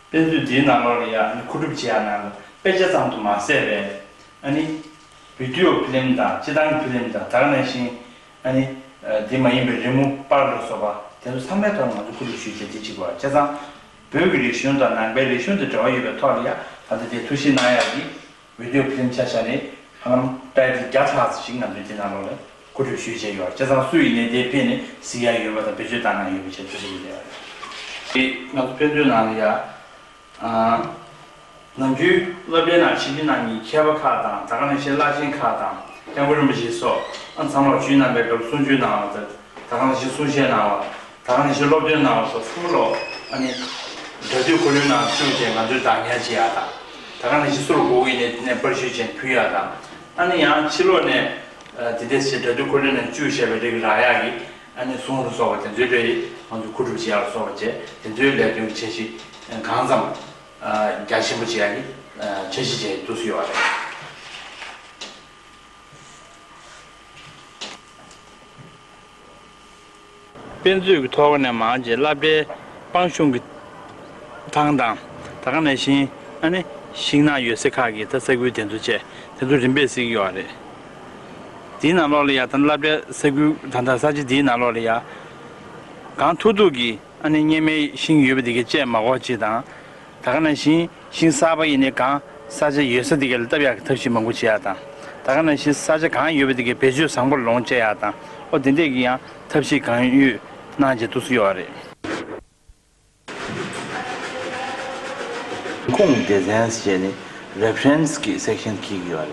དཔེ་མཛོད་འདིའི་ནང་ལོགས་ལ་ཡ་ཨ་ནི་མཁོ་སྒྲུབ་བྱེད་ཡ་ནང་ལ་དཔེ་ཆ་ཙམ་དུ་མ་ཟད་པའི་ཨ་ནི་བི་ཌི་ཡོ་ཕི་ལིམ་དང་སྤྱིར་བཏང་གི་ཕི་ལིམ་དང་། ད་ག་ནང་བཞིན་ཨ་ནི་དེ་མ་ཡིན་པའི་རི་མོ་པར་ལ་སོགས་པ་དེ་ཚོ་ཚང་མའི་ཐོག་ནས་ང་ཚོ་མཁོ་སྒྲུབ་ཞུས་བྱས་དེ་བྱེད་དགོས། བྱས་ཙང་བོད་ཀྱི་རིག་གཞུང་དང་ནང་པའི་རིག་གཞུང་དང་འབྲེལ་བ་ཡོད་པའི་ཐོག་ལ་ཡ་ད་ལྟ་དེ་ཐུགས་ཞིབ་གནང་ཡ་གི་ video film ཆ་བཞག་ནས་ཧ་ལམ་ཊའི་ཊལ་བརྒྱ་ཕྲག་ཙམ་ཞིག་ང་ཚོས་དེ་ནང་ལོགས་ལ་མཁོ་སྒྲུབ་ཞུས་བྱས་ཡོད། བྱས་ཙང་སུ་ཡིན་ནའི་དེ་ཕེབས་ནས་གཟིགས་ཡ་ཡོད་པ་དང་བེད་སྤྱོད་བཏང་ན་ཡོད་པའི་ཆེད་དུ་ཞུ་གི་ཡོད། དེ་ང་ཚོ་དཔེ་མཛོད་ནང་ལ་ཡ། ཨ། ནམ་རྒྱུན་སློབ་གྲྭའི་ནང་ཆོས་བརྒྱུད་ནང་གི་མཁས་པ་ཁག་དང་། ད་ག་ནང་བཞིན་བླ་ཆེན་ཁག་དང་། སྐྱབས་མགོན་རིན་པོ་ཆེ་སོགས། ཨ། ཚང་མ་ལ་ཆོས་གནང་བའི་སྐབས་གསུང་ཆོས་གནང་བ་དང་། ད་ག་ནང་བཞིན་གསུང་བཤད་གནང་བ། ད་ག་ནང་བཞིན་སློབ་སྟོན་གནང་བ་སོགས་ཚང་མ་ལ་ཨ་ནི་སྒྲ་སྡུད་ཁོར་ཡུག་ནང་བཅུག་བྱས་ང་ཚོས་བདག་ཉར་བྱེད་ཡ་དང་། ད་ག་ནང་བཞིན་སུ་ལ་དགོས་ཀྱི་ཡིན་ནའི་དེ་ནས་པར་བཤུས་བྱས་ཕུལ་ཡ་དང་། ཨ་ནི་ཡང་ཕྱི་ལོགས་ནས་ཨ་དེ་འདྲས་བྱས་སྒྲ་སྡུད་ཁོར་ཡུག་ནང་བཅུག་བཞག་པའི་རིགས་རག་ཡ་གི་ཨ་ནི་གསུང་ལ་སོགས་པ་དེ་ཚོའི་གྲས་ང་ཚོས་མཁོ་སྒྲུབ་བྱེད་ཡ་ལ་སོགས་པ་བྱས། དེ་ཚོའི་ལས་དོན་གྱི་འཆར་གཞི་གང་འཚམ་རྒྱ་ཆེན་པོ་བྱེད་ཡ་གི་འཆར་གཞི་བྱས་འདུག་སེ་ཡོད་པ་རེད། དཔེ་མཛོད་ཀྱི་ཐོག་ནས་མར་བྱས་སློབ་གྲྭའི་སྤང་གཤོང་གི་ཐང་དང་། ད་ག་ནང་བཞིན་ཨ་ནི་ཤིང་ནགས་ཡོད་ས་ཁག་གི་ད་ས་ཁུལ་དེ་ཚོ་བཅས་དེ་ཚོ་རིམ་པས་གཟིགས་ཡོད་རེད། དེའི་ནང་ལོགས་ལ་ཡ་ད་སློབ་གྲྭའི་ས་ཁུལ་ད་ལྟ་ས་ཆ་དེའི་ནང་ལོགས་ལ་ཡ་གངས་མཐོ་ཐུག་གི་ཨ་ནི་གཉེར་མའི་ཤིང་ཡོད་པ་དེ་གའི་བཅད་མ་དགོས་ཅིག་དང་། ད་ག་ནང་བཞིན་ཤིང་གསར་པ་ཡིན་ནའི་གང་ས་ཆ་ཡོད་ས་དེ་ག་ལ་བཏབ་ཡག་གི་ཐབས་ཤེས་མང་པོ་བྱེད་ཡག་དང་། ད་ག་ནང་བཞིན་ས་ཆ་གང་ཡོད་པ་དེ་གའི་བེད་སྤྱོད་བཟང་པོར་ལོངས་སྤྱད་ཡག་དང་། ཨོ་དེ་འདྲས་ཀྱི་ཡང་ཐབས་ཤེས་གང་ཡོད་གནང་བྱས་འདུག་སེ་ཡོད་རེད། ཁུངས་སྡེ་ཚན་ཟེར་ནས་རེ་ཕ་རེན་སི་གི་སེག་ཤན་འཁྱེར་གྱི་ཡོད་རེད།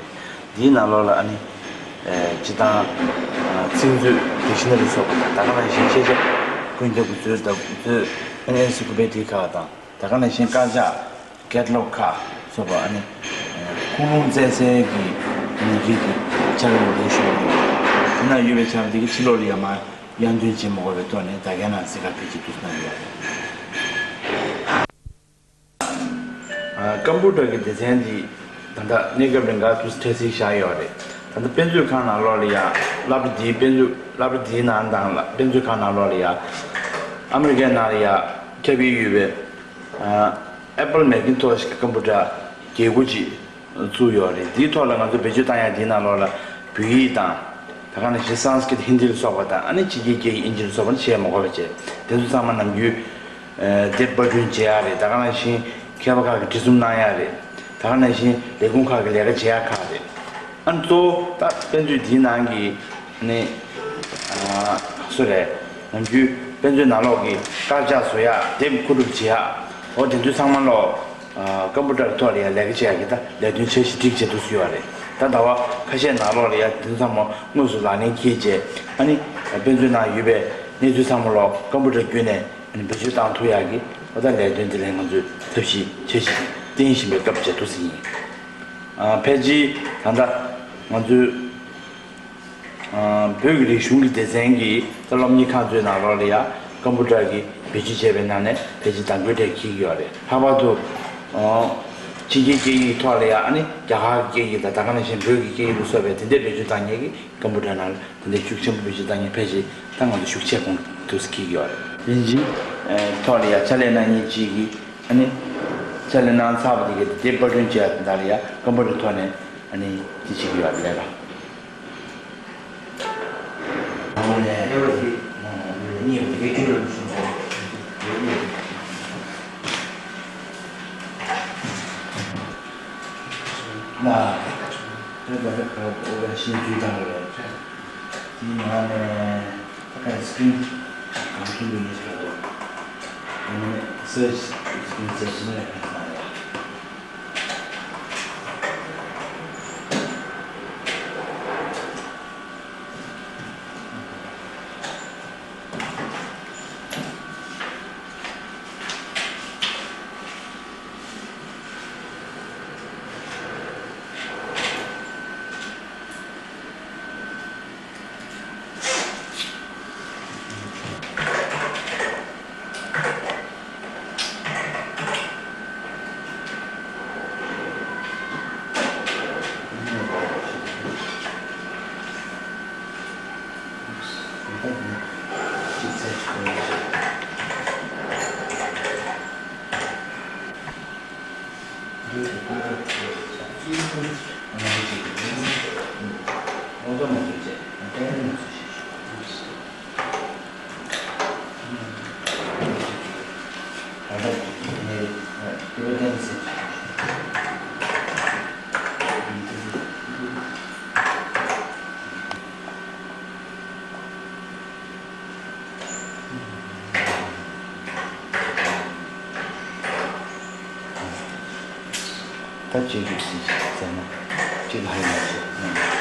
འདིའི་ནང་ལོགས་ལ་ཨ་ནི་སྤྱིར་བཏང་ཚིག་མཛོད་ཌིག་ཤ་ན་རི་སོགས་པ་དང་། ད་ག་ནང་བཞིན་ཤེས་བྱ་ཀུན་ཁྱབ་ཀྱི་མཛོད་དང་མཛོད། ཨ་ནི་ཨེན་སི་ཀི་ལོ་པེ་ཌི་ཡ་ཁག་དང་། ད་ག་ནང་བཞིན་དཀར་ཆག་ཀེ་ཊ་ལོག་ཁག་སོགས་པ། ཨ་ནི་ཁུངས་ལུང་བཙལ་སའི་གི་ཉིན་རེའི་གི་ཕྱག་ལེན་ལེགས་ཤོས་ཡིན། དེ་ན་ཡོད་པའི་ཕྱག་ལེན་དེ་གི་ཕྱི་ལོགས་ལ་ཡར་མར་གཡར་འདོན་བྱེད་མ་དགོས་པའི་ཐོག་ནས་ད་གའི་ནང་གཟིགས་ག་ཕེབས་ཀྱི་འདུག་གནང་ཡོད་རེད། ཀམ་པུ་ཊར་གྱི་སྡེ་ཚན་འདི་ད་ལྟ་གནས་སྐབས་རིང་ག་དུས་འཕྲལ་སེལ་བཞག་ཡོད་རེད། ད་ལྟ་དཔེ་མཛོད་ཁང་ནང་ལོགས་ལ་ཡ་སློབ་གྲྭ་འདིའི་དཔེ་མཛོད། སློབ་གྲྭ་འདིའི་ནང་དང་ལ་དཔེ་མཛོད་ཁང་ནང་ལོགས་ལ་ཡ་ཨ་མི་རི་ཀའི་ནང་ལ་ཡ་ཁྱབ་སྤེལ་ཡོད་པའི་ཨ་ཨེ་པལ་མེག་ཀིན་ཊོཤ་གི་ཀམ་པུ་ཊར་བརྒྱད་དགུ་ཅིག་བཙུགས་ཡོད་རེད། འདིའི་ཐོག་ལ་ང་ཚོ་བེད་སྤྱོད་བཏང་ཡ་འདིའི་ནང་ལོགས་ལ་བོད་ཡིག་དང་། ད་ག་ནང་བཞིན་སཾ་སྐྲྀ་ཏ་ཧིན་དི་ལ་སོགས་པ་དང་། ཨ་ནི་ཕྱི་རྒྱལ་སྐད་ཡིག་ཨིན་ཇི་ལ་སོགས་པ་ནི་བྱས་མ་དགོས་པ་བྱས། དེ་ཚོ་ཚང་མ་ནམ་རྒྱུན་ཨ་དེབ་པར་སྐྲུན་བྱེད་ཡ་རེད། ད་ག་ནང་བཞིན་མཁས་པ་ཁག་གིས་འབྲི་རྩོམ་གནང་ཡ་རེད། ད་ག་ནང་བཞིན་ལས་ཁུངས་ཁག་གི་ལས་ཀ་བྱེད་ཡ་ཁག་རེད། ཨ་ནི་གཙོ་བོ་ད་དཔེ་མཛོད་འདིའི་ནང་གི་ནི་ཨ་སུ་རེད། ནམ་རྒྱུན་དཔེ་མཛོད་ནང་ལོགས་ཀྱི་དཀར་ཆག་བཟོ་ཡ། དེབ་མཁོ་སྒྲུབ་བྱེད་ཡ། འོ་དེ་ཚོ་ཚང་མ་ལོག་ཨ་ཀམ་པུ་ཊར་ཐོག་ལ་ཡ་ལས་ཀ་བྱེད་ཡ་གི་ད་ལས་དོན་འཆར་གཞི་སྒྲིག་བྱས་འདུག་སེ་ཡོད་རེད། ད་ཟླ་བ་ཁ་ཤས་ནང་ལོགས་ལ་ཡ་དེ་ཚོ་ཚང་མ་དངོས་སུ་ལག་ལེན་འཁེལ་བྱས། ཨ་ནི་དཔེ་མཛོད་ནང་ཡོད་པའི་གནས་ཚུལ་ཚང་མ་ལོག་ཀམ་པུ་ཊར་བརྒྱུད་ནས་ཨ་ནི་བེད་སྤྱོད་བཏང་ཐུབ་ཡ་གི་འོ་ད་ལས་དོན་དེ་ལ་ང་ཚོས་ཐབས་ཤེས་འཆར་གཞི་བཏིང་བཞིན་པའི་སྐབས་བྱས་འདུག་སེ་ཡིན། ཨ་ཕལ་ཆེར་ད་ལྟ་ང་ཚོའི་ཨ་བོད་ཀྱི་རིག་གཞུང་གི་སྡེ་ཚན་གྱི་ད་སློབ་གཉེར་ཁང་ཚོའི་ནང་ལོགས་ལ་ཡ་ཀམ་པུ་ཊར་གྱི་བེད་སྤྱོད་བྱས་པའི་ནང་ནས་ཕལ་ཆེར་གདམ་གའི་གྲས་འཁྱེར་གྱི་ཡོད་རེད། ལྷག་པར་དུ་ཨ་ཕྱི་རྒྱལ་སྐད་ཡིག་ཐོག་ལ་ཡ་ཨ་ནི་རྒྱ་གར་གྱི་སྐད་ཡིག་དང་། ད་ག་ནང་བཞིན་བོད་ཀྱི་སྐད་ཡིག་ལ་སོགས་པའི་དེ་འདྲའི་བེད་སྤྱོད་བཏང་མཁན་གྱི་ཀམ་པུ་ཊར་ནང་ལ་དེ་འདྲའི་ཤུགས་ཆེན་པོ་བེད་སྤྱོད་བཏང་མཁན་ཕལ་ཆེར་ད་ང་ཚོ་ཤུགས་ཆེ་གོང་དུ་འཁྱེར་གྱི་ཡོད་རེད། དེ་བཞིན་ཐོག་ལ་ཡ་ཕྱག་ལས་གནང་མཁན་གཅིག་གིས་ཨ་ནི་ཕྱག་ལས་གནང་ཚར་བ་དེ་གའི་དེབ་པར་སྐྲུན་བྱས་པ་དེ་དག་ལ་ཡ་ཀམ་པུ་ཊར་ཐོག་ནས་ཨ་ནི་དེ་བྱེད་ཀྱི་ཡོད་རེད་ལ། ན། དེ་ལ་ཁ་ཁ་ཤས་འཇུས་བཏང་གི་རེད། དེའི་ནང་ནས་ད་ག་སི་ཀི་རིན་གང་ཐུབ་ཐུབ་ནས་བྱ་དགོས། ཨ་ནི་སར་ཆི་སི་ཀི་རིན་སར་ཆི་ནས་ག་ས་རེད། ད་བྱེད་རྒྱུ་ཟིན་ཟེར་ན་ཅི་ལ་ཧ་ཡོད་ཟེར་ན།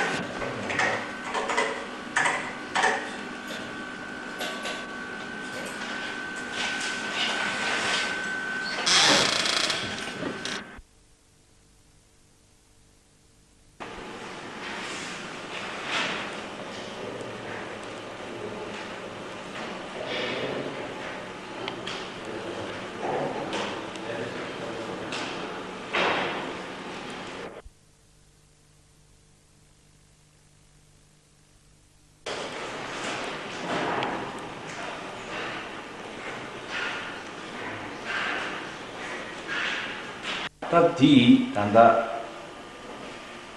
ད་དེ་ད་ལྟ་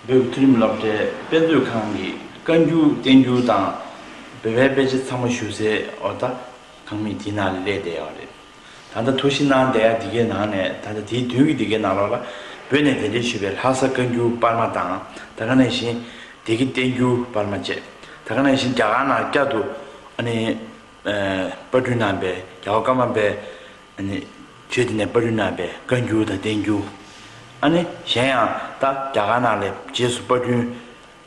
བོད་ཀྱི་མཐོ་རིམ་སློབ་གྲྭའི་དཔེ་མཛོད་ཁང་གི་བཀའ་འགྱུར་བསྟན་འགྱུར་དང་བོད་པའི་དཔེ་ཆ་ཚང་མ་བཞུགས་སའི་འོ་ད་ཁང་མིག་དེའི་ནང་ལ་སླེབས་བསྡད་ཡོད་རེད། ད་ལྟ་ཐུགས་ཞིབ་གནང་བསྡད་ཡ་འདི་གའི་ནང་ནས་ད་ལྟ་དེའི་མདུན་གྱི་འདི་གའི་ནང་ལོགས་ལ་བོད་ནས་གདན་འདྲེན་ཞུས་པའི་ལྷ་ས་བཀའ་འགྱུར་པར་མ་དང་། ད་ག་ནང་བཞིན་བདེ་སྐྱིད་བསྟན་འགྱུར་པར་མ་བཅས། ད་ག་ནང་བཞིན་རྒྱ་གར་ནང་བསྐྱར་དུ་ཨ་ནི་ཨ་པར་སྐྲུན་གནང་པའི་རྒྱལ་བ་ཀརྨ་པའི་ཨ་ནི་ཆོས་སྡེ་ནས་པར་སྐྲུན་གནང་པའི་བཀའ་འགྱུར་དང་བསྟན་འགྱུར། ཨ་ནི་གཞན་ཡང་ད་རྒྱ་གར་ནང་ལ་རྗེས་སུ་པར་སྐྲུན་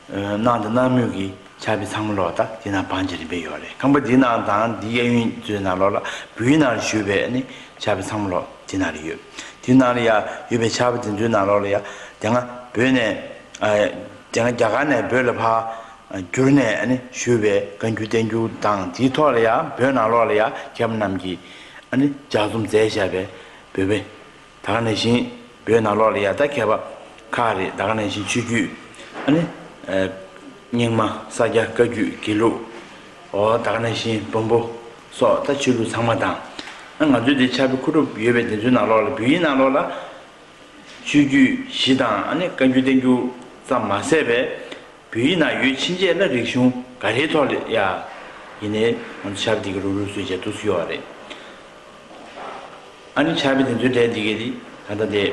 གནང་དང་གནང་མུས་ཀྱི་ཕྱག་དཔེ་ཚང་མ་ལོག་ད་འདི་ནང་བང་ཆེན་རིམ་པས་ཡོད་རེད། ཁང་པ་འདི་ནང་དང་འདི་གཡས་གཡོན་ཚོའི་ནང་ལོགས་ལ་བོད་ཡིག་ནང་ལ་བཞུགས་པའི་ཨ་ནི་ཕྱག་དཔེ་ཚང་མ་ལོག་འདི་ནང་ལ་ཡོད། འདི་ནང་ལ་ཡ་ཡོད་པའི་ཕྱག་དཔེ་འདི་ཚོའི་ནང་ལོགས་ལ་ཡ་དེ་སྔ་བོད་ནས་ཨ་དེ་སྔ་རྒྱ་གར་ནས་བོད་ལ་ཕར་བསྒྱུར་ནས་ཨ་ནི་བཞུགས་པའི་བཀའ་འགྱུར་བསྟན་འགྱུར་དང་དེའི་ཐོག་ལ་ཡ་བོད་ནང་ལོགས་ལ་ཡ་མཁས་པ་རྣམས་ཀྱིས་ཨ་ནི་ལྗགས་རྩོམ་མཛད་བཞག་པའི་བོད་པའི་ད་ག་ནང་བཞིན་བོད་ནང་ལོགས་ལ་ཡ་ད་མཁས་པ་ཁག་རེད། ད་ག་ནང་བཞིན་ཆོས་བརྒྱུད་ཨ་ནི་ཨ་རྙིང་མ་ས་སྐྱ་བཀའ་བརྒྱུད་དགེ་ལུགས་འོ་ད་ག་ནང་བཞིན་བོན་པོ་སོགས་ད་ཆོས་ལུགས་ཚང་མ་དང་། ཨ་ང་ཚོའི་འདི་ཕྱག་དཔེ་མཁོ་སྒྲུབ་ཡོད་པའི་འདི་ཚོའི་ནང་ལོགས་ལ་བོད་ཡིག་ནང་ལོགས་ལ་ཆོས་བརྒྱུད་བཞི་དང་ཨ་ནི་བཀའ་འགྱུར་བསྟན་འགྱུར་ཙམ་མ་ཟད་པའི་བོད་ཡིག་ནང་ཡོད་ཕྱིན་ཆད་ལ་རིག་གཞུང་ག་རེའི་ཐོག་ལ་ཡ་ཡིན་ནའི་ང་ཚོ་ཕྱག་དཔེ་འདི་གི་རུབ་རུབ་བཟོས་བྱས་འདུག་སེ་ཡོད་རེད། ཨ་ནི་ཕྱག་དཔེ་དེ་ཚོའི་གྲས་འདི་གས་འདི་ད་ལྟ་དེ་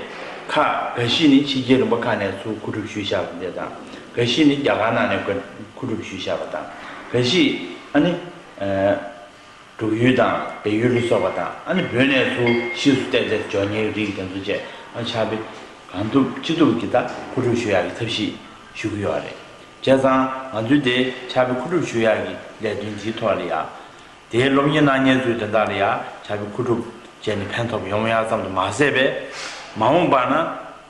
ཁག་འགའ་ཤས་ནི་ཕྱི་རྒྱལ་རིམ་པ་ཁག་ནས་ཚུར་མཁོ་སྒྲུབ་ཞུས་བཞག་པ་དེ་དང་། འགའ་ཤས་ནི་རྒྱ་གར་ནང་ནས་མཁོ་སྒྲུབ་ཞུས་བཞག་པ་དང་། འགའ་ཤས་ཨ་ནི་ཨ་འབྲུག་ཡུལ་དང་བལ་ཡུལ་ལ་སོགས་པ་དང་། ཨ་ནི་བོད་ནས་ཚུར་ཕྱིས་སུ་གཏད་དེ་འབྱོར་མཁན་རིགས་དེ་ཚོ་བཅས་ཨ་ཕྱག་དཔེ་གང་ཐུབ་ཅི་ཐུབ་ཀྱིས་ད་མཁོ་སྒྲུབ་ཞུ་ཡག་གི་ཐབས་ཤེས་ཞུ་གི་ཡོད་རེད། བྱས་ཙང་ང་ཚོའི་དེ་ཕྱག་དཔེ་མཁོ་སྒྲུབ་ཞུ་ཡག་གི་ལས་དོན་འདིའི་ཐོག་ལ་ཡ། དེའི་སློབ་གཉེར་གནང་མཁན་ཚོའི་དོན་དག་ལ་ཡ་ཕྱག་དཔེ་མཁོ་སྒྲུབ་བྱས་ནས་ཕན་ཐོགས་ཡོང་ཡག་ཙམ་དུ་མ་ཟད་པའི་མ་འོངས་པ་ན་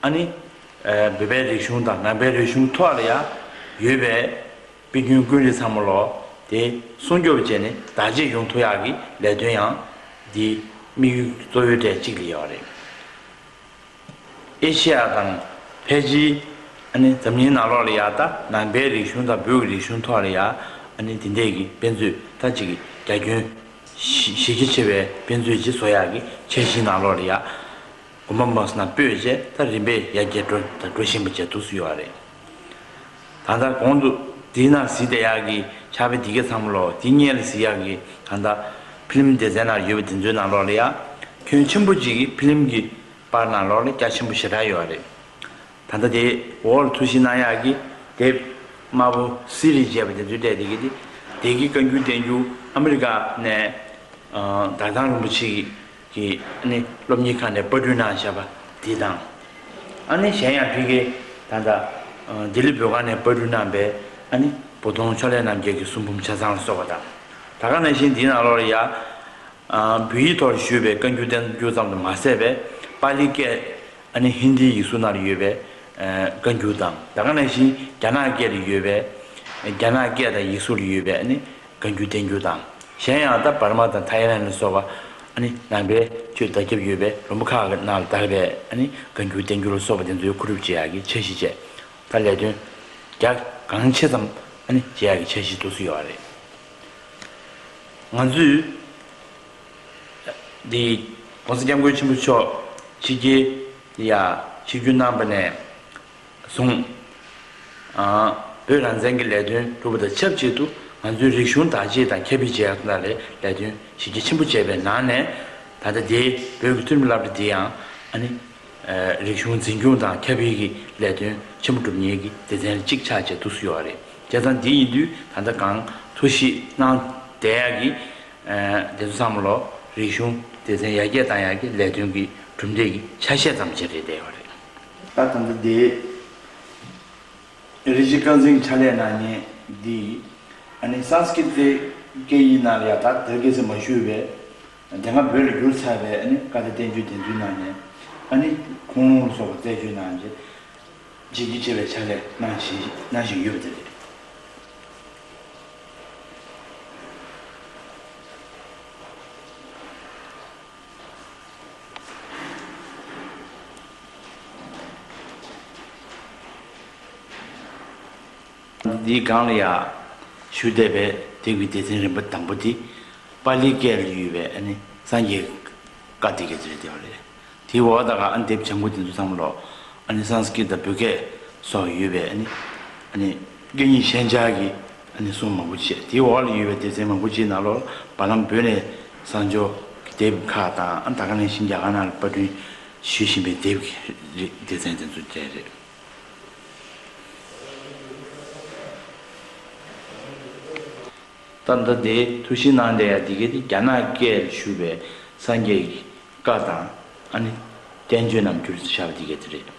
ཨ་ནི་ཨ་བོད་པའི་རིག་གཞུང་དང་ནང་པའི་རིག་གཞུང་ཐོག་ལ་ཡ་ཡོད་པའི་དཔེ་རྒྱུན་ཀུན་རིག་ཚང་མ་ལོ་དེ་སྲུང་སྐྱོབ་བྱས་ནས་བདག་གཅེས་ཡོང་ཐུབ་ཡག་གི་ལས་དོན་ཡང་འདིའི་དམིགས་ཡུལ་གཙོ་བོའི་གྲས་གཅིག་ལ་ཡོད་རེད། ཨེ་ཤེ་ཡ་དང་ཕལ་ཆེར་ཨ་ནི་འཛམ་གླིང་ནང་ལོགས་ལ་ཡ་ད་ནང་པའི་རིག་གཞུང་དང་བོད་ཀྱི་རིག་གཞུང་ཐོག་ལ་ཡ་ཨ་ནི་དེ་འདྲས་ཀྱི་དཔེ་མཛོད་ད་ཅིག་གི་རྒྱ་ཁྱོན་གཞི་གཞི་རྒྱ་ཆེ་བའི་དཔེ་མཛོད་ཅིག་བཟོ་ཡག་གི་འཆར་གཞིའི་ནང་ལོགས་ལ་ཡ་དགོན་པ་མང་སོ་ནང་སྤོས་བྱས་ད་རིམ་པས་ཡར་རྒྱས་འགྲོ་དང་འགྲོ་བཞིན་པ་བྱས་འདུག་སེ་ཡོད་རེད། ད་ལྟ་གོང་དུ་འདིའི་ནང་གཟིགས་བསྡད་ཡག་གི་ཕྱག་དཔེ་འདི་གའི་ཚང་མ་ལོ་འདི་སྔོན་ལ་གཟིགས་ཡག་གི་ད་ལྟ་ཕི་ལིམ་སྡེ་ཚན་ནང་ཡོད་པ་དེ་ཚོའི་ནང་ལོགས་ལ་ཡ་ཁྱོན་ཆེན་པོ་ཅིག་གི་ཕི་ལིམ་གྱི་པར་ནང་ལོགས་ལ་རྒྱ་ཆེན་པོ་ཞེ་དྲག་ཡོད་རེད། ད་ལྟ་དེ་འོག་ལ་ཐུགས་ཞིབ་གནང་ཡག་གི་དེབ་དམར་པོ་སི་རི་བྱས་པ་དེ་ཚོའི་གྲས་དེ་གི་དེ་དེ་གི་བཀའ་འགྱུར་བསྟན་འགྱུར་ཨ་མི་རི་ཀ་ནས་ཨ་དར་ཐང་རིན་པོ་ཆེ་གི་གི་ཨ་ནི་སློབ་གཉེར་ཁང་ནས་པར་སྐྲུན་གནང་བཞག་པ་དེ་དང་། ཨ་ནི་གཞན་ཡང་ཕ་གིའི་ད་ལྟ་ཨ་ལྡི་ལི་བོད་ཁང་ནས་པར་སྐྲུན་གནང་པའི་ཨ་ནི་བོ་དོང་ཕྱོགས་ལས་རྣམ་རྒྱལ་གྱི་གསུང་འབུམ་ཆ་ཚང་ལ་སོགས་པ་དང་། ད་ག་ནང་བཞིན་འདིའི་ནང་ལོགས་ལ་ཡ། ཨ་བོད་ཡིག་ཐོག་ལ་བཞུགས་པའི་བཀའ་འགྱུར་བསྟན་འགྱུར་ཙམ་དུ་མ་ཟད་པའི་པཱ་ལི་སྐད་ཨ་ནི་ཧིན་དིའི་ཡིག་གཟུགས་ནང་ལ་ཡོད་པའི་ཨ་བཀའ་འགྱུར་དང་། ད་ག་ནང་བཞིན་རྒྱ་ནག་སྐད་ལ་ཡོད་པའི་རྒྱ་ནག་སྐད་དང་ཡིག་གཟུགས་ལ་ཡོད་པའི་ཨ་ནི་བཀའ་འགྱུར་བསྟན་འགྱུར་དང་། གཞན་ཡང་ད་འབར་མ་དང་ཐའི་ལན་ལ་སོགས་པ་ཨ་ནི་ནང་པའི་ཆོས་བརྡ་ཁྱབ་ཡོད་པའི་ལུང་པ་ཁག་གི་ནང་ལ་དར་བའི་ཨ་ནི་བཀའ་འགྱུར་བསྟན་འགྱུར་ལ་སོགས་པ་དེ་ཚོའི་མཁོ་སྒྲུབ་བྱེད་ཡག་གི་འཆར་གཞི་བཅས་ད་ལས་དོན་རྒྱ་གང་ཆེ་ཙམ་ཨ་ནི་བྱེད་ཡག་གི་འཆར་གཞི་འདུག་སེ་ཡོད་རེད། ང་ཚོས་འདི་༸གོང་ས་༸སྐྱབས་མགོན་ཆེན་པོ་མཆོག་ཕྱི་རྒྱལ་ཡ་ཆིབས་བསྒྱུར་གནང་པ་ནས་བཟུང་། ཨ་བོད་རང་བཙན་གྱི་ལས་དོན་སྒྲུབ་པ་དང་ཆབས་ཅིག་ཏུ་ང་ཚོའི་རིག་གཞུང་བདག་གཅེས་དང་ཁྱབ་སྤེལ་བྱེད་ཡག་ཐོག་ལ་ལས་དོན་གཞི་རྒྱ་ཆེན་པོ་བྱས་པའི་ནང་ནས་ད་ལྟ་དེའི་བོད་ཀྱི་མཐོ་རིམ་སློབ་གྲྭ་འདི་ཡང་ཨ་ནི་རིག་གཞུང་འཛིན་སྐྱོང་དང་ཁྱབ་སྤེལ་གྱི་ལས་དོན་ཆེན་པོ་སྒྲུབ་མཁན་གྱི་སྡེ་ཚན་གཅིག་ཆགས་བྱས་འདུག་སེ་ཡོད་རེད། བྱས་ཙང་འདི་ཡིན་དུས་ད་ལྟ་གང་ཐུགས་ཞིབ་གནང་བསྡད་ཡག་གི་དེ་ཚོ་ཚང་མ་ལོ་རིག་གཞུང་སྡེ་ཚན་ཡར་རྒྱས་བཏང་ཡག་གི་ལས་དོན་གྱི་གྲུབ་འབྲས་ཀྱི་ཆ་ཤས་ཙམ་ཅིག་རེད་བསྡད་ཡོད་རེད། ད་ད་ལྟ་དེ་རི་ཇི་དཀར་འཛིན་ཕྱག་ལས་གནང་མཁན་འདི་ཨ་ནི་སཾ་སྐྲྀ་ཏའི་སྐད་ཡིག་ནང་ལ་ཡང་ད་དར་རྒྱས་ཟེར་མ་ཞུས་པའི་དེ་སྔ་བོད་ལ་བསྒྱུར་ཚར་བའི་ཨ་ནི་བཀའ་དང་བསྟན་བཅོས་དེ་ཚོའི་ནང་ནས་ཨ་ནི་ཁུངས་ལུང་ལ་སོགས་པ་རྩད་གཅོད་གནང་རྗེས་བྱེད་རྒྱུ་བྱས་པའི་ཕྱག་ལས་གནང་བཞིན་གནང་བཞིན་ཡོད་པ་དེ་རེད། འདིའི་སྒང་ལ་ཡང་ཞུ་བསྡད་པའི་དེབ་ཀྱི་སྡེ་ཚན་རིམ་པ་དང་པོ་དེ་པཱ་ལིའི་སྐད་ལ་ཡོད་པའི་ཨ་ནི་སངས་རྒྱས་བཀའ་དེ་ག་ཚོད་བསྡད་པ་རེད། དེའི་འོག་ད་ག་ཨ་ནི་དེབ་ལྗང་གུ་དེ་ཚོ་ཚང་མ་ལོ་ཨ་ནི་སཾ་སྐྲྀ་ཏ་བོད་སྐད་སོགས་ཡོད་པའི་ཨ་ནི་ཨ་ནི་སྐད་གཉིས་ཤན་སྦྱར་གྱི་ཨ་ནི་གསུང་མང་པོ་བྱས། དེའི་འོག་ལ་ཡོད་པའི་སྡེ་ཚན་མང་པོ་ཅིག་ནང་ལོ་བར་ལམ་བོད་ནས་གསང་སྦྱོར་གྱི་དེབ་ཁག་དང་ཨ་ནི་ད་ག་ནང་བཞིན་རྒྱ་གར་ནང་ལ་པར་སྐྲུན་ཞུས་བཞིན་པའི་དེབ་ཀྱི་སྡེ་ཚན་དེ་ཚོ་བཅས་རེད། ད་ལྟ་དེ་ཐུགས་ཞིབ་གནང་བསྡད་ཡ་འདི་ག་དེ་རྒྱ་ནག་སྐད་ལ་བཞུགས་པའི་སངས་རྒྱས་ཀྱི་བཀའ་དང་ཨ་ནི་བསྟན་བཅོས་རྣམས་བསྒྱུར་བཞག་པ་འདི་ག་དེ་རེད།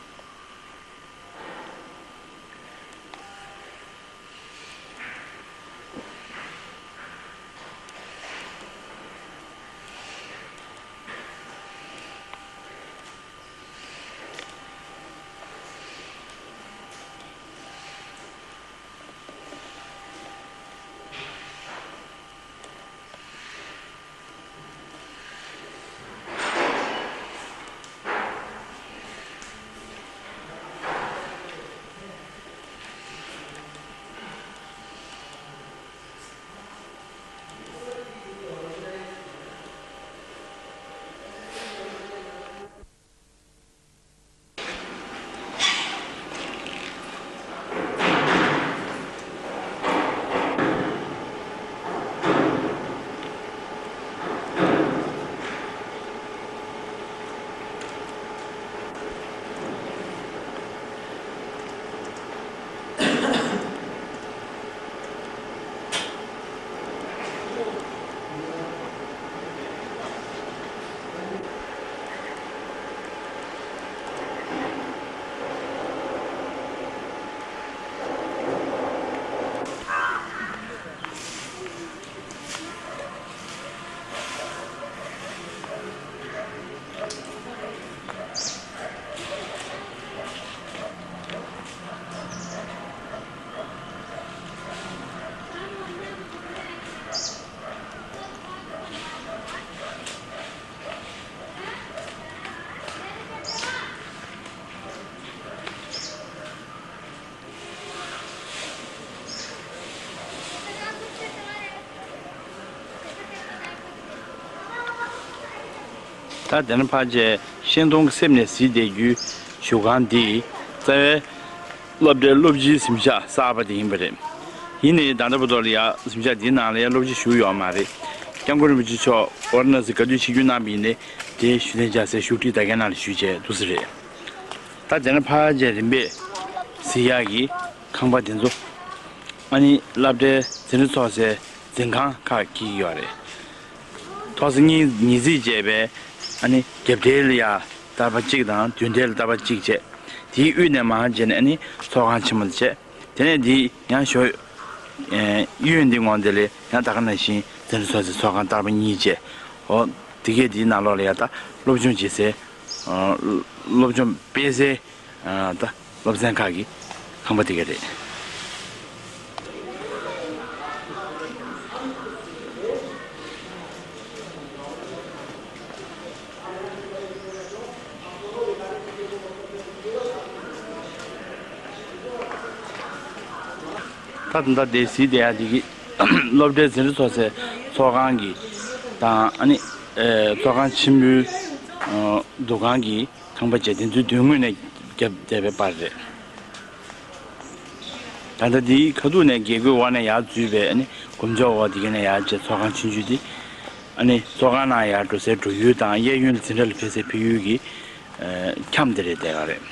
ད་དེ་ནས་ཕར་བྱས་ཤིང་སྡོང་གི་གསེབ་ནས་གཟིགས་བསྡད་རྒྱུའི་བཞུགས་ཁང་འདི་རྩ་བའི་སློབ་གྲྭའི་སློབ་སྤྱིའི་གཟིམ་ཤག་གསར་པ་དེ་ཡིན་པ་རེད། ཡིན་ནའི་ད་ལྟ་བར་དུ་ལ་ཡ་གཟིམ་ཤག་འདིའི་ནང་ལ་ཡ་སློབ་སྤྱི་བཞུགས་ཡོད་མ་རེད། སྐྱབས་མགོན་རིན་པོ་ཆེ་མཆོག་ཝཱ་ར་ཎ་སི་ག་དུས་ཆིབས་བསྒྱུར་གནང་པ་ཡིན་ནའི་དེའི་བཞུགས་གདན་འཇགས་སའི་བཞུགས་ཁྲི་ད་གའི་ནང་ལ་བཞུགས་བྱས་འདུག་ས་རེད། ད་དེ་ནས་ཕར་བྱས་རིམ་པས་གཟིགས་ཡག་གི་ཁང་པ་དེ་ཚོ་ཨ་ནི་སློབ་གྲྭའི་འཛིན་གྲྭ་ཚོགས་སའི་འཛིན་ཁང་ཁག་གི་ཡོད་རེད། ཐོག་ས་གཉིས་གཉིས་རྩིས་བྱས་པའི་ཨ་ནི་རྒྱབ་གྲལ་ལ་ཡ་ཏར་པ་གཅིག་དང་མདུན་གྲལ་ལ་ཏར་པ་གཅིག་བྱས། དེའི་དབུས་ནས་མར་བྱས་ནས་ཨ་ནི་ཚོགས་ཁང་ཆེན་མོ་དེ་བྱས། དེ་ནས་འདི་ཡང་ཞོ་གཡས་གཡོན་འདི་ངོ་འདི་ལས་ཡང་ད་ག་ནང་བཞིན་འཛིན་གྲྭ་ཚོགས་སའི་ཚོགས་ཁང་ཏར་པ་གཉིས་བྱས། འོ་དེ་གས་འདིའི་ནང་ལོགས་ལ་ཡ་ད་སློབ་སྦྱོང་བྱེད་སའི་སློབ་སྦྱོང་སྤེལ་སའི་ད་སློབ་ཚན་ཁག་གི་ཁང་པ་དེ་ག་རེད། ད་ད་ལྟ་དེ་གཟིགས་བསྡད་ཡ་དེ་གི་སློབ་གྲྭའི་འཛིན་གྲྭ་ཚོགས་སའི་ཚོགས་ཁང་གི་དང་ཨ་ནི་ཚོགས་ཁང་ཆེན་མོའི་འདུ་ཁང་གི་ཁང་པ་བཅས་དེ་ཚོའི་མདུན་ངོས་ནས་བརྒྱབ་བསྡད་པའི་པར་རེད། ད་ལྟ་འདིའི་ཁ་ཐུག་ནས་དགེ་བསྐོས་འོག་ནས་ཡར་འཛུལ་བའི་ཨ་ནི་སྒོམ་ཆོག་འོག་དེ་ག་ནས་ཡར་བྱས་ཚོགས་ཁང་ཆུང་ཆུང་འདི་ཨ་ནི་ཚོགས་ཁང་ནང་ཡར་འགྲོ་སའི་འགྲོ་ཡུལ་དང་གཡས་གཡོན་འཛིན་གྲྭ་ལ་ཕེབས་སའི་ཕེབས་ཡུལ་གྱི་ཁྱམས་དེ་རེད་བསྡད་ཡོད་རེད།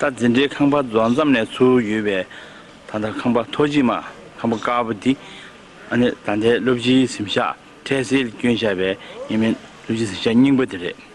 ད་འཛིན་གྲྭའི་ཁང་པ་རྫོགས་མཚམས་ནས་ཚུར་ཡོད་པའི་ད་ལྟ་ཁང་པ་མཐོ་ཅིག་མ་ཁང་པ་དཀར་པོ་འདི་ཨ་ནི་ད་ལྟའི་སློབ་སྤྱིའི་གཟིམ་ཤག་འཕྲལ་སེལ་བསྐྱོན་བཞག་པའི་ཉི་མའི་ལོ་རྒྱུས་ཤིག་སྙིང་པོ་དེ་རེད།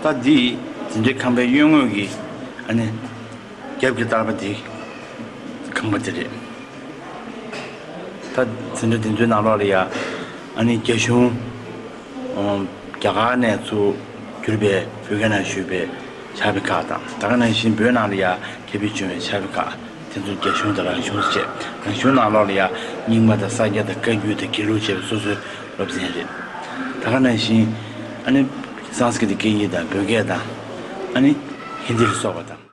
ད་འདི་འཛིན་གྲྭའི་ཁང་པའི་གཡོན་ངོས་ཀྱི་ཨ་ནི་རྒྱབ་ཀྱི་བསྟར་པ་འདི་ཁང་པ་འདི་རེད། ད་འཛིན་གྲྭ་འདི་ཚོའི་ནང་ལོགས་ལ་ཡ་ཨ་ནི་རྒྱ་གཞུང་ཨོ་རྒྱ་གར་ནས་ཚུར་བསྒྱུར་པའི་བོད་སྐད་ནང་བཞུགས་པའི་ཕྱག་དཔེ་ཁག་དང་། ད་ག་ནང་བཞིན་བོད་ནང་ལ་ཡ་ཁྱབ་སྤེལ་བྱུང་བའི་ཕྱག་དཔེ་ཁག་དེ་ཚོ་རྒྱ་གཞུང་དང་རང་གཞུང་བཅས། རང་གཞུང་ནང་ལོགས་ལ་ཡ་རྙིང་མ་དང་ས་སྐྱ་དང་བཀའ་བརྒྱུད་དང་དགེ་ལུགས་བཅས་པའི་སོ་སོའི་སློབ་ཚན་རེད། ད་ག་ནང་བཞིན་ཨ་ནི་སཾ་སྐྲྀ་ཏ་སྐད་ཡིག་དང་བོད་སྐད་དང་ཨ་ནི་ཧིན་དི་ལ་སོགས་པ་དང་